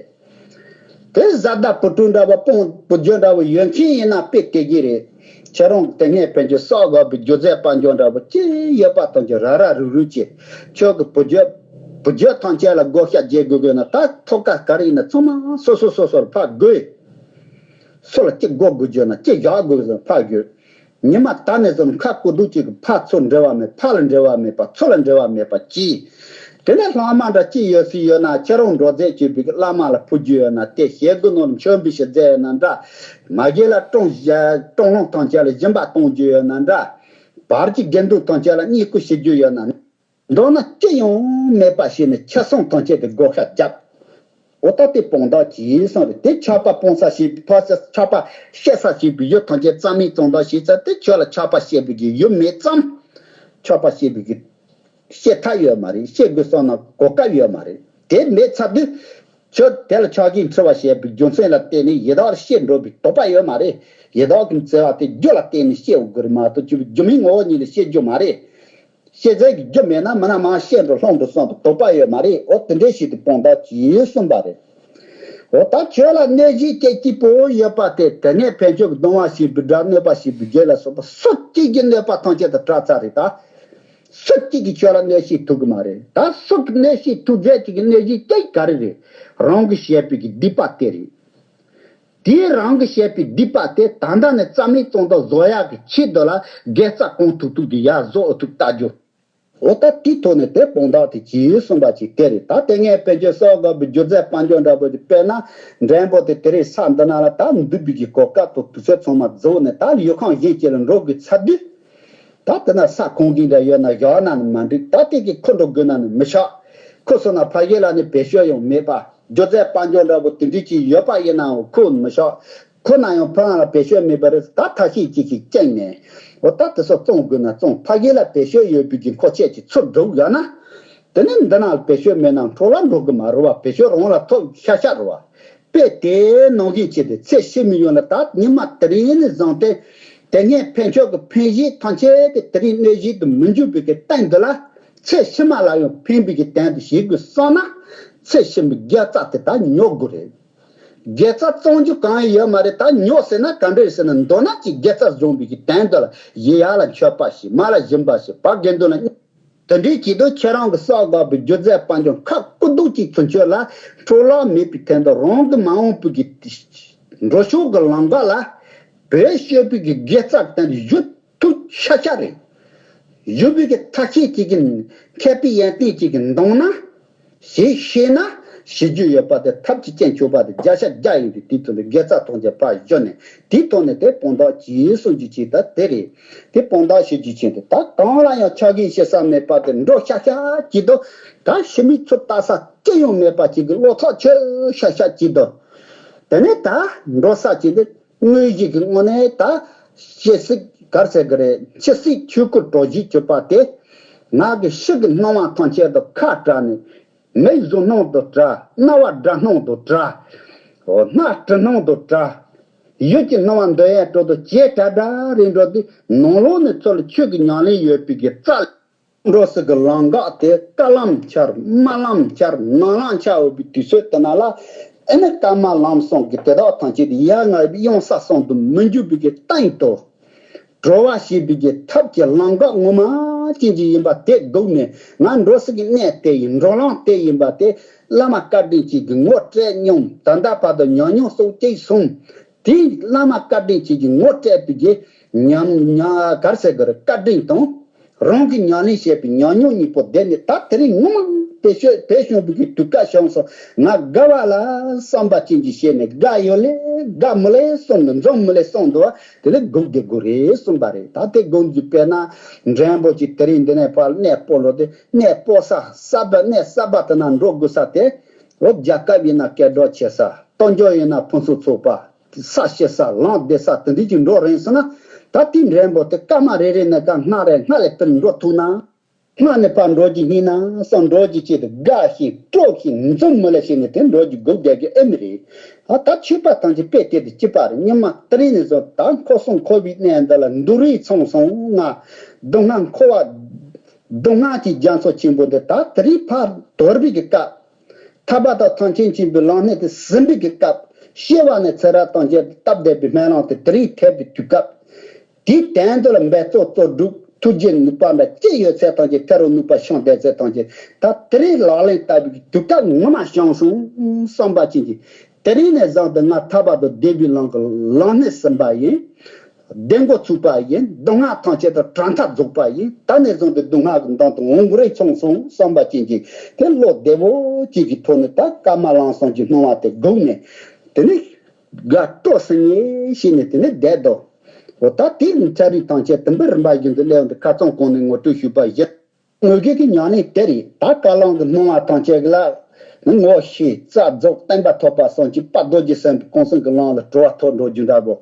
དེ་བཟའ་ཟླ་བུ་ཕྲུག་འདྲ་བོ་སྤུན་བུ་རྒྱུད་འདྲ་བོ་ཡོད་མཁན་ཡིན་ན་དཔེ་དེ་གི་རེད། ཁྱེད་རང་གི་དེ་སྔའི་ཕན་ཆད་བསགས་དགོས་པའི་རྒྱུ་རྫས་དཔལ་འབྱོར་འདྲ་བོ་ཅི་ཡོད་པ་ཐམས་ཅད་ར་ར་རུག་རུག་བྱས། ཁྱོད་ཀྱི་བུ་རྒྱུད་བུ་རྒྱུད་ཐམས་ཅད་ལ་བགོ་བཤའ་རྒྱག་དགོས་དགོས་ན་ད་ཐོབ་སྐལ་ག་རེ་ཡིན་ན་ཚང་མ་སོ་སོ་སོ་སོར་ཕར་དགོས། སུ་ལ་ཅི་དགོས་དགོས་བརྗོད་ན་ཅི་བཞག་དགོས་ཟེར་ཕར་བརྗོད། ཉི་མ་ད་ནས་བཟུང་ཁ་ཀུ་རྡུག་ཅིག་གི་ཕར་ཚུར་འབྲེལ་བ་མེད། ཕར་ལ་འབྲེལ་བ་མེད་པ་ཚུར་ལ་འབྲེལ་བ་མེད་པ་གྱིས། དེ་ནས་ལྷག་མ་འདྲ་ཅི་ཡོད་སྲིད་ཡོད་ན་ཁྱེད་རང་འགྲོ་རྫས་བྱེད་པའི་བླ་མ་ལ་ཕུལ་རྒྱུ་ཡོད་ན་དེ་ཞལ་དགུ་ནང་ལ་མཆོད་འབུལ་ཞིག་མཛད་ཡོད་ན་འདྲ། མ་གཞི་ལ་སྤྲང་སྤྲང་ལུང་ཐམས་ཅད་ལ་སྦྱིན་པ་གཏོང་རྒྱུ་ཡོད་ན་འདྲ། བར་གྱི་དགེ་འདུན་ཐམས་ཅད་ལ་བསྙེན་བཀུར་ཞུ་རྒྱུ་ཡོད་ན། མདོར་ན་ཅི་ཡང་མེད་པ་ཞིག་ནས་ཆ་ཚང་ཐམས་ཅད་དེ་བགོ་བཤའ་བརྒྱབ། འོ་ད་དེ་སྤང་དག་གྱིས་གསུངས་རེད། དེ་ཆགས་པ་སྤོང་ས་ཞིག་ཕར་ཆགས་པ་སྐྱེ་ས་ཞིག་པའི་ཡུལ་ཐམས་ཅད་རྩ་མེད་བཙོང་དག་བྱས་ཚར་དེ་ཁྱོད་ལ་ཆགས་པ་སྐྱེ་བའི་གི་ཡུལ་མེད་ཙང་། ཆགས་པ་སྐྱེ་བའི་གི་སྐྱེ་ཐབས་ཡོད་མ་རེད། སྐྱེ་དགོས་བསམ་ན་གོ་སྐབས་ཡོད་མ་རེད། དེ་མེད་ཚར་དུས། ཁྱོད་དེ་ལ་ཆགས་ཞེན་འཁྲི་བ་བྱས་པའི་རྒྱུ་མཚན་ལ་བརྟེན་ནས་ཡི་དྭགས་ལ་སྐྱེ་འགྲོ་བའི་དོགས་པ་ཡོད་མ་རེད། ཡི་དྭགས་ཀྱི་བརྩེ་བ་དེ་རྒྱུ་ལ་བརྟེན་ནས་སྐྱེ་དགོས་རེད་མ་གཏོགས་རྒྱུ་མའི་ངོ་བོ་ཉིད་ལ་སྐྱེ་རྒྱུ་མ་རེད། སྐྱེ་ཚད་ཀྱི་རྒྱུ་མེད་ན་མི་ན་མང་སྐྱེ་འགྲོ་ལྷུང་འགྲོ་བསམ་པའི་དོགས་པ་ཡོད་མ་རེད། འོ་དེ་འདྲའི་ཞིག་ཏུ་སྤང་དག་གྱིས་གསུངས་པ་རེད། འོ་ད་ཁྱོད་ལ་གནོད་གཞི་སྐྱེ་སྐྱིད་པོ་ཡོད་པ་དེ་དེ་ནས་ཕན་ཆད་ཀྱི་སྡུག་བསྔལ་ཞིག་པའི་དགྲ་གནོད་པ་ཞིག་པའི་རྒྱུ་ལ་སོགས་པ་སུ་གཅིག་གིས་གནོད་པ་ཐམས་ཅད་དུ་བྲལ་ཚར་རེད་ད། སུ་གཅིག་གིས་ཁྱོད་ལ་གནོད་བྱེད་ཐུབ་ཀྱི་མ་རེད། ད་སུ་གིས་གནོད་བྱེད་ཐུབ་རྒྱུ་གཅིག་གི་གནོད་གཞི་གཅིག་ག་རེ་རེད། རང་གིས་བྱས་པའི་གི་སྡིག་པ་དེ་རེད། དེའི་རང་གིས་བྱས་པའི་སྡིག་པ་དེ་ད་ལྟ་ནས་རྩ་མེད་བཙོང་དག་བཟོ་ཡག་གི་ཆེད་དུ་ལ་དགེ་རྩ་གང་ཐུབ་ཐུབ་དེ་ཡར་བཟོ་ཨེ་ཐུབ་ལྟ་རྒྱུ། འོ་ད་དེའི་ཐོག་ནས་དེ་སྤང་དག་དེ་གྱིས་གསུངས་པ་ཅིག་དེ་རེད། ད་དེ་སྔའི་ཕན་ཆད་བསགས་དགོས་པའི་རྒྱུ་རྫས་དཔལ་འབྱོར་འདྲ་པོ་དེ་དཔེར་ན་འགྲེང་བུ་དེ་དེ་རིང་ས་འདི་ན་ལ་ད་འདུག་པའི་གི་གོ་སྐབས་ཐོག་དུས་ཚོད་ཚང་མ་རྫོགས་ནས་ད་ཡུལ་ཁམས་གཞན་ཅིག་ལ་འགྲོ་དགོས་ཚར་དུས། ད་དེ་ན་ས་ཁང་གི་འདྲ་ཡོད་ན་བཞག་ན་ནི་མ་འགྲིག་ད་དེ་གི་ཁུར་འགྲོ་དགོས་ན་ནི་མི་ཆགས། ཁུར་སོང་ན་ཕ་གི་ལ་ནི་བེད་སྤྱོད་ཡང་མེད་པ། རྒྱུ་རྫས་དཔལ་འབྱོར་འདྲ་པོ་དེ་འདྲ་ཅིག་ཡོད་པ་ཡིན་ནའང་ཁུར་མི་ཆགས། ཁུར་ན་ཡང་ཕ་གི་ལ་བེད་སྤྱོད་མེད་པ་རེད། ད་ཐབས་ཤེས་ཅིག་ཅིག་བཅངས་ནས། འོ་ད་དེ་ཚོ་བཙོང་དགོས་ན་བཙོང་། ཕ་གི་ལ་བེད་སྤྱོད་ཡོད་པའི་གི་མཁོ་ཆས་ཅིག་ཚུར་སྒྲུབ་ཡོད་ན། དེ་ནས་འདི་ན་བེད་སྤྱོད་མེད་ན་འཕྲོ་བརླག་འགྲོ་གི་མ་རེད་བ། བེད་སྤྱོད་རང་ལ་ཐོབ་ཤ་ཤ་རེད་བ། དཔེ་དེ་ནང་བཞིན་བྱས་ཏེ་ཚེ་ཕྱི་མའི་ཡུན་ལ་ད་ཉི་མ་དེ་རིང་ནས་བཟུང་སྟེ། དེ་སྔའི་ཕན་ཆད་ཀྱི་ཕན་གཞི་ཐམས་ཅད་དེ་དེ་རིང་གནོད་གཞི་དུ་མི་འགྱུར་བའི་གི་སྟེང་དུ་ལ། ཚེ་ཕྱི་མ་ལ་ཡང་ཕན་པའི་གི་དོན་དུ་བྱེད་དགོས་བསམ་ན། ཚེ་ཕྱི་མའི་དགེ་རྩ་དེ་དག་ཉོ་དགོས་རེད། དགེ་རྩ་བཙོང་རྒྱུ་གང་ཡང་ཡོད་མ་རེད། ད་ཉོ་ཟེར་ན་ག་འདྲ་རེད་ཟེར་ན། མདོར་ན་ཅིག་དགེ་རྩ་སྦྱོང་བའི་གི་དོན་དུ་ལ་ཡི་ཡ་ལ་མཆོད་པ་ཞིག་མ་ལ་སྦྱིན་པ་ཞིག་བ་དགེ་འདུན་ལ། དེ་འདྲའི་ཆེད་དུ་ཁྱེད་རང་གི་བསགས་དགོས་པའི་རྒྱུ་རྫས་དཔལ་འབྱོར་ཁ་ཀུ་རྡོག་གཅིག་ཚུན་ཆད་ལ་འཕྲོ་བརླག་མེད་པའི་དོན་དུ་རང་གི་མ་འོངས་པའི་གི་འགྲོ་ཕྱོགས་ཀྱི་ལམ་ཁ་ལ་བེད་སྤྱོད་པའི་གི་དགེ་རྩ་དང་ཞུ་ཐུབ་ཤ་ཤ་རེད། ཞུ་བའི་གི་ཐབས་ཤེས་ཅིག་གི་མཁས་པའི་ཡོན་ཏན་ཅིག་གི་འདང་ན། ཞེས་ཤེས་ན་ཞི་རྒྱུ་ཡོད་པ་དེ་ཐབས་ཀྱིས་རྐྱེན་ཆོག་པ་དེ་བརྒྱ་ཆ་བརྒྱ་ཡིན་ཏེ། དེའི་ཐོག་ནས་དགེ་རྩ་ཐམས་ཅད་ཕར་ཞོན་ནས་དེའི་ཐོག་ནས་དེ་སྤང་དག་གྱིས་གསུང་རྒྱུ་ཅིག་ད་དེ་རེད། དེ་སྤང་དག་ཞུ་རྒྱུ་ཅིག་དེ་ད་གང་ལ་ཡང་ཆགས་ཞེན་བྱེད་ས་མེད་པ་དེ་འགྲོ་ཤ་ཤ་གྱིས་དོ། ད་ཕྱི་མིག་ཚུར་ལྟ་ས་ཅི་ཡང་མེད་པ་ཅིག་གི་བློ་ཐག་ཆོད་ཤ་ཤ་གྱིས་དོ། དེ་ནས་ད་འགྲོ་ས་ཅིག་དེ། དངོས་གཞི་གི་དངོས་གནས་ད་སྐྱེ་སྲིད་གར་ཟེར་གི་རེད། འཆི་སྲིད་ཆོས་སྐུ་གྲོལ་གཞིར་གྱུར་པ་དེ། ང་གི་ཕྱི་གི་སྣང་བ་ཐམས་ཅད་དུ་ཁ་བྲལ་ནས། མིག་གཟུགས་སྣང་དུ་བྲལ། རྣ་བ་སྒྲ་སྣང་དུ་བྲལ། འོ་སྣ་དྲི་སྣང་དུ་བྲལ། ཡིད་ཀྱི་སྣང་བ་འདོད་ཡན་དྲུག་ཏུ་བྱེ་བྲག་འདྲ་རེ་འགྲོ་དུས་ནང་ལོགས་ནས་ཚུར་ལ་ཆོས་ཀྱི་ཉམས་ལེན་ཡོད་པའི་གི་རྩ། འགྲོ་སའི་གི་ལམ་འགག་དེ་དཀར་ལམ་འཆར། དམར་ལམ་འཆར། ནག་ལམ་འཆར་འོས་པའི་དུས་ཚོད་དེ་ན་ལ། ཨེ་ནི་ཀརྨ་ལམ་གསུམ་གྱི་དེ་དག་ཐམས་ཅད་ཡ་ང་ཡོང་ས་གསུམ་དུ་མི་འཇུག་པའི་གི་སྟེང་དུ། གྲོལ་བ་ཞེས་པའི་གི་ཐབས་ཀྱི་ལམ་འགག་ངོ་མ་ཅན་གྱི་ཡིན་པ་དེ་སྒུག་ནས། ང་འགྲོ་སའི་གི་གནས་དེ་ཡིན། འགྲོ་ལམ་དེ་ཡིན་པ་དེ། བླ་མ་བཀའ་དྲིན་ཅན་གྱི་ངོ་སྤྲད་མྱོང་། ད་ལྟ་བར་དུ་ཉམས་མྱོང་སོགས་ཅིག་སོང་། དེ་བླ་མ་བཀའ་དྲིན་ཅན་གྱི་ངོ་སྤྲད་པའི་གི་ཉམས་ཉ་གར་ཟེར་གི་རེད། བཀའ་དྲིན་དང་། རང་གིས་ཉམས་ལེན་བྱས་པའི་ཉམས་མྱོང་གཉིས་པོ་བསྡད་ནས། ད་དེ་རིང་ངོ་མ་དཔེ་ཤོད་དཔེ་བྱུང་བའི་གི་དུས་སྐབས་བྱུང་སོང་། ང་དགའ་བ་ལ་བསམ་པ་ཅན་གྱི་བྱས་ནས། དགའ་ཡོད་ལེ་དགའ་མི་ལེ་གསུངས་འདུག་འཛོམས་མི་ལེ་གསུངས་འདུག་དེ་ལས་སྒུག་བསྡད་དགོས་རེད་གསུངས་པ་རེད། ད་དེ་སྒུག་འདུག་དཔེར་ན་མགྲོན་པོ་ཅིག་དེ་རིང་འདི་ནས་ཕར་གནས་སྤོ་འགྲོ་དེ། གནས་སྤོ་ས་གསར་པ། གནས་གསར་པ་དེ་ན་འགྲོ་དགོས་ས་དེ། འོ་རྒྱལ་ཁབ་ཡིན་ན་སྐད་གྲགས་ཆེ་ས། ལྟོ་འགྱོ་ཡིན་ན་ཕུན་སུམ་ཚོགས་པ། ས་ཞེ་ས་ལམ་བདེ་ས་དེ་འདྲ་ཅིག་འགྲོ་རན་སོང་ན། ད་དེ་མགྲོན་པོ་དེ་སྐར་མ་རེ་རེ་ནས་ཀ་སྔ་རེ་སྔ་ལས་དེར་འགྲོ་ཐུབ་ན། སྔ་ནས་ཕར་འགྲོ་རྒྱུ་ཡིན་ན་བསམ། འགྲོ་རྒྱུ་ཆེད་དུ་དགའ་ཞིང་སྤྲོ་ཞིང་འཛུམ་མི་ལེ་བྱས་ནས་དེ་འགྲོ་རྒྱུ་སྒུག་བསྡད་རྒྱུ་ཨེ་མི་རེད། ཨ་ད་ཆོས་པ་ཐམས་ཅད་དཔེ་དེ་དེ་གཅིག་པ་རེད། སྔོན་མ་དེ་རིང་ནས་བཟུང་ད་འཁོར་གསུམ་འཁོར་བའི་གནས་འདི་ལ་འདུག་རེས་ཚང་སོང་ང་། སྡུག་བསྔལ་འཁོར་བ། སྡུག་བསྔལ་གྱི་རྒྱ་མཚོ་ཆེན་པོ་འདི། ད་དེ་རིང་ཕར་དོར་བའི་གི་སྐབས། ཐར་པ་དང་ཐམས་ཅད་མཁྱེན་པའི་ལམ་སྣེ་དེ་ཟིན་པའི་གི་སྐབས། སྐྱེ་བ་ནས་ཚེ་རབས་ཐམས་ཅད་སྟབས་བདེ་བའི་སྨོན་ལམ་དེ་དེ་རིང་ཐེབས་པའི་དུས་སྐབས། དེའི་དོན་དུ་ལ་འབད་རྩོལ་རྩོལ་སྒྲུབ་ཐུགས་རྗེ་ནུས་པ་འདྲ་ཅི་ཡོད་ཚད་ཐམས་ཅད། ཐར་བའི་ནུས་པ་ཤོང་བསྡད་ཚད་ཐམས་ཅད། ད་དེ་རིང་ལག་ལེན་བསྟར་བའི་གི་དུས་སྐབས་ངོ་མ་བྱུང་སོང་བསམ་པ་ཅན་གྱི། དེ་རིང་ནས་བཟུང་སྟེ་ང་ཐར་པ་དང་བདེ་བའི་ལམ་གྱི་ལམ་སྣེ་ཟིན་པ་ཡིན། བདེ་མགོ་ཚུགས་པ་ཡིན། སྡུག་བསྔལ་ཐམས་ཅད་དང་གྲངས་ཐག་རྫོགས་པ་ཡིན། ད་ནས་བཟུང་སྟེ་སྡུག་བསྔལ་གྱི་མདུན་དུ་འོང་གི་རེ་ཆུང་སོང་བསམ་པ་ཅན་གྱི་དེ་བློ་བདེ་བོ་ཅིག་གི་ཐོག་ནས། ད་ཀརྨ་ལམ་གསུམ་གྱི་སྣང་བ་དེ་སྒུག་ནས། དེ་ནས་དགའ་སྤྲོ་སེམས་ཉེ་བྱས་ནས་དེ་ནས་བསྡད་དོ། འོ་ད་དེ་ནི་ཚན་རིག་ཐམས་ཅད་དུམ་བུ་རིམ་པ་བཞིན་དུ་སླེབས་འདུག་ཁ་སང་གོང་ནས་ངོ་སྤྲོད་ཞུས་པ་བཞིན། དངོས་ཀྱི་གི་ཉམས་ལེན་དེ་རེད། ད་ཀ་ལོང་གི་སྣང་བ་ཐམས་ཅད་ལ་ངོ་ཤེས་རྩལ་རྫོགས་བརྟན་པ་ཐོབ་པ་སོགས་ཀྱི་དཔལ་རྡོ་རྗེ་སེམས་དཔའི་གོ་གསུང་གི་ལམ་ལ་གྲོལ་བ་ཐོབ་འགྲོ་རྒྱུ་འདྲ་པོ།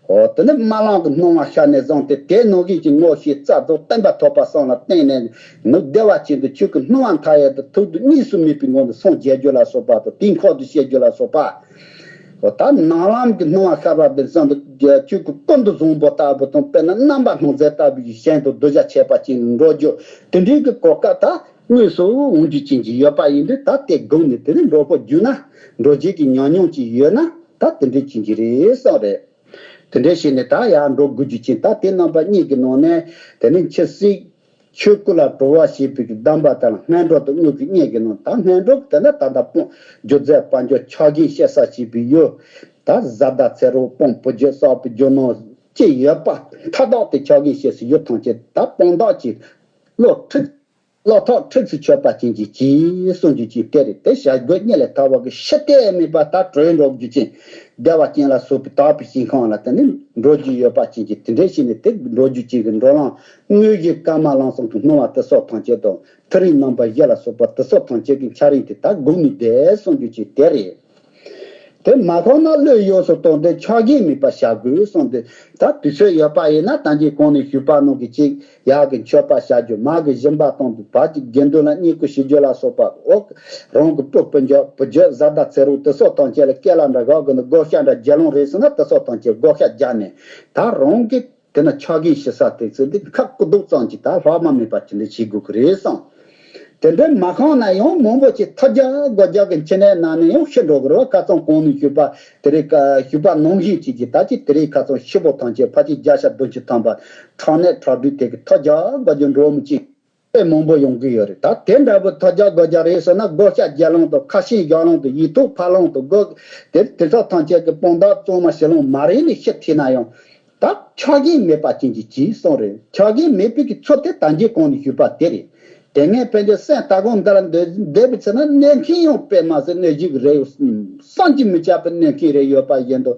འོ་དེ་ནི་རྨི་ལམ་གྱི་སྣང་བ་ཤར་ནས་བཟུང་སྟེ། དེ་ནང་བཞིན་གྱི་ངོ་ཤེས་རྩལ་རྫོགས་བརྟན་པ་ཐོབ་པ་སོགས་ལ་བརྟེན་ནས། ནུབ་བདེ་བ་ཅན་དུ་ཆོས་ཀྱི་སྣང་བ་མཐའ་ཡས་དང་ཐུགས་རྡུལ་གཉིས་སུ་མེད་པའི་ངང་དུ་སངས་རྒྱས་རྒྱུ་ལ་སོགས་པ་དང་། དེའི་འཁོར་དུ་གཤེགས་རྒྱུ་ལ་སོགས་པ། འོ་ད་ནང་ལམ་གྱི་སྣང་བ་ཤར་བ་དེ་བསམ་དུ་ཆོས་ཀྱི་ཀུན་ཏུ་བཟང་པོ་ལྟ་བུ་དང་། དཔེར་ན་རྣམ་པར་སྣང་མཛད་ལྟ་བུའི་གཞན་དང་གདུལ་བྱ་ཁྱད་པར་ཅན་ལ་འགྲོ་རྒྱུ། དེ་འདྲའི་གི་གོ་སྐབས་ད་དངོས་སུ་འོང་རྒྱུ་ཅན་གྱི་ཡོད་པ་ཡིན་དུས། ད་དེ་སྒུག་ནས་དེ་ནས་འགྲོ་པོ་བརྒྱུད་ན། འགྲོ་རྒྱུ་གི་ཉམས་མྱོང་ཅིག་ཡོད་ན། ད་དེ་འདྲའི་ཅན་གྱི་རེད་བསམ་རེད། དེ་འདྲ་བྱས་ནས་ད་ཡར་འགྲོ་དགོས་རྒྱུ་ཅན། ད་དེ་རྣམ་པ་གཉིས་ཀྱི་ནང་ནས་དེ་ནས་འཆི་སྲིད། ཆོས་སྐུ་ལ་གྲོལ་བ་ཞེས་པའི་གདམས་པ་དང་སྔོན་འགྲོ་དང་དངོས་ཀྱི་གཉིས་ཀྱི་ནང་། ད་སྔོན་འགྲོ་དེ་ནི་ད་ལྟ་སྤོང་རྒྱུ་རྫས་དཔལ་འབྱོར་ཆགས་ཞེན་ཞེ་ས་བྱེད་པའི་ཡུལ། ད་བཟའ་ཟླ་ཚེ་རོགས་དཔོན་བུ་རྒྱུད་བསགས་པའི་རྒྱུ་ནོར་ཅི་ཡོད་པ་མཐའ་དག་དེ་ཆགས་ཞེན་ཞེ་སའི་ཡུལ་ཐམས་ཅད། ད་སྤང་བདག་གི་བློ་ཁྲིད། བློ་ཐག་ཁྲིགས་སུ་ཆོད་པ་ཅན་གྱི་གྱིས་གསུང་རྒྱུ་ཅན་དེ་རེད། དེ་བྱ་རྒོད་གཉིད་ལས་ཐར་བ་གི་ཕྱིར་གཏད་མེད་པ་ད་གྲོལ་འགྲོ་རྒྱུ་ཅན། བདེ་བ་ཅན་ལ་སོགས་པའི་དག་པའི་ཞིང་ཁམས་ལ་དེ་ནི་འགྲོ་རྒྱུ་ཡོད་པ་ཅན་གྱི། དེ་འདྲ་བྱས་ནས་དེ་འགྲོ་རྒྱུ་ཅན་གྱི་འགྲོ་ལམ་དངོས་གཞི་ཀརྨ་ལམ་གསུམ་གྱི་སྣང་བ་དེ་སོགས་ཐམས་ཅད་དང་། ཐག་རིང་རྣམ་པ་བཞི་ལ་སོགས་པ་དེ་སོགས་ཐམས་ཅད་ཀྱི་འཆར་ཡན་དེ་ད་སྒུག་ནས་བསྡད་གསུང་རྒྱུ་ཅན་དེ་རེད། དེ་མ་ཁོམ་ན་བློས་གཡོས་སུ་གཏོང་སྟེ་ཆགས་ཞེན་མེད་པར་བྱ་དགོས་གསུངས་ཏེ། ད་དུས་ཚོད་ཡོད་པ་ཡིན་ན་ད་གིན་གོང་ནས་ཞུས་པ་ནང་གི་གཅིག་ཡར་གི་མཆོད་པ་བྱ་རྒྱུ། མར་གི་སྦྱིན་པ་གཏོང་དུས་བར་གྱི་དགེ་འདུན་ལ་བསྙེན་བཀུར་ཞུ་རྒྱུ་ལ་སོགས་པ། འོ་རང་གི་སྤུ་སྤུན་ཀྱག་བུ་རྒྱུད་བཟའ་ཟླ་ཚེ་རོགས་དེ་སོགས་ཐམས་ཅད་ལ་སྐལ་བ་འདྲ་བཞག་གི་ན། བགོ་བཤའ་འདྲ་རྒྱག་ལོང་རེད་ཟེར་ན་དེ་སོགས་ཐམས་ཅད་བགོ་བཤའ་རྒྱག་ནས། ད་རང་གི་དེ་ན་ཆགས་ཞེན་ཞེ་ས་དེ་ཚོ་དེ་ཁ་ཀུ་རྡོག་ཙམ་གྱིས་ད་ལྷག་མ་མེད་པ་ཅིག་འདི་བྱེད་དགོས་ཀྱི་རེད་བསམ། དེ་འདྲ་མ་ཁོམ་ན་ཡང་མང་པོ་ཅིག་ཐབས་བརྒྱ་སྒོམ་བརྒྱ་གི་འཆི་གནས་ནང་ནས་ཡང་ཤི་འགྲོ་གི་རེད་བ། ཁ་སང་གོང་ནས་ཞུས་པ་དེ་རིང་ཞུས་པ་ནང་བཞིན་བྱེད་ཀྱི། ད་ཅི་དེ་རིང་ཁ་སང་ཤི་བོ་ཐམས་ཅད་ཕལ་ཆེར་བརྒྱ་ཆ་བདུན་ཅུ་ཐམ་པ་ཁྲག་ནད་ཁྲག་དྲུག་དེ་གི་ཐབས་བརྒྱ་སྒོམ་བརྒྱ་འགྲོ་མི་ཅིག་དཔེ་མང་པོ་ཡོང་གི་ཡོད་རེད། ད་དེ་འདྲ་པོ་ཐབས་བརྒྱ་སྒོམ་བརྒྱ་རེད་ཟེར་ན། བགོ་བཤའ་རྒྱག་ལོང་དང་། ཁ་ཞེ་བཞག་ལོང་དང་། ཡིད་ཐོག་ཕབ་ལོང་དང་། སྒོ་དེ་དེ་ཚོ་ཐམས་ཅད་ཀྱི་དཔང་རྟགས་གཙང་མ་བྱེད་ལོང་མ་རེད་ནས་ཤི་ཐལ་ན་ཡང་། ད་ཆགས་ཞེན་མེད་པ་ཅན་གྱི་གྱིས་གསུངས་རེད། ཆགས་ཞེན་མེད་པའི་གི་ཚུལ་དེ་ད་གིན་གོང་ནས་ཞུས་པ་དེ་རེད། དེ་སྔའི་ཕན་ཆད་སེམས་ལྟ་སྒོམ་འདི་ལ་འདོད་འདོད་པའི་ཚེ་ན་གནོད་མཁན་ཡང་དཔེ་མ་ཟད་གནོད་གཞི་རེ་ཡོད། བསམ་གྱིས་མི་ཁྱབ་པའི་གནོད་མཁན་རེ་ཡོད་པ་བཞིན་དུ།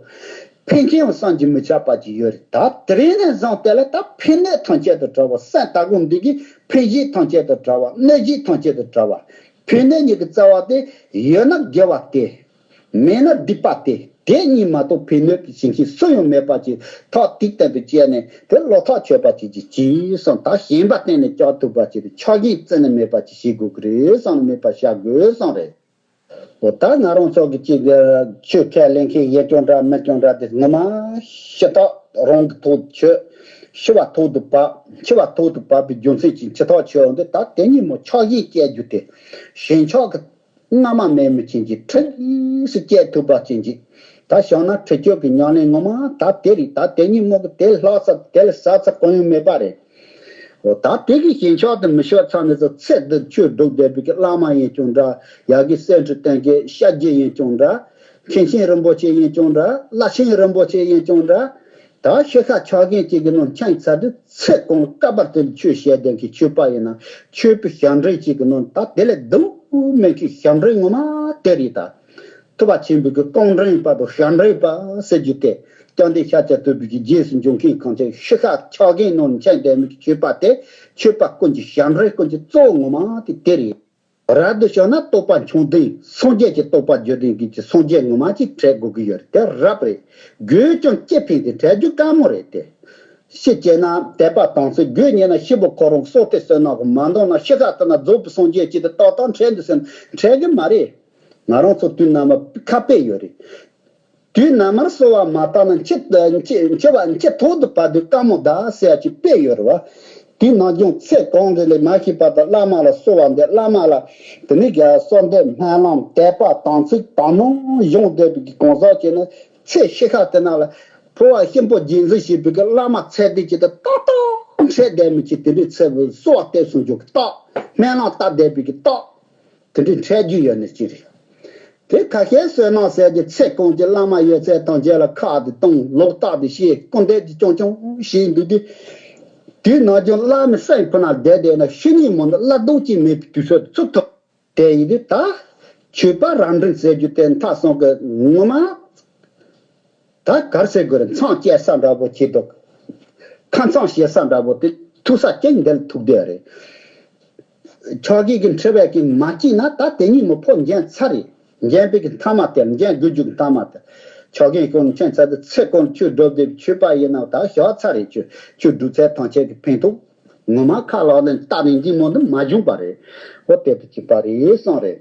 ཕན་མཁན་ཡང་བསམ་གྱིས་མི་ཁྱབ་པ་ཅིག་ཡོད་རེད། ད་དེ་རིང་ནས་བཟུང་སྟེ་ལ་ད་ཕན་གནོད་ཐམས་ཅད་དང་བྲལ་བ། སེམས་ལྟ་སྒོམ་འདི་གི་ཕན་གཞི་ཐམས་ཅད་དང་བྲལ་བ། གནོད་གཞི་ཐམས་ཅད་དང་བྲལ་བ། ཕན་གནོད་གཉིས་ཀྱི་རྩ་བ་དེ་ཡོད་ན་དགེ་བ་དེ། མེད་ན་སྡིག་པ་སྟེ། དེ་གཉིས་མ་གཏོགས་ཕན་གནོད་ཀྱི་བྱེད་མཁན་སུ་ཡང་མེད་པ་ཅིག་ཐག་ཐིག་སྟེང་དུ་བཅད་ནས། དེ་བློ་ཐག་ཆོད་པ་ཅིག་གིས་གྱིས་གསུངས། ད་ཞེན་པ་གཏན་ནས་བཅག་ཐུབ་པ་ཅིག་དང་། ཆགས་ཞེན་རྩ་ནས་མེད་པ་ཅིག་བྱེད་དགོས་ཀྱི་རེད་བསམ་ནས་མེད་པ་བྱ་དགོས་བསམ་རེད། འོ་ད་ང་རང་ཚོ་གི་ཅིག་ཆོས་ཁས་ལེན་མཁན་ཡིན་ཀྱང་འདྲ་མིན་ཀྱང་འདྲ་དེ་ངོ་མ་ཞེ་དྲག་རང་གི་ཐོག་ཆོས་ འཆི་བ་ཐོག་ཏུ་བབས། འཆི་བ་ཐོག་ཏུ་བབས་པའི་རྒྱུ་མཚན་གྱིས་འཆི་ཐོག་ཆོད་འོང་དུས། ད་དེ་ཉིད་མོ་ཆགས་ཞེན་བསྐྱེད་རྒྱུ་དེ། ཞེན་ཆགས་ཀྱི་སྔ་མ་མེད་མི་ཅན་གྱི་འཁྲུལ་སུ་བསྐྱེད་ཐུབ་པ་ཅན་གྱི། ད་བྱས་ན་ཁྲིད་སྐྱོབ་ཀྱི་ཉམས་ལེན་ངོ་མ་ད་དེ་རེད། ད་དེ་ཉིད་མོ་གི་དེ་ལྷག་ས་དེ་ལས་ཟབ་ས་གང་ཡང་མེད་པ་རེད། འོ་ད་དེ་གི་ཞེན་ཆགས་དེ་མི་ཤོར་ཚར་ནས་ཚེ་འདི་ཆོས་སྒྲུབ་བསྡད་པའི་གི་བླ་མ་ཡིན་ཀྱང་འདྲ། ཡ་གི་སེ་འབྲས་བསྟན་མཁན་ཤཱཀྱ་ཡིན་ཀྱང་འདྲ། མཁན་ཆེན་རིན་པོ་ཆེ་ཡིན་ཀྱང་འདྲ། བླ་ཆེན་རིན་པོ་ཆེ་ཡིན་ཀྱང་འདྲ། ད་ཤི་ཁ་ཆགས་ཞེན་ཅིག་གི་ནང་འཁྱམས་ཚར་དུས། ཚེ་གང་སྐབས་བར་དུ་ཆོས་བཤད་བསྡད་མཁན་ཆོས་པ་ཡིན་ན་ཆོས་པའི་ཞབས་འདྲེན་ཅིག་གི་ནང་། ད་དེ་ལས་སྡུག་མེད་མཁན་ཞབས་འདྲེན་ངོ་མ་དེ་རེད་ད། ཐུབ་པ་ཆེན་པོའི་གི་སྐུ་མགྲོན་པ་དང་ཞབས་འདྲེན་པ་ཟེར་རྒྱུ་དེ། བཅོམ་ལྡན་ཤཱཀྱ་ཐུབ་པའི་གི་རྗེས་སུ་འཇུག་མཁན་གང་ཆེ་ཤི་ཁ་ཆགས་ཞེན་ནང་འཁྱམས་བསྡད་མི་གི་ཆོས་པ་དེ། ཆོས་པ་ཀུན་གྱི་ཞབས་འདྲེན་ཀུན་གྱི་གཙོ་བོ་ངོ་མ་དེ་དེ་རེད། རབ་ཏུ་བྱུང་ན་རྟོགས་པ་མཆོག་ལྡན། སངས་རྒྱས་ཀྱི་རྟོགས་པ་རྒྱུད་ལྡན་གྱི་སངས་རྒྱས་ངོ་མ་ཅིག་འཕྲད་དགོས་ཀྱི་ཡོད་རེད། དེ་རབ་རེད། དགོས་ཀྱང་ཅི་ཕན་དེ་འཕྲད་རྒྱུ་དཀའ་མོ་རེད་དེ། ཤི་བྱས་ན་དད་པ་དམ་ཚིག་དགོས་ཉེ་ན་ཤི་བོ་ཁོ་རང་སྲོག་དེ་གསོན་ནག་གི་མ་འདང་ན་ཤི་ཁ་ཐུག་ན་རྫོགས་པའི་སངས་རྒྱས་ཀྱི་དེ་ཏག་ཏག་འཕྲད་འདུག་ཟེར་ན་འཕྲད་གི་མ་རེད། ང་རང་ཚོ་དུས་ནམ་ཁ་དཔེ་ཡོད་རེད། དུས་ནམ་མར་གསོལ་བ་མ་བཏབ་ན་འཆི་འཆི་འཆི་བ་འཆི་ཐོག་ཏུ་བབས་དུས་དཀའ་མོ་གདའ་ཟེར་ཡ་ཅིག་དཔེ་ཡོད་རེད་བ། དེ་ནང་སྦྱོང་ཚེ་གང་རེ་ལས་མ་ཤེས་པ་དང་བླ་མ་ལ་གསོལ་བ་འདེབས། བླ་མ་ལ་དེ་ནས་ཀྱང་གསོལ་འདེབས་སྨོན་ལམ་དད་པ་དམ་ཚིག་དག་སྣང་སྦྱོང་བསྡད་པའི་གི་གང་ཟག་ཅིག་ནི་ཚེ་ཤི་ཁ་དེ་ན་ལ་འཕོ་བ་གཤིན་པོ་རྗེས་འཛིན་བྱེད་པའི་གི་བླ་མ་ཚད་ལྡན་ཅིག་དང་ཏག་ཏག་འཕྲད་བསྡད་མི་ཅིག་དེ་འདྲའི་ཚེ་བོ་གསོལ་བ་འདེབས་སུ་འཇུག་གི་རྟགས། སྨོན་ལམ་བཏབ་བསྡད་པའི་གི་རྟགས། དེ་འདྲའི་འཕྲད་རྒྱུ་ཡོད་ནི་ཅི་རེད། དེ་ཁ་ཤས་བསོད་ནམས་ཟེར་གྱི་ཚེ་གང་གི་བླ་མ་ཡོད་ཚད་ཐམས་ཅད་ལ་ཁ་དེ་གཏོང་། ལོག་ལྟ་དེ་བྱེད། སྐུར་འདེབས་དེ་རྐྱང་རྐྱང་བྱེད་འདུག་དུས། དེའི་ནང་སྦྱོང་བླ་མའི་སེམས་ཁོ་ན་བསྡད་བསྡད་ན་ཤི་ཉིན་མོ་ནི་བླ་རྡོག་ཅིག་མེད་པའི་དུས་ཚོད་ཚུགས་ཐུབ། དེ་ཡིན་དུས་ད་ཆོས་པ་རབ་འབྲིང་ཟེར་རྒྱུ་དེ་མཐའ་སོང་གི་ངོ་མ། ད་གར་ཟེར་དགོས་རེད། མཚམས་བཅད་ས་འདྲ་པོ་བྱེད་འདུག་ཁ་མཚམས་བྱེད་ས་འདྲ་པོ་དེ་ཐུག་ས་ཅན་འདིར་ཐུག་བསྡད་རེད། ཆགས་ཞེན་གྱི་འཁྲི་བས་ཀྱིས་མ་བསྐྱིས་ན་ད་དེ་ཉིད་མི་ཕོ་འཇོན་ཚར་རེད། འཇོན་པའི་གི་མཐའ་མ་དེར་འཇོན་དགོས་རྒྱུ་གི་མཐའ་མ་དེར། ཆགས་ཞེན་ཀུན་མཁྱེན་ཚར་དུས་ཚེ་གང་ཆོས་སྒྲུབ་བསྡད་པའི་ཆོས་པ་ཡིན་ན་ད་བཞག་ཚར་རེད། ཆོས་ཆོས་སྒྲུབ་ཚད་ཐམས་ཅད་ཀྱི་ཕན་ཐོགས་ངོ་མ་ཁ་ལག་ནས་སྟབས་ནས་འཇིགས་མོ་འདི་མ་བྱུང་པ་རེད། ཨོ་དེ་དེ་གཅིག་པ་རེད་གསུངས་རེད།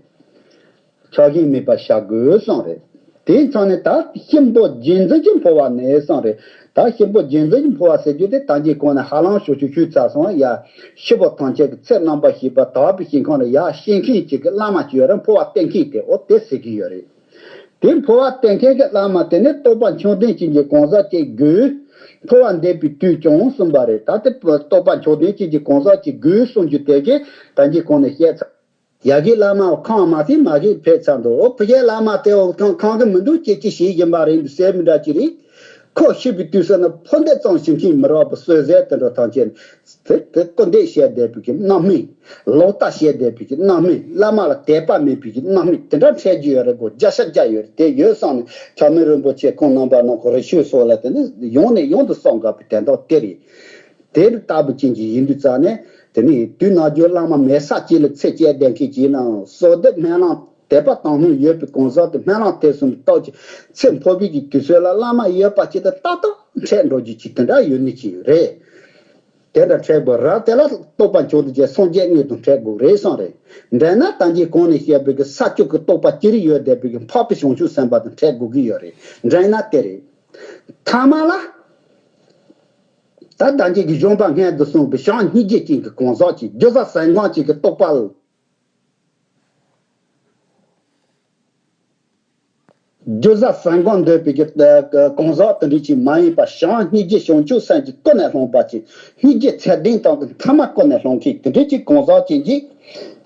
ཆགས་ཞེན་མེད་པར་བྱ་དགོས་གསུངས་རེད། དེའི་མཚམས་ནས་ད་གཤིན་པོ་རྗེས་འཛིན་གྱི་འཕོ་བ་ནས་གསུངས་རེད། ད་གཤིན་པོ་རྗེས་འཛིན་གྱི་འཕོ་བ་ཟེར་རྒྱུ་དེ་ད་གིན་གོང་ནས་ཧ་ལམ་ཞུ་ཞུ་ཞུས་ཚར་སོང་། ཡ་ཤི་བོ་ཐམས་ཅད་ཀྱི་ཚེ་རྣམ་པར་ཤེས་པ་དག་པའི་ཞིང་ཁམས་ལ་ཡར་སྐྱེ་མཁན་ཅིག་གི་བླ་མ་ཅིག་ཡོད་རེད། འཕོ་བ་བསྟན་མཁན་དེ་འོ་དེ་ཟེར་གྱི་ཡོད་རེད། དེ་འཕོ་བ་བསྟན་མཁན་གྱི་བླ་མ་དེ་ནི་རྟོགས་པ་མཆོག་ལྡན་ཅན་གྱི་གང་ཟག་ཅིག་དགོས། འཕོ་བ་འདེབས་པའི་དུས་ཀྱང་གསུངས་པ་རེད། ད་དེ་རྟོགས་པ་མཆོག་ལྡན་ཅན་གྱི་གང་ཟག་ཅིག་དགོས་གསུངས་རྒྱུ་དེ་གིས་ད་གིན་གོང་ནས་བཤད་ཚར། ཡ་གི་བླ་མ་ཁོང་མ་ཟིན་མ་གི་ཕེབས་ཚར་འདུག་འོ་ཕ་གིའི་བླ་མ་དེ་འོ་ཁོང་ཁོང་གི་མི་འདུག་ཅེས་ཅི་ཞིག་ཡིན་པ་རེད་འདུག་ཟེར་མི་འདྲ་ཅི་རེད། ཁོ་ཤི་བའི་དུས་སུ་ནི་འཕོ་འདེབས་ཙམ་ཞིག་མཁན་མི་རག་པ་གསོལ་ཟས་དེ་འདྲ་ཐམས་ཅད་དེ་དེ་སྐུར་འདེབས་བྱས་བསྡད་པའི་གི་རྣམ་སྨིན། ལོག་ལྟ་བྱས་བསྡད་པའི་གི་རྣམ་སྨིན། བླ་མ་ལ་དད་པ་མེད་པའི་གི་རྣམ་སྨིན་དེ་འདྲ་འཕྲད་རྒྱུ་ཡོད་རེད། སྒོ་བརྒྱ་ཆ་བརྒྱ་ཡོད་རེད། དེ་ཡོད་བསམ་ནས་ཆགས་མེད་རིན་པོ་ཆེ་ཁོང་རྣམ་པ་རྣམས་ཁོ་རི་ཆོས་སོགས་ལ་དེ་ནི་ཡོང་ནས་ཡོང་དུ་སོང་དགོས་པའི་དོན་དག་དེ་རེད། དེ་ལྟ་བུ་ཅན་གྱི་ཡིན་དུས་ཙང་ནས་དེ་ནི་དུས་ནམ་རྒྱུན་བླ་མ་མེད་ས་གཅིག་ལ་ཚེ་སྐྱེལ་བསྡད་མཁན་གྱི་ནང་བསོད་བདེ་སྨོན་ལམ་དད་པ་དང་ལྷུང་ཡོད་པའི་གང་ཟག་དེ་སྨོན་ལམ་དེ་གསུམ་རྟོགས་ཀྱི་ཚེ་འཕོ་བའི་གི་དུས་ཚོད་ལ་བླ་མ་ཡོད་པ་ཅིག་དང་ཏག་ཏག་འཕྲད་འགྲོ་རྒྱུ་ཅིག་དེ་འདྲ་ཡོད་ནི་ཅིག་རེད། དེ་འདྲ་འཕྲད་དགོས་ར། དེ་ལ་རྟོགས་པ་མཆོག་ཏུ་བྱས་སངས་རྒྱས་དངོས་དང་འཕྲད་དགོས་རེད་བསམ་རེད། འདྲ་ན་ད་གིན་གོང་ནས་བཤད་པའི་གི་ས་བཅུ་གི་རྟོགས་པ་ཅི་རིགས་ཡོད་བསྡད་པའི་གི་འཕགས་པའི་བྱང་ཆུབ་སེམས་དཔའ་དང་འཕྲད་དགོས་ཀྱི་ཡོད་རེད། འདྲ་ན་དེ་རེད། ཐ་མ་ལ། ད་ལྟ་ཅིག་གི་གཞོན་པ་སྔོན་དུ་སོང་བའི་བྱམས་སྙིང་རྗེ་ཅན་གྱི་གང་ཟག་ཅིག་སྒྱུ་རྩལ་གསན་དགོངས་ཅིག་གི་རྟོགས་པ། སྒྱུ་རྩལ་གསན་དགོངས་འདོད་པའི་གི་གང་ཟག་དེ་འདྲ་ཅིག་མ་ཡིན་པ་བྱམས་སྙིང་རྗེ་བྱང་ཆུབ་སེམས་ཀྱིས་ཀུན་ནས་བསླངས་པ་ཅིག་སྙིང་རྗེ་ཚད་ལྡན་དང་གི་མཐའ་མ་ཀུན་ནས་བསླངས་མཁན་དེ་འདྲ་ཅིག་གང་ཟག་ཅིག་གིས་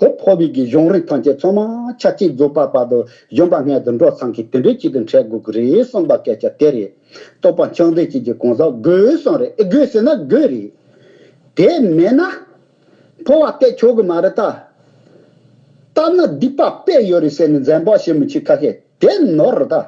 དེ་འཕོ་བའི་གི་གཞུང་རིང་ཐམས་ཅད་ཚང་མ་ཆ་ཅིག་རྫོགས་པ་བར་དུ་གཞོན་པ་སྔོན་དུ་འགྲོ་ཚང་མཁན་དེ་འདྲ་ཅིག་ཏུ་འཕྲད་དགོས་ཀྱི་རེད་གསུངས་པ་སྐད་ཆ་དེ་རེད། རྟོགས་པ་མཆོག་ལྡན་ཅན་གྱི་གང་ཟག་དགོས་གསུངས་རེད། ཨེ་དགོས་ཟེར་ན་དགོས་རེད། དེ་མེད་ན་འཕོ་བ་སྟེར་ཆོག་གི་མ་རེད་ད། སྟབས་ན་སྡིག་པ་དཔེ་ཡོད་རེད་ཟེར་ནས་འཛེམ་བག་བྱེད་མི་བྱེད་ཁ་ཤས་དེ་ནོར་རེད་ད།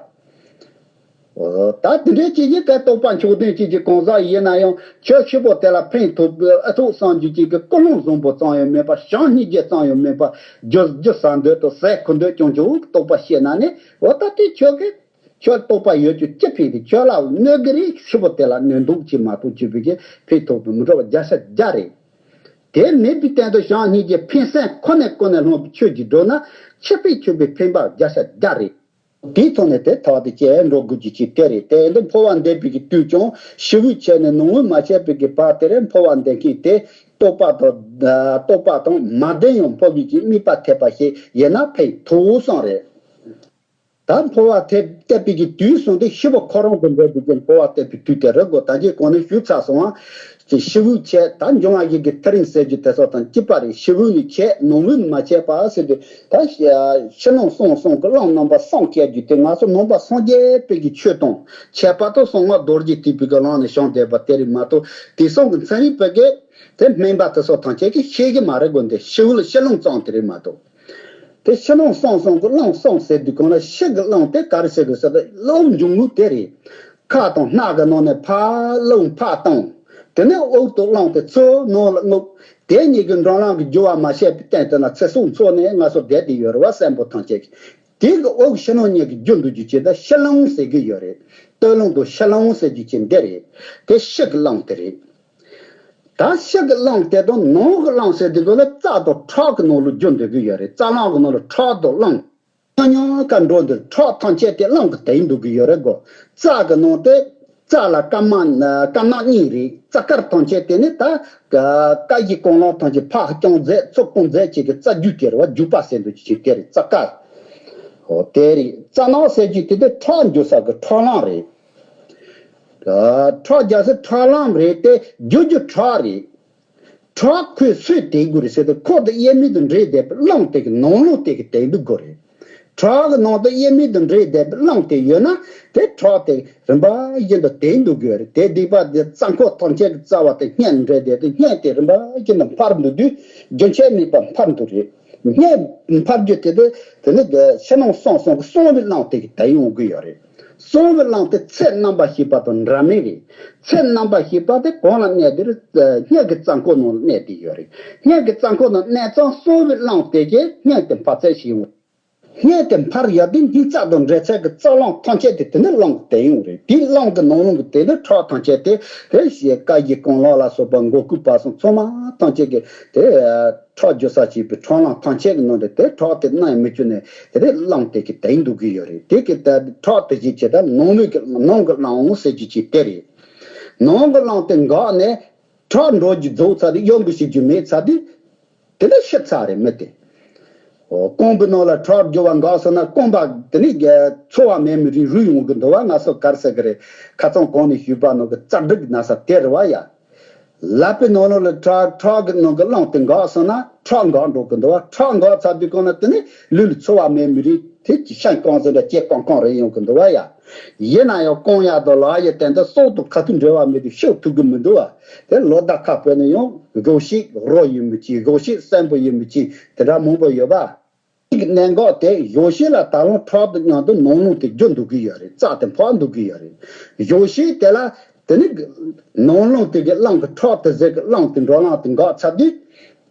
ད་དེ་འདྲའི་ཅིག་གིས་ག་རྟོགས་པ་མཆོག་ལྡན་ཅན་གྱི་གང་ཟག་ཡིན་ན་ཡང་ཁྱོད་ཤི་བོ་དེ་ལ་ཕན་ཐོགས་ཨ་ཐོགས་བསམ་རྒྱུ་ཅིག་གི་ཀུན་སློང་བཟང་པོ་ཙམ་ཡང་མེད་པ་བྱམས་སྙིང་རྗེ་ཙམ་ཡང་མེད་པ་རྒྱུ་རྒྱུ་ཟ་འདོད་དང་ཟས་ཁུར་འདོད་ཀྱང་ཀྱང་རྟོགས་པ་བཤད་ན་ནི་འོ་ད་དེ་ཁྱོད་ཀྱིས། ཁྱོད་རྟོགས་པ་ཡོད་རྒྱུ་ཅི་ཕན་གི། ཁྱོད་ལ་གནོད་གི་རེད། ཤི་བོ་དེ་ལ་གནོད་འདུག་ཅེས་མ་གཏོགས་ཅི་བའི་གི་ཕན་ཐོགས་པའི་མི་འགྲོ་བ་བརྒྱ་ཆ་བརྒྱ་རེད། དེ་མེད་པའི་སྟེང་དུ་བྱམས་སྙིང་རྗེ་ཕན་སེམས་ཁོ་ནས་ཀུན་ནས་བསླངས་པའི་ཆོས་ཀྱི་འགྲོ་ན་ཆོས་པའི་ཆོས་པའི་ཕན་པ་བརྒྱ་ཆ་བརྒྱ་རེད། དེའི་ཐོག་ནས་དེ་ཐག་དེ་བཅད་འགྲོ་དགོས་ཀྱི་ཅིག་དེ་རེད། དེ་ཡིན་དུས་འཕོ་བ་འདེབས་པའི་གི་དུས་ཀྱང་ཕྱི་དབུགས་ཆད་ནས་ནང་དབུགས་མ་ཆད་པའི་གི་བར་དེ་རེད། འཕོ་བ་འདེབས་མཁན་དེ་རྟོག་པ་དང་རྟོག་པ་དང་མ་ལྡན་ཡང་འཕོ་བའི་གི་དམིགས་པ་ཐེབས་པ་ཞིག་ཡིན་ན་ཕན་ཐོགས་བསམ་རེད། ད་འཕོ་བ་ཐེབས་བསྟད་པའི་གི་དུས་གསུངས་ཏེ་ཤི་བ་ཁོ་རང་དུ་འབྲེལ་དུས་ཀྱི་འཕོ་བ་བསྟད་པའི་དུས་དེ་རེད་གོ། ད་ཅི་གོང་ནས་ཞུས་ཚར་སོང་ཨ། ཅེས་ཕྱི་དབུགས་ཆད། ད་འབྱུང་བ་བཞི་གི་ཐག་རིང་ཟེར་རྒྱུ་དེ་སོགས་དང་གཅིག་པ་རེད། ཕྱི་དབུགས་ནི་ཆད་ནང་དབུགས་མ་ཆད་པ་ཟེར་དུས་ད་ཕྱི་ནང་གསང་གསུམ་གྱི་རླུང་རྣམ་པ་གསུམ་སྐྱེ་རྒྱུ་དེ་ང་ཚོ་ནང་པ་སངས་རྒྱས་པའི་གི་ཆོས་དང་ཁྱད་པར་དུ་གསང་སྔགས་རྡོ་རྗེ་ཐེག་པའི་གི་ལམ་ནས་བྱུང་བསྡད་པ་དེ་རེད་མ་གཏོགས་དེང་སང་གི་ཚན་རིག་པ་གིས་དེ་སྨན་པ་དེ་སོགས་ཐམས་ཅད་ཀྱིས་ཤེས་ཀྱི་མ་རེད་གོ། འདི་ཕྱི་དབུགས་ལ་ཕྱི་རླུང་ཙམ་དེ་རེད་མ་གཏོགས། དེ་ཕྱི་ནང་གསང་གསུམ་གྱི་རླུང་གསུམ་ཟེར་དུས་གང་ལ་ཕྱི་གི་རླུང་དེ་ག་རེ་ཟེར་དགོས་ཟེར་ན་རླུང་འབྱུང་ལུགས་དེ་རེད། ཁ་དང་སྣ་གི་ནང་ནས་ཕར་རླུང་ཕར་བཏང་། དེ་ནས་དབུགས་དང་རླུང་དེ་ཚུར་ནང་ལ་རྔུབ། དེ་གཉིས་ཀྱི་འགྲོ་ལམ་གྱི་རྒྱུ་བ་མ་བཤད་པའི་སྟེང་དུ་ན་ཚེ་སྲོག་འཚོ་ནས་ང་ཚོ་བསྡད་དེ་ཡོད་རེད་བ། སེམས་པོ་ཐམས་ཅད་ཀྱི་དེ་གི་དབུགས་ཕྱི་ནང་གཉིས་ཀྱི་རྒྱུ་འདུ་རྒྱུ་ཅན་དེ་ཕྱི་རླུང་ཟེར་གྱི་ཡོད་རེད། སྟོད་རླུང་དང་ཕྱི་རླུང་ཟེར་རྒྱུ་ཅན་འདི་རེད། དེ་ཕྱི་གི་རླུང་དེ་རེད། ད་ཕྱི་གི་རླུང་དེ་དང་ནང་གི་རླུང་ཟེར་དུས་གོ་ལ་རྩ་དང་ཁྲག་གི་ནང་ལ་རྒྱུ་འདུ་གི་ཡོད་རེད། རྩ་རླུང་གི་ནང་ལ་ཁྲག་དང་རླུང་མཉམ་མཉམ་ཀ་འགྲོ་འདུག་ཁྲག་ཐམས་ཅད་དེ་རླུང་གི་དེ་འདུ་གི་ཡོད་རེད་གོ། རྩ་གི་ནང་དེ་རྩ་ལ་སྐར་མ་སྐར་ནག་གཉིས་རེད། རྩ་དཀར་ཐམས་ཅད་དེ་ནི་ད་ཀ་གི་ཀོང་ལོང་ཐམས་ཅད་ཕར་རྐྱང་རྫས་ཚུར་རྐྱང་རྫས་བཅས་ཀྱི་རྩ་རྒྱུད་དེ་རེད་བ། རྒྱུད་པ་ཟེར་འདུག་ཅིག་དེ་རེད། རྩ་དཀར། འོ་དེ་རེད། རྩ་ནག་ཟེར་རྒྱུ་དེ་དེ་ཁྲག་འཇུ་ས་གི་ཁྲག་རླངས་རེད། ཁྲག་རྒྱག་ས་ཁྲག་རླངས་རེད་དེ་རྒྱུ་རྒྱུ་ཁྲག་རེད། ཁྲག་ཁོས་སུས་དེད་དགོས་རེད་ཟེར་ཏེ་ཁོ་དང་དབྱེར་མེད་དུ་འདྲེས་བསྡད་པའི་རླངས་དེ་གི་ནང་རླུང་དེ་གི་དེད་འདུག་དགོས་རེད། ཁྲག་གི་ནང་དུ་དབྱེར་མེད་དུ་འདྲེས་བསྡད་པའི་རླངས་དེ་ཡོད་ན་དེ་ཁྲག་དེ་རིམ་པ་བཞིན་དུ་དེད་འདུག་དགོས་རེད། དེ་དེད་པ་དེ་རྩ་འཁོར་ཐམས་ཅད་ཀྱི་རྩ་བ་དེ་སྔས་འདྲེས་བསྡད་དེ་སྔས་དེ་རིམ་པ་བཞིན་དུ་འཕར་འདུག་དུས་རྒྱུན་ཆད་མེད་པར་འཕར་འདུག་རེད། སྔས་འཕར་རྒྱུ་དེ་དེ་དེ་ནི་ཕྱི་ནང་གསང་གསུམ་གྱི་གསང་བའི་རླངས་དེ་གི་དེད་ཡོང་གི་ཡོད་རེད། གསང་བའི་རླངས་དེ་ཚད་རྣམ་པར་ཤེས་པ་དང་འདྲ་མིན་རེད། ཚད་རྣམ་པར་ཤེས་པ་དེ་གང་ལ་གནས་དེ་རེད། སྔས་ཀྱི་རྩ་འཁོར་ནང་ལ་གནས་དེ་ཡོད་རེད། སྔས་ཀྱི་རྩ་འཁོར་ནང་གནས་ཙང་གསང་བའི་རླངས་དེ་གིས་སྔས་དེ་འཕར་ཚད་ཤེས་ཡོང་། སྔས་དེ་འཕར་ཡག་དེ་སྙིང་རྩ་དང་འབྲེལ་ཚད་ཀྱི་རྩ་རླུང་ཐམས་ཅད་དེ་དེ་ནི་རླུང་གི་དེད་ཡོང་རེད། དེའི་རླུང་གི་ནང་རླུང་གི་དེ་ནི་ཁྲག་ཐམས་ཅད་དེ་དེ་ཞེས་ཀ་གི་ཀོང་ལོང་ལ་སོགས་པ་མགོ་ཁུག་བར་གསུམ་ཚང་མ་ཐམས་ཅད་ཀྱི་དེ་ཁྲག་རྒྱུ་ས་བྱས་པའི་ཁྲག་རླངས་ཐམས་ཅད་ཀྱི་ནང་དུ་དེ་ཁྲག་དེ་སྣང་མི་བཅུག་ནས་དེ་རླངས་དེ་གི་དེད་འདུག་གི་ཡོད་རེད། དེ་གི་ད་ཁྲག་དེ་བཞིན་བྱས་ད་ནང་མི་གི་ནང་གི་རླངས་འོང་ཟེར་རྒྱུ་ཅིག་དེ་རེད། ནང་གི་རླངས་དེ་འགགས་ནས་ཁྲག་འགྲོ་རྒྱུ་རྫོགས་ཚར་དུས་གཡོ་འགུལ་བྱེད་རྒྱུ་མེད་ཚར་དུས་དེ་ནས་ཤི་ཚར་རེད་མི་དེ། འོ་རྐང་པའི་ནང་ལ་ཁྲག་རྒྱུ་བ་འགགས་སོང་ན་རྐང་པ་དེ་ནས་རྒྱ་ཚོར་བ་མེད་མི་རིགས་རུལ་ཡོང་གི་འདུག་བ། ང་ཚོ་ག་རེ་ཟེར་གི་རེད། ཁ་སང་གོང་ནས་ཞུས་པ་ནང་གི་རྩ་འགྲིག་གི་ན་ཚ་དེ་རེད་བ་ཡ། ལག་པའི་ནང་ལོགས་ལ་ཁྲག་ཁྲག་གི་ནང་གི་རླངས་དེ་འགགས་སོང་ན་ཁྲག་འགགས་འགྲོ་གི་འདུག་བ། ཁྲག་འགགས་ཚར་དུས་གང་ན་དེ་ནི་ལུས་ལ་ཚོར་བ་མེད་མི་རིགས་དེ་ཤ་རྐང་ཟེར་འདྲ་ལྕེ་རྐང་རྐང་རེ་ཡོང་གི་འདུག་བ་ཡ། ཡིན་ན་ཡང་རྐང་ཡ་དང་ལག་ཡ་དེ་འདྲ་སྲོག་དང་ཁ་ཐུག་འབྲེལ་བ་མེད་དུས་ཤོག་ཐུབ་གི་མི་འདུག་བ། དེ་ལོ་ཟླ་ཁ་སྤོས་ན་ཡང་གཞོགས་ཤིག་རོ་ཡིན་མི་གཅིག་གཞོགས་ཤིག་སྲན་པོ་ཡིན་མི་གཅིག་དེ་འདྲ་མང་པོ་ཡོད་པ། གཅིག་གནད་འགག་དེ་གཞོགས་ཤིག་ལ་ད་རུང་ཁྲག་དང་མཉམ་དུ་ནང་རླུང་དེ་རྒྱུ་འདུག་གི་ཡོད་རེད། རྩ་དེ་འཕར་འདུག་གི་ཡོད་རེད། གཞོགས་ཤིག་དེ་ལ་དེ་ནི་ནང་རླུང་དེ་གི་རླངས་ཀྱི་ཁྲག་དེ་ཟེར་གི་རླངས་དེ་འགྲོ་རླངས་དེ་འགགས་ཚར་དུས།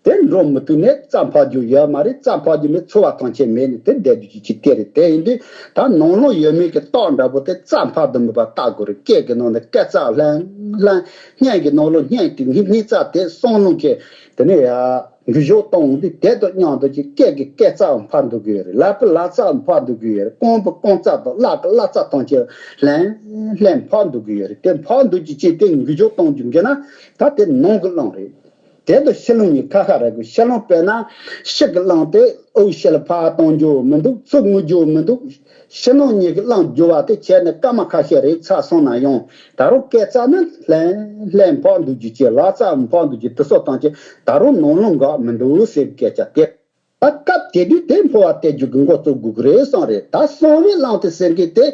དེ་འགྲོ་མི་ཐུབ་ནས་རྩ་འཕར་རྒྱུ་ཡོད་མ་རེད། རྩ་འཕར་རྒྱུ་མེད་ཚོར་བ་ཐམས་ཅད་མེད་ནས་དེ་བསྡད་རྒྱུ་ཅིག་ཅིག་དེ་རེད། དེ་ཡིན་དུས་ད་ནང་རླུང་ཡོད་མེད་ཀྱི་རྟགས་འདྲ་པོ་དེ་རྩ་འཕར་དུ་མེད་པ་བལྟ་དགོས་རེད། སྐེ་གི་ནང་ནས་སྐེ་རྩ་ལྷན་ལྷན། སྙིང་གི་ནང་ལོགས་སྙིང་དེ་སྙིང་སྙིང་རྩ་དེ་གསང་རླུང་གི་དེ་ནས་ཡ་འགུལ་ཤུགས་གཏོང་དུས་དེ་དང་མཉམ་དུ་ཅིག་སྐེ་གི་སྐེ་རྩ་འཕར་འདུག་གི་ཡོད་རེད། ལག་པའི་ལག་རྩ་འཕར་འདུག་གི་ཡོད་རེད། རྐང་པའི་རྐང་རྩ་དང་ལག་གི་ལག་རྩ་ཐམས་ཅད་ལྷན་ལྷན་འཕར་འདུག་གི་ཡོད་རེད། དེ་འཕར་འདུག་ཅིག་ཅིག་དེ་འགུལ་ཤུགས་གཏོང་རྒྱུ་འགི་ན་ད་དེ་ནང་གི་རླུང་རེད། དེ་དང་ཕྱི་རླུང་གཉིས་ཁ་ཁ་རེད་གི། ཕྱི་རླུང་དཔེར་ན་ཕྱི་གི་རླུང་དེ་དབུགས་ཕྱི་ལ་ཕར་གཏོང་རྒྱུ་མི་འདུག་ཚུར་རྔུབ་རྒྱུ་མི་འདུག་ཕྱི་ནང་གཉིས་ཀྱི་རླུང་རྒྱུ་བ་དེ་བྱས་ནས་སྐར་མ་ཁ་ཤས་རེད་ཚར་སོང་ན་ཡང་ད་རུང་སྐེ་རྩ་ནི་ལྷན་ལྷན་འཕར་འདུག་རྒྱུ་ཅིག་ལག་རྩ་འཕར་འདུག་རྒྱུ་དེ་སོགས་དང་ཅིག་ད་རུང་ནང་རླུང་འགག་མི་འདུག་ཟེར་སྐད་ཆ་དེ། ད་སྐབས་དེ་དུས་དེ་འཕོ་བ་སྟེར་རྒྱུ་གི་འགོ་བཙུགས་དགོས་ཀྱི་རེད་བསམ་རེད། ད་གསང་བའི་རླུང་དེ་ཟེར་མཁན་དེ་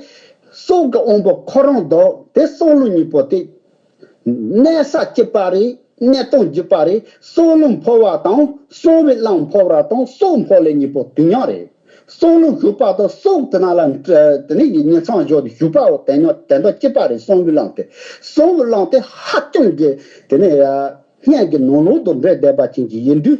སྲོག་གི་དབང་པོ་ཁོ་རང་དང་དེ་གསང་རླུང་གཉིས་པོ་དེ་གནས་ས་གཅིག་པ་རེད། གནས་སྟངས་གཅིག་པ་རེད། གསང་རླུང་འཕོ་བ་དང་གསང་བའི་རླུང་འཕོ་བ་དང་སྲོག་འཕོ་ལས་གཉིས་པོ་དུས་མཉམ་རེད། གསང་རླུང་ཞུགས་པ་དང་སྲོག་དེ་ན་ལ་དེ་ནས་ཉིན་མཚན་བཞག་སྟེ་ཞུགས་པའོ། དེ་ཉོ་དེ་འདྲ་གཅིག་པ་རེད། གསང་བའི་རླུང་དེ་གསང་བའི་རླུང་དེ་ཧ་ཅང་གི་དེ་ནས་སྙིང་གི་ནང་ལོགས་དང་འདྲེས་བསྡད་པ་ཅན་གྱི་ཡིན་དུས།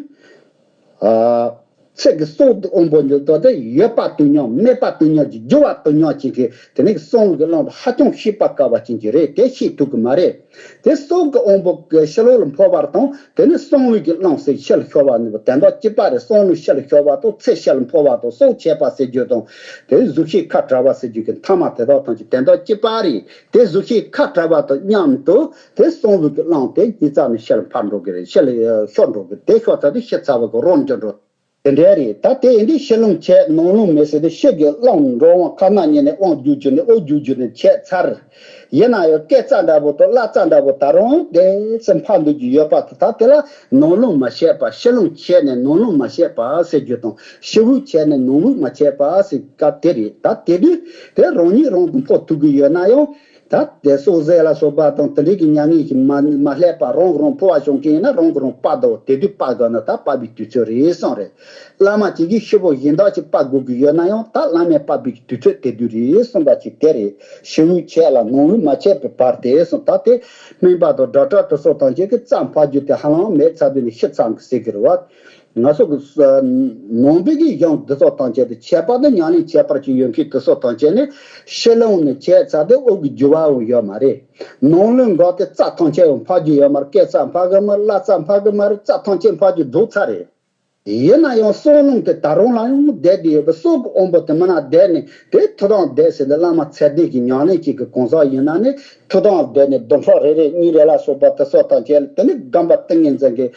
ཨ། ཚིག་གི་སྲོག་དབང་པོ་འདི་ཚོ་དེ་ཡོད་པ་དུ་མཉམ་མེད་པ་དུ་མཉམ་གྱི་འགྱུར་བ་དུ་མཉམ་ཅིག་གི་དེ་ནས་གསང་བའི་གླིང་དུ་ཧ་ཅང་ཤེས་པ་དཀའ་བ་ཅན་གྱི་རེད། དེ་ཤེས་ཐུབ་གི་མ་རེད། དེ་སྲོག་གི་དབང་པོ་གི་ཕྱི་ལོགས་ལ་འཕོ་བར་དང་དེ་ནས་གསང་བའི་གི་གླིང་ཟེར་ཕྱི་ལ་ཤོར་བ་ནི་དོན་དག་གཅིག་པ་རེད། གསང་ལ་ཕྱི་ལ་ཤོར་བ་དང་ཚེ་ཕྱི་ལ་འཕོ་བ་དང་སྲོག་ཆད་པ་ཟེར་རྒྱུ་དང་དེ་གཟུགས་ཤིང་ཁ་བྲལ་བ་ཟེར་རྒྱུ་གི་མཐའ་མ་དེ་དག་ཐམས་ཅད་དོན་དག་གཅིག་པ་རེད། དེ་གཟུགས་ཤིང་ཁ་བྲལ་བ་དང་མཉམ་དུ་དེ་གསང་བའི་གི་གླིང་དེ་སྙིང་རྩ་ནས་ཕྱི་ལ་འཕར་འགྲོ་གི་རེད། ཕྱི་ལ་ཤོར་འགྲོ་གི་དེ་ཤོར་ཚར་དུས་ཤི་ཚར་བ་གི་རང་གྱུར་འགྲོ། དེ་འདྲ་རེད། ད་དེ་ཡིན་དུས་ཕྱི་ལོང་ཆད་ནང་ལོང་མེད་ཟེར་དུས་ཕྱི་གི་གླིང་འགྲོ་འོང་ཁ་ན་ཉིན་ནས་དབང་བསྒྱུར་རྒྱུ་ནས་དབུགས་བསྒྱུར་རྒྱུ་ནས་ཆད་ཚར། ཡིན་ན་ཡང་སྐེ་རྩ་འདྲ་པོ་དང་བརླ་རྩ་འདྲ་པོ་ད་རུང་དེ་ཚེ་འཕར་འདུག་རྒྱུ་ཡོད་པ་དེ་ད་དེ་ལ་ནང་ལོང་མ་ཆད་པ། ཕྱི་ལོང་ཆད་ནས་ནང་ལོང་མ་ཆད་པ་ཟེར་རྒྱུ་དང་ཕྱི་དབུགས་ཆད་ནས་ནང་དབུགས་མ་ཆད་པ་ཟེར་སྐབས་དེ་རེད། ད་དེ་དུས་དེ་རང་ཉིད་རང་དུ་འཕོ་ཐུབ་ཀྱི་ཡོད་ན་ཡང་། ད་དེ་སྲོག་ཟད་ལ་སོགས་པ་དང་དེ་འདྲའི་གི་མྱ་ངན་གྱིས་མ་མ་བསླད་པ་རང་གི་རང་འཕོ་བ་བྱུང་མཁན་ཡིན་ན་རང་གི་རང་སྤར་དོ། དེ་དུས་སྤར་དགོས་ན་ད་སྤར་བའི་དུས་ཚོད་རེད་གསུངས་རེད། བླ་མ་གཅིག་གིས་ཤི་བོ་གཞན་དག་ཅིག་སྤར་དགོས་ཀྱི་ཡོད་ན་ཡང་ད་བླ་མས་སྤར་བའི་དུས་ཚོད་དེ་དུས་རེད་གསུངས་པ་ཅིག་དེ་རེད། ཕྱི་དབུགས་ཆད་ལ་ནང་དབུགས་མ་ཆད་པའི་བར་དེ་གསུངས། ད་དེ་སྨན་པ་དང་ཌོག་ཊར་དེ་ཚོ་དང་བཅས་ཀྱི་རྩ་འཕར་རྒྱུ་དེ་ཧ་ལམ་མེད་ཚར་དུས་ནས་ཤི་ཚར་གི་ཟེར་གི་རེད་བ། ང་ཚོ་གི་ནང་པའི་གི་གཞུང་འདི་ཚོ་དང་བཅས་ཏེ་ཁྱད་པར་དུ་ཉམས་ལེན་ཁྱད་པར་ཅིག་ཡོད་མཁན་དེ་ཚོ་དང་བཅས་ནས་ཕྱི་ལོང་ནས་ཆད་ཚར་ཏེ་དབུགས་ཀྱི་རྒྱུ་བའང་ཡོད་མ་རེད། ནང་ལོང་འགག་སྟེ་རྩ་ཐམས་ཅད་ཡང་འཕར་རྒྱུ་ཡོད་མ་རེད། སྐེ་རྩ་འཕར་གི་མ་རེད། བརླ་རྩ་འཕར་གི་མ་རེད། རྩ་ཐམས་ཅད་འཕར་རྒྱུ་རྫོགས་ཚར་རེད། ཡིན་ན་ཡང་གསང་ལོང་དེ་ད་རུང་ལ་ཡང་བསྡད་དེ་ཡོད་པའི་སྲོག་གི་དབང་པོ་དེ་མིན་ན་བསྡད་ནས་དེ་ཐུགས་དམ་བསྡད་ཟེར་ཏེ་བླ་མ་ཚད་ལྡན་གྱི་ཉམས་ལེན་ཅིག་གི་གང་ཟག་ཡིན་ན་ནི། ཐུགས་དམ་བསྡད་ནས་བདུན་ཕྲག་རེ་རེ་གཉིས་རེ་ལ་སོགས་པ་དེ་སོགས་དང་བཅས་ལ་དེ་ནི་སྒོམ་པ་ཏིང་ངེ་འཛིན་གྱི་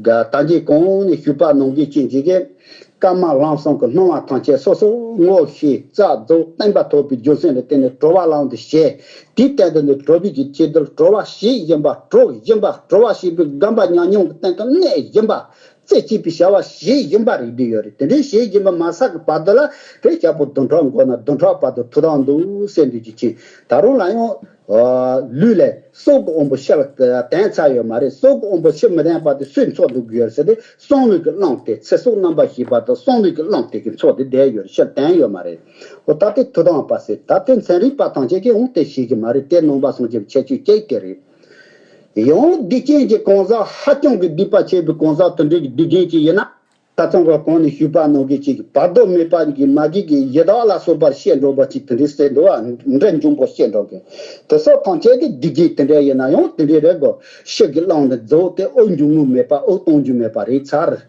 དང་རྗེས་གང་ནས་ཞུས་པ་ནང་བཞིན་ཅན་ཅིག་གིས་བཀའ་མ་ལམ་གསུམ་གྱི་སྣང་བ་ཐམས་ཅད་སོ་སོ་ངོ་ཤེས་རྩལ་རྫོགས་བརྟན་པ་ཐོབ་པའི་རྒྱུ་མཚན་ལ་བརྟེན་ནས་གྲོལ་བ་ལམ་དུ་བྱེད། དེའི་སྟེང་དུ་ནི་གྲོལ་བའི་གི་ཆེད་དུ་གྲོལ་བ་ཞེས་བཞིན་པ་གྲོལ་བཞིན་པ་གྲོལ་བ་ཞེས་པའི་སྒོམ་པ་ཉམས་མྱོང་གི་སྟེང་དུ་གནས་བཞིན་པ། རྩེ་གཅིག་པའི་བྱ་བ་ཞེས་བཞིན་པ་རེད་བསྡད་ཡོད་རེད། དེ་འདྲའི་ཞེས་བཞིན་པ་མ་ཟག་གི་བར་དུ་ལ་དེ་ཞག་པོ་བདུན་ཕྲག་འགོར་ན་བདུན་ཕྲག་བར་དུ་ཐུགས་དམ་འདུག་ཟེར་འདུག་ཅིག་ཅིང་ད་རུང་ལ་ཡང་ལུས་ལས་སྲོག་གི་དབང་པོ་ཕྱི་ལ་དོན་ཚར་ཡོད་མ་རེད། སྲོག་གི་དབང་པོ་ཕྱི་མི་དོན་བར་དུ་སུས་འཚོ་འདུག་གི་ཡོད་ཟེར་ཏེ་གསང་བའི་གི་གླིང་དེ་ཚེ་སྲོག་རྣམ་པར་ཤེས་པ་དང་གསང་བའི་གི་གླིང་དེ་གི་འཚོ་དེ་བསྡད་ཡོད་རེད། ཕྱིར་དོན་ཡོད་མ་རེད། འོ་ད་དེ་ཐུགས་དམ་པ་ཟེར། ད་དེ་ཚན་རིག་པ་ཐམས་ཅད་ཀྱིས་འོང་དེ་ཤེས་ཀྱི་མ་རེད། དེ་ནང་པ་སངས་རྒྱས་ཀྱི་ཁྱད་ཆོས་གཅིག་དེ་རེད། ཡང་སྡིག་ཅན་གྱི་གང་ཟག་ཧ་ཅང་གི་སྡིག་པ་ཆེ་བའི་གང་ཟག་དེ་འདྲའི་གི་སྡིག་ཅན་ཅིག་ཡིན་ན། ད་ཚང་གི་གོང་ནས་ཞུས་པ་ནང་བཞིན་ཅིག་བར་དོ་མེད་པ་གི་མ་གི་གི་ཡི་དྭགས་ལ་སོགས་པར་བཤད་འགྲོ་བ་ཅིག་དེ་འདྲའི་ཟེར་འགྲོ་བ་འདྲེ་འབྱུང་པོ་བཤད་འགྲོ་གི། དེ་སོགས་ཐམས་ཅད་ཀྱི་སྡིག་ཅན་དེ་འདྲ་ཡིན་ན་ཡང་དེ་འདྲའི་རེད་གོ། ཕྱི་གི་གླིང་དེ་རྫོགས་ཏེ་དབུགས་འབྱུང་ངོ་མེད་པ་དབུགས་གཏོང་རྒྱུ་མེད་པ་རེད་ཚར།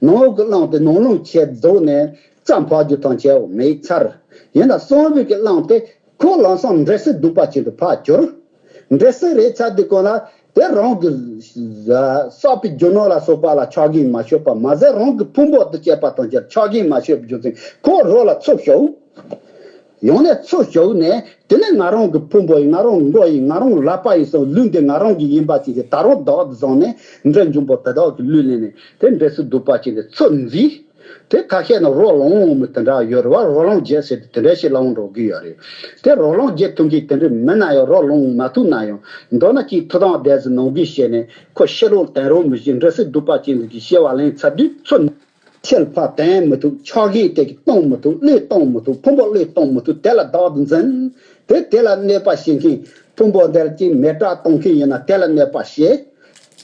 ནང་གི་གླིང་དེ་ནང་ལོང་ཆད་རྫོགས་ནས་རྩ་འཕག་རྒྱུ་ཐམས་ཅད་མེད་ཚར། ཡིན་ན་གསང་བའི་གི་གླིང་དེ། ཁོ་ལམ་སང་འདྲེ་སྲིན་གདུག་པ་ཅན་དུ་ཕར་གྱུར། འདྲེ་སྲིན་རེད་ཚར་དུས་གང་ལ་དེ་རང་གི་བསགས་པའི་རྒྱུ་ནོར་ལ་སོགས་པ་ལ་ཆགས་ཞེན་མ་སྐྱེས་པ་མ་ཟད་རང་གི་ཕུང་པོ་དང་བཅས་པ་དང་བཅས་ཆགས་ཞེན་མ་སྐྱེས་པའི་རྒྱུ་མཚན་ཁོ་རོ་ལ་ཚུར་ཤོག་ཡང་ནས་ཚུར་ཤོག་ནས་དེ་ནས་ང་རང་གི་ཕུང་པོ་ཡིན། ང་རང་མགོ་ཡིན། ང་རང་ལག་པ་ཡིན་སོགས་ལུས་འདི་ང་རང་གི་ཡིན་པ་ཅིག་གིས་ད་རུང་བདག་ཏུ་བཟུང་ནས་འདྲེ་འབྱུང་པོ་དེ་དག་གི་ལུས་ལེན་ནས་དེ་འདྲེ་སྲིན་གདུག་པ་ཅན་དེ་ཚུར་འཛིན། དེ་ཁ་ཤས་ནི་རོ་ལངས་མི་དེ་འདྲ་ཡོད་རེད་བ། རོ་ལངས་བརྒྱད་ཟེར་དེ་དེ་འདྲ་ཞིག་ལངས་འགྲོ་གི་ཡོད་རེད། དེ་རོ་ལངས་བརྒྱད་ཐུག་མཁན་དེ་འདྲ་མིན་ན་ཡང་རོ་ལངས་མ་ཐུབ་ན་ཡང་མདོར་ན་ཅིག་ཐུགས་དམ་བདེ་ཟིན་ནང་གི་བཤད་ནས་ཁོ་ཕྱི་ལོགས་དོན་རོགས་མི་བྱེད། འདྲེ་སྲིན་གདུག་པ་ཅན་གྱི་བཤད་པ་ལེན་ཚར་དུས་ཚུར་ཕྱི་ལ་ཕར་དོན་མི་ཐུབ། ཆགས་ཞེན་དེ་གི་གཏོང་མི་ཐུབ། བློས་གཏོང་མི་ཐུབ། ཕུང་པོ་བློས་གཏོང་མི་ཐུབ། དེ་ལ་བདག་ཏུ་འཛིན། དེ་དེ་ལ་གནོད་པ་བྱེད་མཁན་ཕུང་པོ་འདིར་ཅིག་མེ་སྲེག་གཏོང་མཁན་ཡིན་ན་དེ་ལ་གནོད་པ་བྱེད།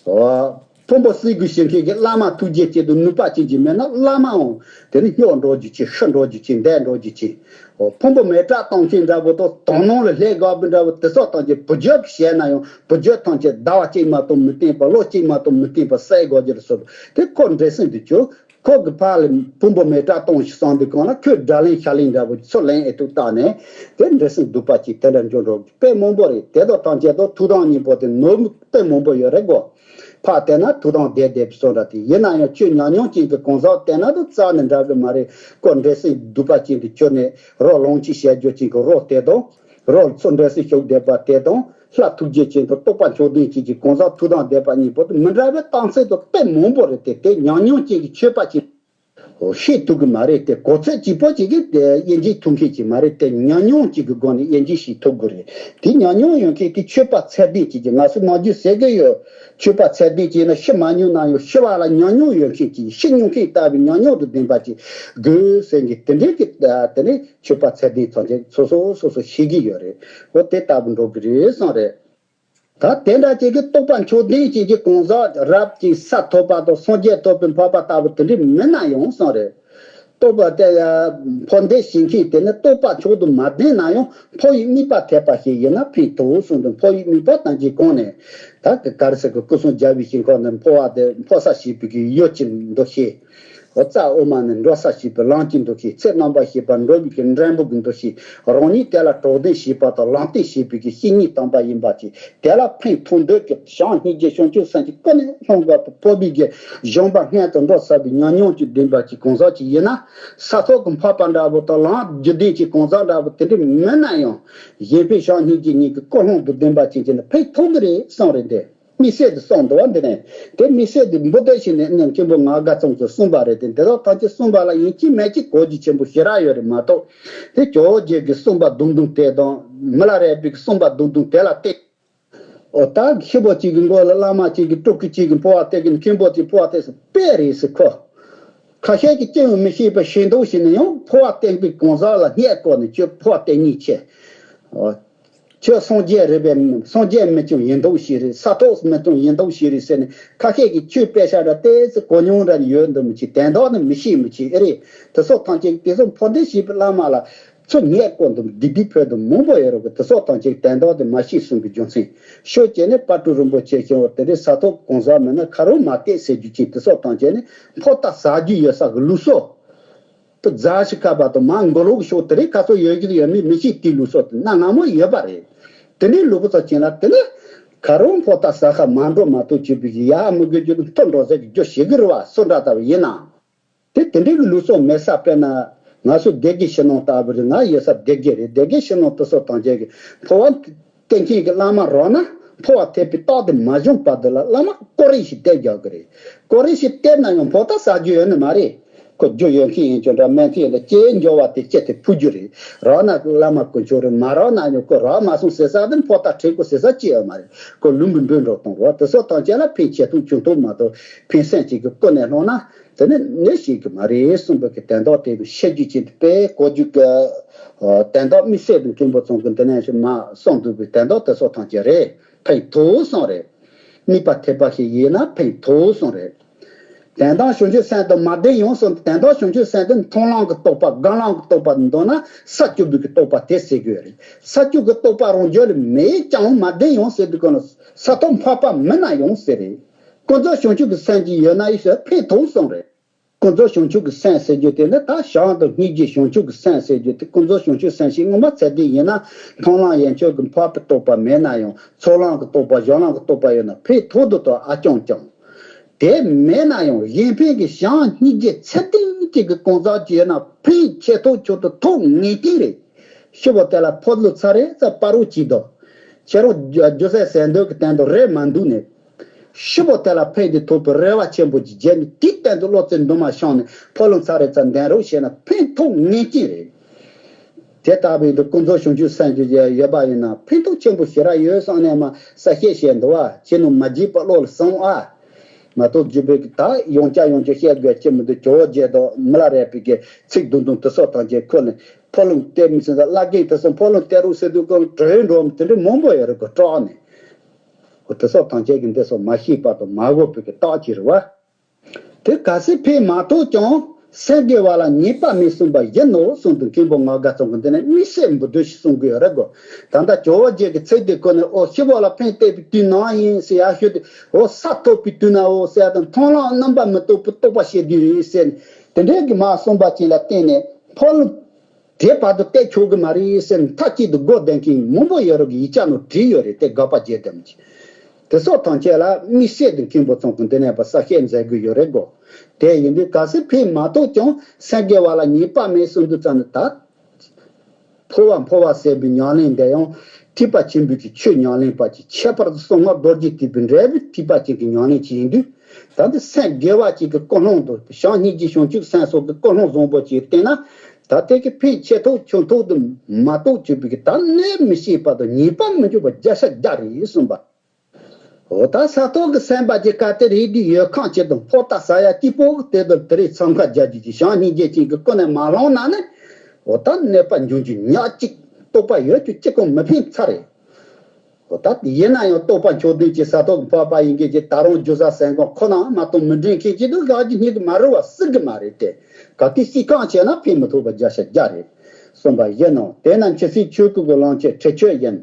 ཨོ། ཕུང་པོ་གསོད་དགོས་ཞེས་མཁན་གྱི་བླ་མ་ཐུགས་རྗེ་ཆེད་དུ་ནུས་པ་ཅན་གྱི་མེད་ན་བླ་མའང་དེ་ནི་སྙོག་འགྲོ་རྒྱུ་ཅིག་ཤི་འགྲོ་རྒྱུ་ཅིག་འདས་འགྲོ་རྒྱུ་ཅིག་ཨོ། ཕུང་པོ་མེ་སྲེག་གཏོང་མཁན་འདྲ་པོ་དང་དོ་སྣང་ལ་སླེབས་དགོས་པའི་འདྲ་པོ་དེ་སོགས་ཐམས་ཅད་བུ་རྒྱུད་ཀྱིས་བྱས་ན་ཡང་བུ་རྒྱུད་ཐམས་ཅད་ཟླ་བ་གཅིག་མ་གཏོགས་མི་བསྟེན་པ། ལོ་གཅིག་མ་གཏོགས་མི་བསྟེན་པ་བསད་དགོས་རྒྱུ་ལ་སོགས་པ་དེ་ཁོ་འདྲེ་སྲིན་དུ་གྱུར། ཁོ་གི་ཕར་ལ་ཕུང་པོ་མེ་སྲེག་གཏོང་ཞིག་གསང་དུས་གང་ལ་ཁོས་དགྲ་ལན་ཤ་ལན་འདྲ་པོ་ཚུར་ལེན་ཨེ་ཐུབ་བལྟས་ནས་དེ་འདྲེ་སྲིན་གདུག་པ་ཅིག་དེ་འདྲ་འབྱུང་འགྲོ་དཔེ་མང་པོ་རེད། དེ་དང་ཐམས་ཅད་དུ་ཐུགས་དམ་གཉིས་པོ་དེ་ནོར་དཔེ་མང་པོ་ཡོད་རེད་གོ། ཕར་བལྟས་ན་ཐུགས་དམ་བདེ་བདེ་བའི་བཟོ་འདྲ་དེ་ཡིན་ན་ཡང་ཆོས་ཉམས་མྱོང་ཅན་གྱི་གང་ཟག་བལྟས་ན་དུ་རྩ་ནས་འདྲ་གི་མ་རེད། ཁོ་འདྲེ་སྲིན་གདུག་པ་ཅན་དུ་གྱུར་ནས་རོ་ལངས་ཅིག་བྱས་རྒྱུ་ཅན་གྱི་རོ་དེ་དང་། རོ་ཚུར་འདྲེ་སྲིན་ཤོར་བསྡད་པ་དེ་དང་། ལྷ་ཐུགས་རྗེ་ཅན་དང་རྟོགས་པ་མཆོག་ལྡན་ཅན་གྱི་གང་ཟག་ཐུགས་དམ་བདེ་བ་གཉིས་པོ་དེ་མི་འདྲ་བའི་རྟགས་མཚན་དང་དཔེ་མང་པོ་རེད་དེ། དེ་ཉམས་མྱོང་ཅན་གྱི་ཆོས་པ་ཅིག་ཤེས་ཐུབ་ཀྱི་མ་རེད་དེ། གོ་ཚོད་གཅིག་པོ་ཅིག་གིས་དེ་དབྱེ་འབྱེད་ཐུབ་མཁན་ཅིག་མ་རེད་དེ། ཉམས་མྱོང་ཅིག་གི་སྒོ་ནས་དབྱེ་འབྱེད་ཞིག་ཐུབ་དགོས་རེད། དེ་ཉམས་མྱོང་ཡོད་མཁན་དེ་ཆོས་པ་ཚད་ལྡན་ཅིག་གིས་ང་ཚོ་ནམ་རྒྱུན་ཟེར་གི་ཡོད། ཆོས་པ་ཚད་ལྡན་ཅིག་ན་ཤི་མ་མྱོང་ན་ཡང་ཤི་བ་ལ་ཉམས་མྱོང་ཡོད་མཁན་ཅིག་ཤི་མྱོང་མཁན་ལྟ་བུའི་ཉམས་མྱོང་དང་ལྡན་པ་ཅིག་དགོས་ཟེར་མཁན་དེ་འདྲའི་གི་དེ་ནས། ཆོས་པ་ཚད་ལྡན་ཚང་ཆེན་སོ་སོ་སོ་སོ་ཤེས་ཀྱི་ཡོད་རེད། འོ་དེ་ལྟ་བུ་འགྲོ་གི་རེད་གསུངས་རེད། ད་དེ་འདྲ་ཅིག་གི་རྟོགས་པ་མཆོག་ལྡན་ཅན་གྱི་གང་ཟག་རབ་ཅིག་ས་ཐོབ་པ་དང་སངས་རྒྱས་ཐོབ་པའི་འཕགས་པ་ལྟ་བུ་དེ་འདྲ་མིན་ན་ཡང་གསུངས་རེད། རྟོགས་པ་དེ་ཡང་འཕོ་འདོད་བྱེད་མཁན་དེ་ནི་རྟོགས་པ་མཆོག་ཏུ་མ་ལྡན་ན་ཡང་འཕོ་བའི་དམིགས་པ་འཐད་པ་ཞིག་ཡིན་ན་ཕན་ཐོགས་གསུངས་འདུག་འཕོ་བའི་དམིགས་པ་དང་གཅིག་གོང་ནས་ད་ག་ག་རེ་ཟེར་གི་སྐུ་གསུམ་རྒྱལ་བའི་ཞིང་ཁམས་ནི་འཕོ་བ་དེ་འཕོ་ས་ཞེས་པའི་གི་ཡུལ་གྱི་འདུ་ཤེས། རྩ་འོག་མ་ནི་འགྲོ་ས་ཞེས་པའི་ལམ་གྱི་འདུ་ཤེས། ཚེ་རྣམ་པར་ཤེས་པ་འགྲོ་བའི་གི་འབྲས་བུ་གི་འདུ་ཤེས། རང་ཉིད་དེ་ལ་གྲོགས་ལྡན་ཞེས་པ་དང་ལམ་བསྟན་ཞེས་པའི་གི་བཤེས་གཉེན་དམ་པ་ཡིན་པ་ཅིག་དེ་ལ་ཕན་ཐོགས་འདོད་ཀྱི་བྱམས་སྙིང་རྗེ་བྱང་ཆུབ་སེམས་ཀྱི་ཀུན་ནས་སློང་བ་དང་འཕོ་བའི་གི་གཞོམ་པ་སྔོན་དུ་འགྲོ་ཚར་བའི་ཉམས་མྱོང་གི་ལྡན་པ་ཅིག་གང་ཟག་ཅིག་ཡིན་ན། ས་ཐོག་གི་འཕགས་པ་འདྲ་བོ་དང་ལམ་རྒྱུད་ལྡན་གྱི་གང་ཟག་འདྲ་བོ་དེ་འདྲ་མིན་ན་ཡང་། གཞན་ཕན་བྱམས་སྙིང་རྗེ་གཉིས་ཀྱི་ཀུན་སློང་དང་ལྡན་པ་ཅིག་བྱས་ན་ཕན་ཐོགས་ཀྱི་རེད་གསུངས་རེད་དེ། དམིགས་བསལ་དུ་གསུངས་འདུག་བ། འདི་ནས་དེ་དམིགས་བསལ་དུ་འབུ་དོད་ཞིག་ནས་ནི་མཁན་པོ་ངག་དགའ་ཚང་གིས་གསུངས་པ་རེད་དེ། འདི་དག་ཐམས་ཅད་གསུངས་པ་ལ་ཡིན་གཅིག་མིན་གཅིག་གོ་རྒྱུ་ཆེན་པོ་ཞེ་དྲག་ཡོད་རེད་མ་གཏོགས། དེ་ཇོ་བོ་རྗེ་གིས་གསུངས་པ་དུང་དུང་དེ་དང་མི་ལ་རས་པའི་གསུངས་པ་དུང་དུང་དེ་ལ་བལྟས། ཨོ་ད་ཤི་བོ་གཅིག་གི་མགོ་ལ་བླ་མ་གཅིག་གིས་སྤྲུལ་སྐུ་གཅིག་གིས་འཕོ་བ་སྟེར་གི་མཁན་པོ་གཅིག་འཕོ་བ་སྟེར་ཟེར་དཔེ་རེད་ཟེར་ཁོ། ཁ་ཤས་ཀྱིས་ཅི་ཡང་མི་ཤེས་པའི་ཤེས་མདོག་བྱས་ནས་ཡང་འཕོ་བ་སྟེར་གི་གང་ཟག་ལ་བསྙད་བཀོལ་ནས་ཁྱོད་འཕོ་བ་སྟེར་ཉེན་ཆེ། ཨོ། ཁྱོད་སངས་རྒྱས་རེད་པས། སངས་རྒྱས་མིན་ཀྱང་ཡིན་མདོག་བྱེད་རེད། ས་ཐོབ་མིན་ཀྱང་ཡིན་མདོག་བྱེད་རེད་ཟེར་ནས་ཁ་ཤས་ཀྱིས་ཁྱོད་དཔེ་ཆ་འདྲ་ཏོག་ཙམ་གོ་མྱོང་འདྲ་ཡོད་འདུག་མི་ཤེས། དོན་དག་ནི་མི་ཤེས་མི་ཤེས་ཨེ་རེད། དེ་སོགས་ཐམས་ཅད་དེ་ཚོ་འཕོ་འདོད་བྱེད་པའི་བླ་མ་ལ་ཚུར་བསྙད་བཀོལ་འདུག་སྡིག་སྡིག་ཕོག་འདུག་མང་པོ་ཡོད་རེད་གི། དེ་སོགས་ཐམས་ཅད་དོན་དག་དེ་མ་ཤེས་གསུངས་པའི་རྒྱུ་མཚན། ཤོད་བྱས་ནས་དཔལ་སྤྲུལ་རིན་པོ་ཆེ་ཞིང་བ་དེ་འདྲའི་ས་ཐོབ་གང་ཟག་མིན་ན་ཁ་རོག་མ་སྟེར་ཟེར་རྒྱུ་ཅིག་དེ་སོགས་ཐམས་ཅད་ནི་འཕོ་ཐག་ཟ་རྒྱུ་ཡོད་ས་གི་ལུགས་སྲོལ། དུ་རྫ་ཞིག་ཁ་པ་དང་མ་མགོ་ལོག་ཤོག་དེ་རིང་ཁ་སོ་ཡོད་ཀྱི་ཡོད་མེད་མི་ཤེས། དེའི་ལུགས་སྲོལ་དེ་གནའ་སྔ་མོ་ཡོད་པ་རེད། དེ་འདྲའི་ལུགས་པོ་ཚོ་ཅན་ལ་དེ་ནི་ཁ་རོག་འཕོ་ཐག་ཟ་ཁ་མ་འགྲོ་མ་གཏོགས་བྱེད་པའི་ཡ་མི་དགོས་རྒྱུ་མཐོ་འགྲོ་ཟེར་གྱི་རྒྱུ་ཞིག་གི་རེད་བ། སུ་འདྲ་ལྟ་བུ་ཡིན་ན། དེ་དེ་འདྲའི་གི་ལུགས་སྲོལ་མེད་ས། དཔེར་ན་ང་ཚོ་སྡེ་དགེ་ཕྱི་ནང་ལྟ་བུ་རེད། ང་ཡོད་ས་སྡེ་དགེ་རེད། སྡེ་དགེ་ཕྱི་ནང་དེ་སོགས་ཐམས་ཅད་ཀྱི་འཕོ་བ་སྟེར་མཁན་གྱི་བླ་མ་རག་ན་འཕོ་བ་ཐེབས་པའི་རྟགས་དེ་མ་བྱུང་བར་དུ་ལ་བླ་མ་ཀོ་རེ་ཞིག་སྟེར་རྒྱག་གི་རེད། ཀོ་རེ་ཞིག་སྟེར་ན་ཡང་འཕོ་ཐག་ཟ་རྒྱུ་ཡོད་ནི་མ་རེད། ཁོ་རྒྱུ་ཡོད་མཁན་ཡིན་ཀྱང་འདྲ་མེད་མཁན་ཡིན་ན་ལྕེ་འགྱོ་བ་དེ་ལྕེ་དེ་ཕུ་རྒྱུ་རེད། རག་ན་བླ་མ་དཀོན་མཆོག་རེད། མ་རག་ན་ཡང་ཁོ་རག་མ་སོང་ཟེར་ས་དེ་འཕོ་ཐག་ཁྲིད་དགོས་ཟེར་ས་ཅི་ཡོད་མ་རེད། ཁོ་ལུང་གི་འབུལ་འགྲོ་གཏོང་རོགས། དེ་སོགས་ཐམས་ཅད་ལ་ཕན་ཆེ་ཐུབ་ཆུང་ཐུབ་མ་གཏོགས་ཕན་སེམས་ཅིག་གི་ཀུན་ནས་སློང་ན། དེ་ནི་ནད་ཤེས་ཀྱི་མ་རེད་གསུངས་པའི་གི་དོན་དག་དེ་གི་བཤད་རྒྱུ་ཅན་དེ་དཔེ་གོ་རྒྱུ་གི་དོན་དག་དམིགས་བསལ་དུ་མཁན་པོ་ཚང་གི་འདི་ནས་ཞིག་མ་གསུངས་འདུག་པའི་དོན་དག་དེ་སོགས་ཐམས་ཅད་རེད། ཕན་ཐོགས་གསུངས་རེད། དམིགས་པ་ཐེབས་པ་ཞིག་ཡིན་ན་ཕན་ཐོགས་གསུངས་རེད། དོན་དམ་བྱང་ཆུབ་སེམས་དང་མ་ལྡན་ཡང་གསུངས། དོན་དམ་བྱང་ཆུབ་སེམས་དེ་མཐོང་ལམ་གྱི་རྟོགས་པ་སྒོམ་ལམ་གྱི་རྟོགས་པ་འདོད་ན་ས་བཅུ་པའི་གི་རྟོགས་པ་དེ་ཟེར་དགོས་རེད། ས་བཅུ་གི་རྟོགས་པ་རང་རྒྱུད་ལ་མེད་ཀྱང་མ་ལྡན་ཡང་ཟེར་དུས་གང་ལ་ས་ཐོབ་འཕགས་པ་མིན་ན་ཡང་ཟེར་རེད། ཀུན་རྫོབ་བྱང་ཆུབ་ཀྱི་སེམས་ཀྱི་ཡོད་ན་ཡིན་ཟེར་ཕན་ཐོགས་གསུངས་རེད། ཀུན་རྫོབ་བྱང་ཆུབ་ཀྱི་སེམས་ཟེར་རྒྱུ་དེ་ནི་ད་བྱམས་དང་སྙིང་རྗེ་བྱང་ཆུབ་ཀྱི་སེམས་ཟེར་རྒྱུ་དེ། ཀུན་རྫོབ་བྱང་ཆུབ་སེམས་ཞེས་སྔོན་མ་ཚད་ལྡན་ཡིན་ན་མཐོང་ལམ་ཡན་ཆད་ཀྱི་འཕགས་པའི་རྟོགས་པ་མེད་ན་ཡང་ཚོགས་ལམ་གྱི་རྟོགས་པ་གཞན་ལམ་གྱི་རྟོགས་པ་ཡོད་ན་ཕན་ཐོགས་འདུག་ཏོ། ཨ་ཅང་ཅང་དེ་མེད་ན་ཡང་གཞན་ཕན་གྱི་བྱམས་སྙིང་རྗེ་ཚད་ལྡན་གཅིག་གི་གང་ཟག་ཅིག་ཡོད་ན་ཕན་ཆེ་ཐོག་ཆོག་ཏུ་ཐོགས་ངེས་ཅན་རེད། ཤི་བོ་དེ་ལ་ཕོ་ལུ་ཚ་རེ་ཙ་པ་རུ་གྱིས་དོ། ཁྱེད་རང་རྒྱུ་ཟས་ཟས་འདོད་ཀྱི་སྟེང་དུ་རེད་མ་འདུག་ནས། ཤི་བོ་དེ་ལ་ཕན་བདེ་ཐོབ་པའི་རེ་བ་ཆེན་པོ་ཅིག་བརྒྱབ་ནས་དེའི་སྟེང་དུ་བློ་རྩེ་འདུན་མ་བྱུང་ནས་ཕོ་ལུ་ཚ་རེ་ཙ་འདོན་རོགས་བྱས་ན་ཕན་ཐོགས་ངེས་ཅན་རེད། དེ་ལྟ་བུའི་འདུག་ཀུན་རྫོབ་བྱང་ཆུབ་སེམས་ཀྱི་ཡོད་པ་ཡིན་ན་ཕན་ཐོགས་ཆེན་པོ་ཞེ་དྲག་ཡོད་བསམ་ནས་མ་ས་བཤད་བཤད་འདུག་བ། ཁྱེད་རྣམས་མ་བརྗེད་པ་བློ་ལ་བཟུང་ཨ། མ་གཏོགས་རྒྱུ་བོད་ཀྱི་ད་ཡོངས་ཀྱང་ཡོངས་ཀྱང་བཤད་དགོས་ཀྱི་མི་འདུག་ཇོ་བོ་རྗེ་དང་མི་ལ་རས་པའི་གི་ཚིག་དུང་དུང་དེ་སོགས་ཐམས་ཅད་ཁོ་ནས་ཕོ་ལུང་སྟེར་མི་ཟིན་ཙང་བླ་རྒན་དེ་ཚོ་ཕོ་ལུང་སྟེར་རོགས་ཟེར་དུས་ཀྱང་གྲོས་འགྲོ་མི་དེ་འདྲ་མང་པོ་ཡོད་རེད་གོ་སྐྲག་ནས། འོ་དེ་སོགས་ཐམས་ཅད་ཀྱི་འདི་སོགས་མ་ཤེས་པ་དང་མ་གོ་བའི་གི་རྟགས་ཅིག་རེད་བ། དེ་གལ་སྲིད་ཕན་མ་ཐོགས་ཀྱང་སེམས་དགེ་བ་ལ་ཉེས་པ་མེད་གསུངས་པ་བཞིན་ནོ་གསུངས་འདུག་མཁན་པོ་ངག་དགའ་ཚང་གིས་འདི་ནས་དམིགས་བསལ་འབུ་སྡུད་ཞིག་གསུང་གི་ཡོད་རེད་གོ། ད་ལྟ་ཇོ་བོ་རྗེ་གི་ཚིག་དེ་ཁོ་ནས་འོ་ཤི་བོ་ལ་ཕན་བཏགས་པའི་དུས་ནམ་ཡིན་ཟེར་ཡ་ཞུ་དུས་འོ་ས་ཐོབ་པའི་དུས་ན་འོ་ཟེར་ཡ་དང་མཐོང་ལམ་རྣམ་པ་མི་རྟོག་པའི་རྟོགས་པ་བྱེད་དུས་ཡིན་ཟེར་ནས་དེ་འདྲའི་གི་མ་གསུངས་པ་ཅིག་ལ་བརྟེན་ནས་ཕོ་ལུང་དེ་བར་དུ་བལྟས་ཆོག་གི་མ་རེད་ཟེར་ནས་མཐའ་གཅིག་ཏུ་སྒོ་བསྡད་མཁན་མང་པོ་ཡོད་རེད་གི། ཡིག་ཆ་ནང་བྲིས་ཡོད་རེད་དེ་དགག་པ་རྒྱག་བསྡད་མི་ཅིག་དེ་སོགས་ཐམས་ཅད་ལ་དམིགས་བསལ་དུ་མཁན་པོ་ཚང་གིས་འདི་ནས་པ་གསལ་བཤད་མཛད་དགོས་ཡོད་རེད་གོ། དེ་ཡིན་དུས་གལ་སྲིད་ཕན་མ་ཐོགས་ཀྱང་སེམས་དགེ་བ་ལ་ཉེས་པ་མེད་གསུངས་དུས་ཙམ་ནས་ད། འཕོ་བ་འཕོ་བ་ཟེར་བའི་ཉམས་ལེན་འདི་ཡང་ཐེག་པ་ཆེན་པོའི་གི་ཆོས་ཉམས་ལེན་པ་ཅིག་ཁྱད་པར་དུ་གསང་སྔགས་རྡོ་རྗེ་ཐེག་པའི་འབྲས་བུ་ཐེག་པ་ཅན་གྱི་ཉམས་ལེན་ཅིག་ཡིན་དུས། ད་འདི་སེམས་དགེ་བ་ཅིག་གི་ཀུན་སློང་དང་བྱམས་སྙིང་རྗེ་བྱང་ཆུབ་སེམས་སོགས་ཀྱི་ཀུན་སློང་བཟང་པོ་ཅིག་བསྟེན་ན། ད་དེ་གི་ཕན་ཆེ་ཐོག་ཆུང་ཐོག་ཏུ་མ་གཏོགས་ཆོག་པའི་གི་ད་གནས་མི་ཤེས་པ་དང་ཉེས་པ་མི་འཇུག་པ་བརྒྱ་ཆ་བརྒྱ་རེད་གསུངས་པ། འོ་ད་ས་ཐོབ་ཀྱི་སེམས་པ་ཅིག་ག་དེ་རེད་དུས་ཡོད་ཁམས་ཅིག་དང་ཕོ་རྟ་ཟ་ཡ་སྐྱིད་པོ་དེ་དང་དེ་རིགས་འཚང་ཁ་རྒྱག་རྒྱུ་ཅིག་བྱམས་སྙིང་རྗེ་ཅན་གྱི་ཀུན་ནས་མ་བསླངས་ན་ནི། འོ་ད་གནོད་པ་འབྱུང་རྒྱུ་ཉག་གཅིག་རྟོགས་པ་ཡོད་རྒྱུ་གཅིག་ཀྱང་མི་ཕན་ཚར་རེད། ད་ཡིན་ན་ཡང་རྟོགས་པ་མཆོག་ལྡན་གྱི་ས་ཐོག་གི་འཕགས་པ་ཡིན་མཁན་གྱི་ད་རུང་རྒྱུ་ཟ་ཟན་གང་ཁོ་ན་མ་གཏོགས་མི་འདྲེན་མཁན་གྱི་དུ་ལག་གི་སྙིང་གི་མ་རུལ་བ་སྲིད་གི་མ་རེད་དེ། ག་དུས་སྲིད་གང་བྱས་ན་ཕན་མི་ཐོགས་པ་བརྒྱ་ཆ་བརྒྱ་རེད། གསུངས་པ་ཡིན་ནོ། དེས་ན་འཆི་སྲིད་ཆོས་སྐུ་གི་ལམ་ཁྱེར་ཁྲེགས་ཆོད་ཡིན།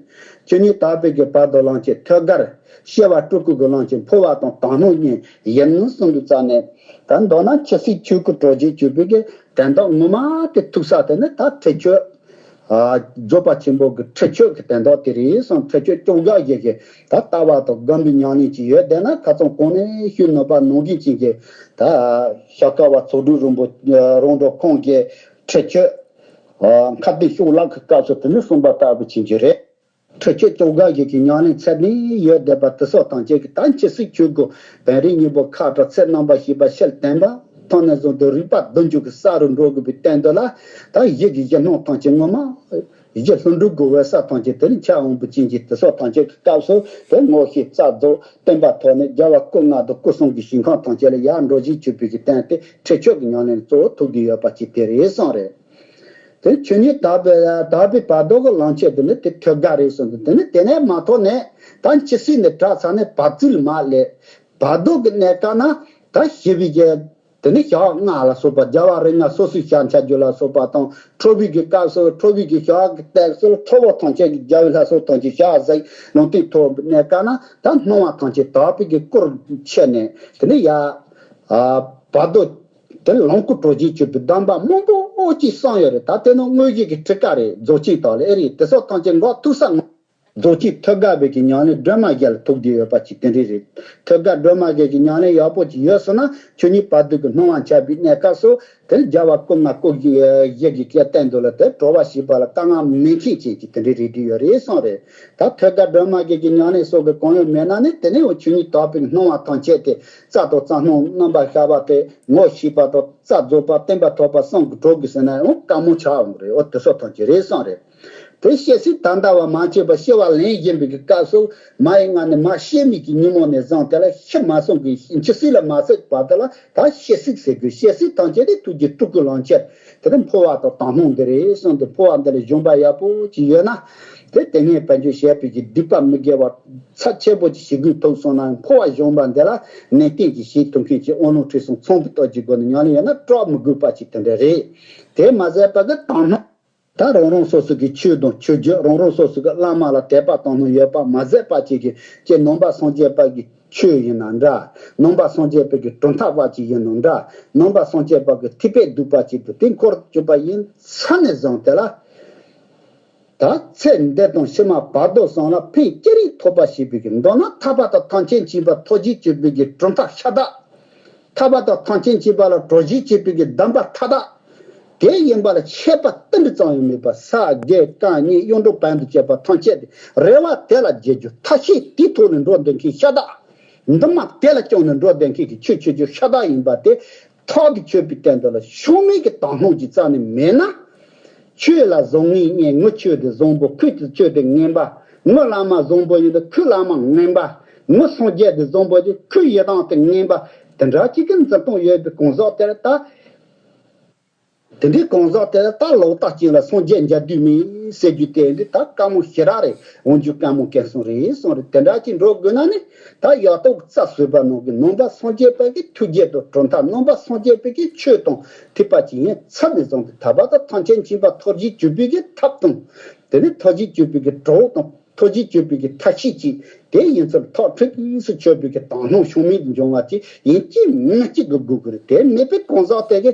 ཆོས་ཉིད་དག་པའི་གི་བར་དོ་ལམ་ཁྱེར་ཐོད་རྒལ། སྐྱེ་བ་སྤྲུལ་སྐུ་གི་ལམ་ཁྱེར་འཕོ་བ་དང་དག་སྣང་གཉིས་ཡིན་གསུངས་འདུག་རྩ་ནས། ད་མདོར་ན་འཆི་སྲིད་ཆོས་སྐུ་གྲོལ་བྱེད་གཅིག་པུའི་གི་དོན་དག་ངོ་མ་དེ་ཐུག་ས་དེ་ནི་ད་ཁྲེགས་ཆོད། ཨ། རྫོགས་པ་ཆེན་པོ་གི་ཁྲེགས་ཆོད་ཀྱི་དོན་དག་དེ་རེད་གསུངས། ཁྲེགས་ཆོད་བཅོ་བརྒྱད་བཞི་གི་ད་ལྟ་བ་དང་སྒོམ་པའི་ཉམས་ལེན་ཅིག་ཡོད་བསྡད་ན། ཁ་སང་གོང་ནས་ཞུས་ནོར་བ་ནང་བཞིན་ཅན་གྱི་ད་ཤར་ཀ་བ་ཚོགས་དྲུག་རིན་པོ་རོང་འབྲོག་ཁོང་གི་ཁྲེགས་ཆོད། ཨ། མཁའ་ལྡིང་གཤོག་ལག་གི་སྐབས་སུ་དེ་ནས་གསུངས་པ་ལྟ་བུ་ཅན་གྱི་རེད། ཁྲེགས་ཆོད་བཅོ་བརྒྱད་བཞི་གི་ཉམས་ལེན་ཚད་ལྡན་ཡོད་བསྡད་པ་དེ་ཚོ་ཐམས་ཅད་ཀྱིས་ད་འཆི་སྲིད་ཆོས་སྐུ་བེམ་རིག་སྙིང་པོ་ཁ་དྲག་ཚད་རྣམ་པ་བཞི་པ་ཕྱིར་བསྟན་པ་ཐོག་ནས་བཟུང་སྟེ་རིག་པ་བདུན་ཅུ་གི་ས་རུ་འགྲོ་དགོས་པའི་དོན་དུ་ལ། ད་གཞི་གི་གཞི་སྣང་ཐམས་ཅད་ངོ་མ། གཞི་ལྷུན་གྲུབ་ཀྱི་འོད་གསལ་ཐམས་ཅད་དེ་ནི་ཆ་འོང་བུ་ཅན་གྱི་དེ་ཚོ་ཐམས་ཅད་ཀྱི་སྐབས་སུ་དེ་ངོ་ཤེས་རྩལ་རྫོགས་བསྟན་པ་ཐོག་ནས་རྒྱལ་བ་སྐུ་ལྔ་དང་སྐུ་གསུམ་གྱི་ཞིང་ཁམས་ཐམས་ཅད་ལ་ཡར་འགྲོ་བྱེད་གཅིག་པུའི་གི་དོན་དེ་ཁྲེགས་ཆོད་ཀྱི་ཉམས་ལེན་གཙོ་བོ་ཐུག་བསྡད་ཡོད་པ་ཅིག་དེ་རེད་གསུངས་རེད། དེ་ཆོས་ཉིད་དག་པའི་དག་པའི་བར་དོ་གི་ལམ་ཁྱེར་དེ་ནི་དེ་ཐོད་རྒལ་རེད་གསུངས་ཏེ། དེ་ནི་དེ་ནས་མ་ཐོག་ནས་ད་འཆི་སྲིད་ནས་དྲག་ཚར་ནས་བར་དོ་ལ་མ་སླེབས། བར་དོ་གི་གནས་སྐབས་ན་ད་ཞི་བའི་རྒྱལ། དེ་ནི་ཞག་ལྔ་ལ་སོགས་པ་རྒྱལ་བ་རིགས་ལྔ་སོ་སོའི་ཞལ་མཇལ་རྒྱུ་ལ་སོགས་པ་དང་། ཁྲོ་བོའི་གི་སྐབས་སུ་ཁྲོ་བོའི་གི་ཞག་གི་སྟེགས་སུ་ཁྲོ་བོ་ཐམས་ཅད་ཀྱི་རྒྱལ་བའི་ལྷ་ཚོགས་ཐམས་ཅད་ཞལ་གཟིགས། ལུང་བསྟན་ཐོབ་པའི་གནས་སྐབས་ན་ད་སྣང་བ་ཐམས་ཅད་དག་པའི་གི་སྐུར་ཁྱེར་ནས་དེ་ནི་ཡ། ཨ། བར་དོ། དེ་ལོངས་སྐུ་གྲོལ་བྱེད་གཅིག་པུའི་གདམས་པ་མང་པོ་ཅིག་གསུངས་ཡོད་རེད། ད་དེ་ནི་དངོས་གཞི་གི་ཁྲིད་ཀ་རེད། རྫོགས་ཆེན་དག་ལ་ཨེ་རེད། དེ་སོགས་ཐམས་ཅད་འགོ་ཐུག་ས་ངོ་། རྫོགས་ཆེན་ཐོད་རྒལ་བའི་གི་ཉམས་ལེན་སྒྲོན་མ་བཞི་ལ་ཐུག་བསྡད་ཡོད་པ་ཅིག་དེ་འདྲ་རེད། ཐོད་རྒལ་སྒྲོན་མ་བཞི་གི་ཉམས་ལེན་ཡག་པོ་ཅིག་ཡོད་སོང་ན། ཆོས་ཉིད་བར་དོ་གི་སྣང་བ་འཆར་བའི་གནས་སྐབས་སུ་དེ་རྒྱལ་བ་སྐུ་ལྔ་སྐུ་བཞི་གི་སྟེང་དུ་ལ་དེ་གྲོལ་བ་ཞེས་པ་ལ་དཀའ་ངལ་མེད་མཁན་ཅན་ཅིག་དེ་འདྲ་རེད་བསྡད་ཡོད་རེད་གསུངས་རེད། ད་ཐོད་རྒལ་སྒྲོན་མ་བཞི་གི་ཉམས་ལེན་སོགས་ཀྱི་གང་ཡང་མེད་ན་ནི། དེ་ནས་འོ་ཆོས་ཉིད་དག་པའི་སྣང་བ་ཐམས་ཅད་དེ་རྩལ་དང་རྩལ་སྣང་རྣམ་པར་ཤར་བ་དེ་ངོ་ཤེས་པ་དང་རྩལ་རྫོགས་པ་བརྟན་པ་ཐོབ་པ་གསུམ་གྱིས་གྲོལ་དགོས་ཟེར་ན་ཡང་དཀའ་མོ་ཆགས་འོང་རེད། འོ་དེ་སོགས་ཐམས་ཅད་རེད་གསུངས་རེད། དེ་སྐྱེ་སྲིད་ད་ལྟ་བ་མ་སྐྱེས་པ་སྐྱེ་བ་ལེན་བཞིན་པའི་གི་སྐབས་སུ་མ་ཡི་མངལ་ནས་མ་སྐྱེས་མིན་གྱི་ཉིན་མོ་ནས་བཟུང་དེ་ལ་ཤི་མ་སོང་གི་འཆི་སྲིད་ལ་མ་སླེབས་བར་དུ་ལ་ད་སྐྱེ་སྲིད་ཟེར་དགོས། སྐྱེ་སྲིད་ཐམས་ཅད་དེ་ཐུགས་རྗེ་སྤྲུལ་སྐུ་ལམ་ཁྱེར་དེ་ནི་འཕོ་བ་དང་དག་སྣང་འདི་རེད་གསུངས་ཏེ། འཕོ་བ་འདི་ལ་སྦྱོང་བ་ཡག་པོ་ཅིག་ཡོད་ན། དེ་དེ་སྔའི་བན་ཆོས་བྱས་པའི་གི་སྡིག་པ་མི་དགེ་བ་ཚབས་ཆེན་པོ་ཅིག་ཞི་རྒོལ་ཐུབ་སོང་ན། འཕོ་བ་སྦྱོང་བ་འདི་ལ་ནན་ཏན་གྱིས་བྱེད་ཐུབ་མཁན་གྱི་དབང་ལུང་ཁྲིད་གསུམ་ཚང་བའི་སྟོབས་ཀྱི་སྒོ་ནས་ཉམས་ལེན་ཡོད་ན་སྐྲག་མི་དགོས་པ་ཅིག་དེ་འདྲ་རེད། དེ་མ་ཟད་པ་གི་དག་སྣང་། ད་རང་རང་སོ་སོ་གི་ཆོས་དང་ཆོས་བརྒྱུད། རང་རང་སོ་སོ་གི་བླ་མ་ལ་དད་པ་དག་སྣང་ཡོད་པ་མ་ཟད་པ་ཅིག་གི་ཀྱེ་ནང་པ་སངས་རྒྱས་པ་གི་ཆོས་ཡིན་ན་འདྲ། ནང་པ་སངས་རྒྱས་པའི་གི་གྲུབ་མཐའ་བ་ཅིག་ཡིན་ན་འདྲ། ནང་པ་སངས་རྒྱས་པ་གི་ཐེག་པའི་སྡིག་པ་ཅིག་ཏུ་དེ་འཁོར་བཅུག་པ་ཡིན་ཚར་ནས་བཟུང་དེ་ལ། ད་ཚེ་འདི་དང་ཕྱི་མ་བར་དོ་གསུམ་ལ་ཕན་ཅི་རིགས་ཐོགས་པ་ཞེས་པའི་གི་མདོར་ན་ཐར་པ་དང་ཐམས་ཅད་མཁྱེན་པ་ཐོབ་བྱེད་གཅིག་པུའི་གི་གྲུབ་མཐའ་ཤ་སྟག། ཐར་པ་དང་ཐམས་ཅད་མཁྱེན་པ་ལ་གྲོལ་བྱེད་གཅིག་པུའི་གི་གདམས་པ་མཐའ་དག་དེ་ཡིན་པ་ལ་ཆད་པ་ཏིལ་འབྲུ་ཙམ་ཡང་མེད་པ་ས་དགེ་བཀའ་རྙིང་གཡུང་དྲུང་བོན་དང་བཅས་པ་ཐམས་ཅད་དེ་རེ་བ་དེ་ལ་འཇལ་རྒྱུ། ཐབས་ཤེས་དེའི་ཐོག་ནས་འགྲོ་བསྡད་མཁན་ཤ་སྟག། འདུན་མ་དེ་ལ་བཅངས་ནས་འགྲོ་བསྡད་མཁན་གྱི་ཆོས་ཆོས་ཆོས་ཤ་སྟག་ཡིན་པ་དེ་ཐག་གིས་ཆོད་པའི་སྟེང་དུ་ལ་ཕྱོགས་མེད་ཀྱི་དག་སྣང་གི་རྩ་ནས་མེད་ན། ཆོས་ལ་བཟང་ངན་གཉིས། ངའི་ཆོས་དེ་བཟང་པོ། ཁོའི་ཆོས་དེ་ངན་པ། ངའི་བླ་མ་བཟང་པོ་ཡིན་ན་ཁོའི་བླ་མ་ངན་པ། ངའི་སངས་རྒྱས་དེ་བཟང་པོ་ཡིན་ན་ཁོའི་ཡི་དམ་དེ་ངན་པ། དེ་འདྲ་ཅིག་གི་འཛིན་སྟངས་ཡོད་པའི་གང་ཟག་དེར་ད། དེ་འདྲའི་གང་ཟག་དེར་ད་ལོག་ལྟ་ཅན་ལ་སངས་རྒྱས་མཇལ་དུས་མིན་ཟེར་རྒྱུ་དེ་འདི་ད་དཀའ་མོ་ཞེ་དྲག་རེད། འོན་ཀྱང་དཀའ་མོ་སྐལ་བཟང་རེད་གསུངས་རེད། དེ་འདྲ་ཅིག་འགྲོ་དགོས་ན་ནི། ད་ཡ་ཏོག་རྩ་བཟོས་པ་ནང་གི་ནང་པ་སངས་རྒྱས་པ་གི་ཐུགས་རྗེ་དང་གྲུབ་མཐའ། ནང་པ་སངས་རྒྱས་པའི་གི་ཆོས་དང་ཐེག་པ་ཅིག་ཡིན་ཚར་ནས་བཟུང་སྟེ། ཐར་པ་དང་ཐམས་ཅད་མཁྱེན་པ་ཐོབ་བྱེད་གཅིག་པུའི་གི་ཐབས་དང་། དེ་ནས་ཐོབ་བྱེད་གཅིག་པུའི་གི་གྲོགས་དང་། ཐོབ་བྱེད་གཅིག་པུའི་གི་ཐབས་ཤེས་ཅིག་དེ་ཡིན་ཚུལ་ཐག་ཁྲིགས་སུ་ཆོད་པའི་གི་དག་སྣང་ཕྱོགས་མེད་དུ་འབྱུང་བ་ཅིག་ཡིན་གཅིག་མིན་གཅིག་གི་དགོས་ཀྱི་རེད། དེ་མེད་པའི་གང་ཟག་དེ་གི་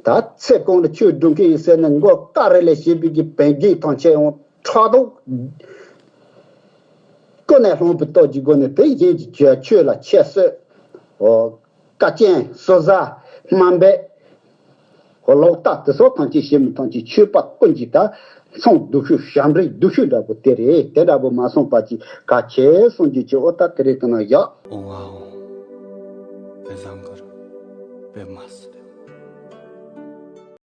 ད་ཚེ་གང་ལ་ཆོས་སྒྲུབ་མཁན་ཡིན་ཟེར་ནས་མགོ་ཀ་རེ་ལས་བྱེད་པའི་གི་བན་རྒན་ཐམས་ཅད་ཡང་ཕྲག་དོག་ཀུན་ནས་སློང་བའི་སྟོབས་ཀྱི་སྒོ་ནས་དེ་གཞན་གྱི་ཆོས་ལ་ཁྱད་གསོད། དཀའ་སྤྱད་ཟུར་ཟ་དམའ་འབེབས། ལོག་ལྟ་དེ་ཚོ་ཐམས་ཅད་བྱེད་མི་ཐམས་ཅད་ཆོས་པ་ཀུན་གྱིས་ད་མཚང་སྡུག་ཤོས་ཞབས་འདྲེན་སྡུག་ཤོས་འདྲ་པོ་དེ་རེད། དེ་འདྲ་པོ་མ་སོང་པ་ཅིག་གལ་ཆེ་གསུང་རྒྱུ་ཅིག་འོ་ད་དེ་རེད་དུ་ན་ཡག། ཨོ་ཝའོ། དཔེ་བཟང་གི་རེད། དཔེ་མ་སྲིད།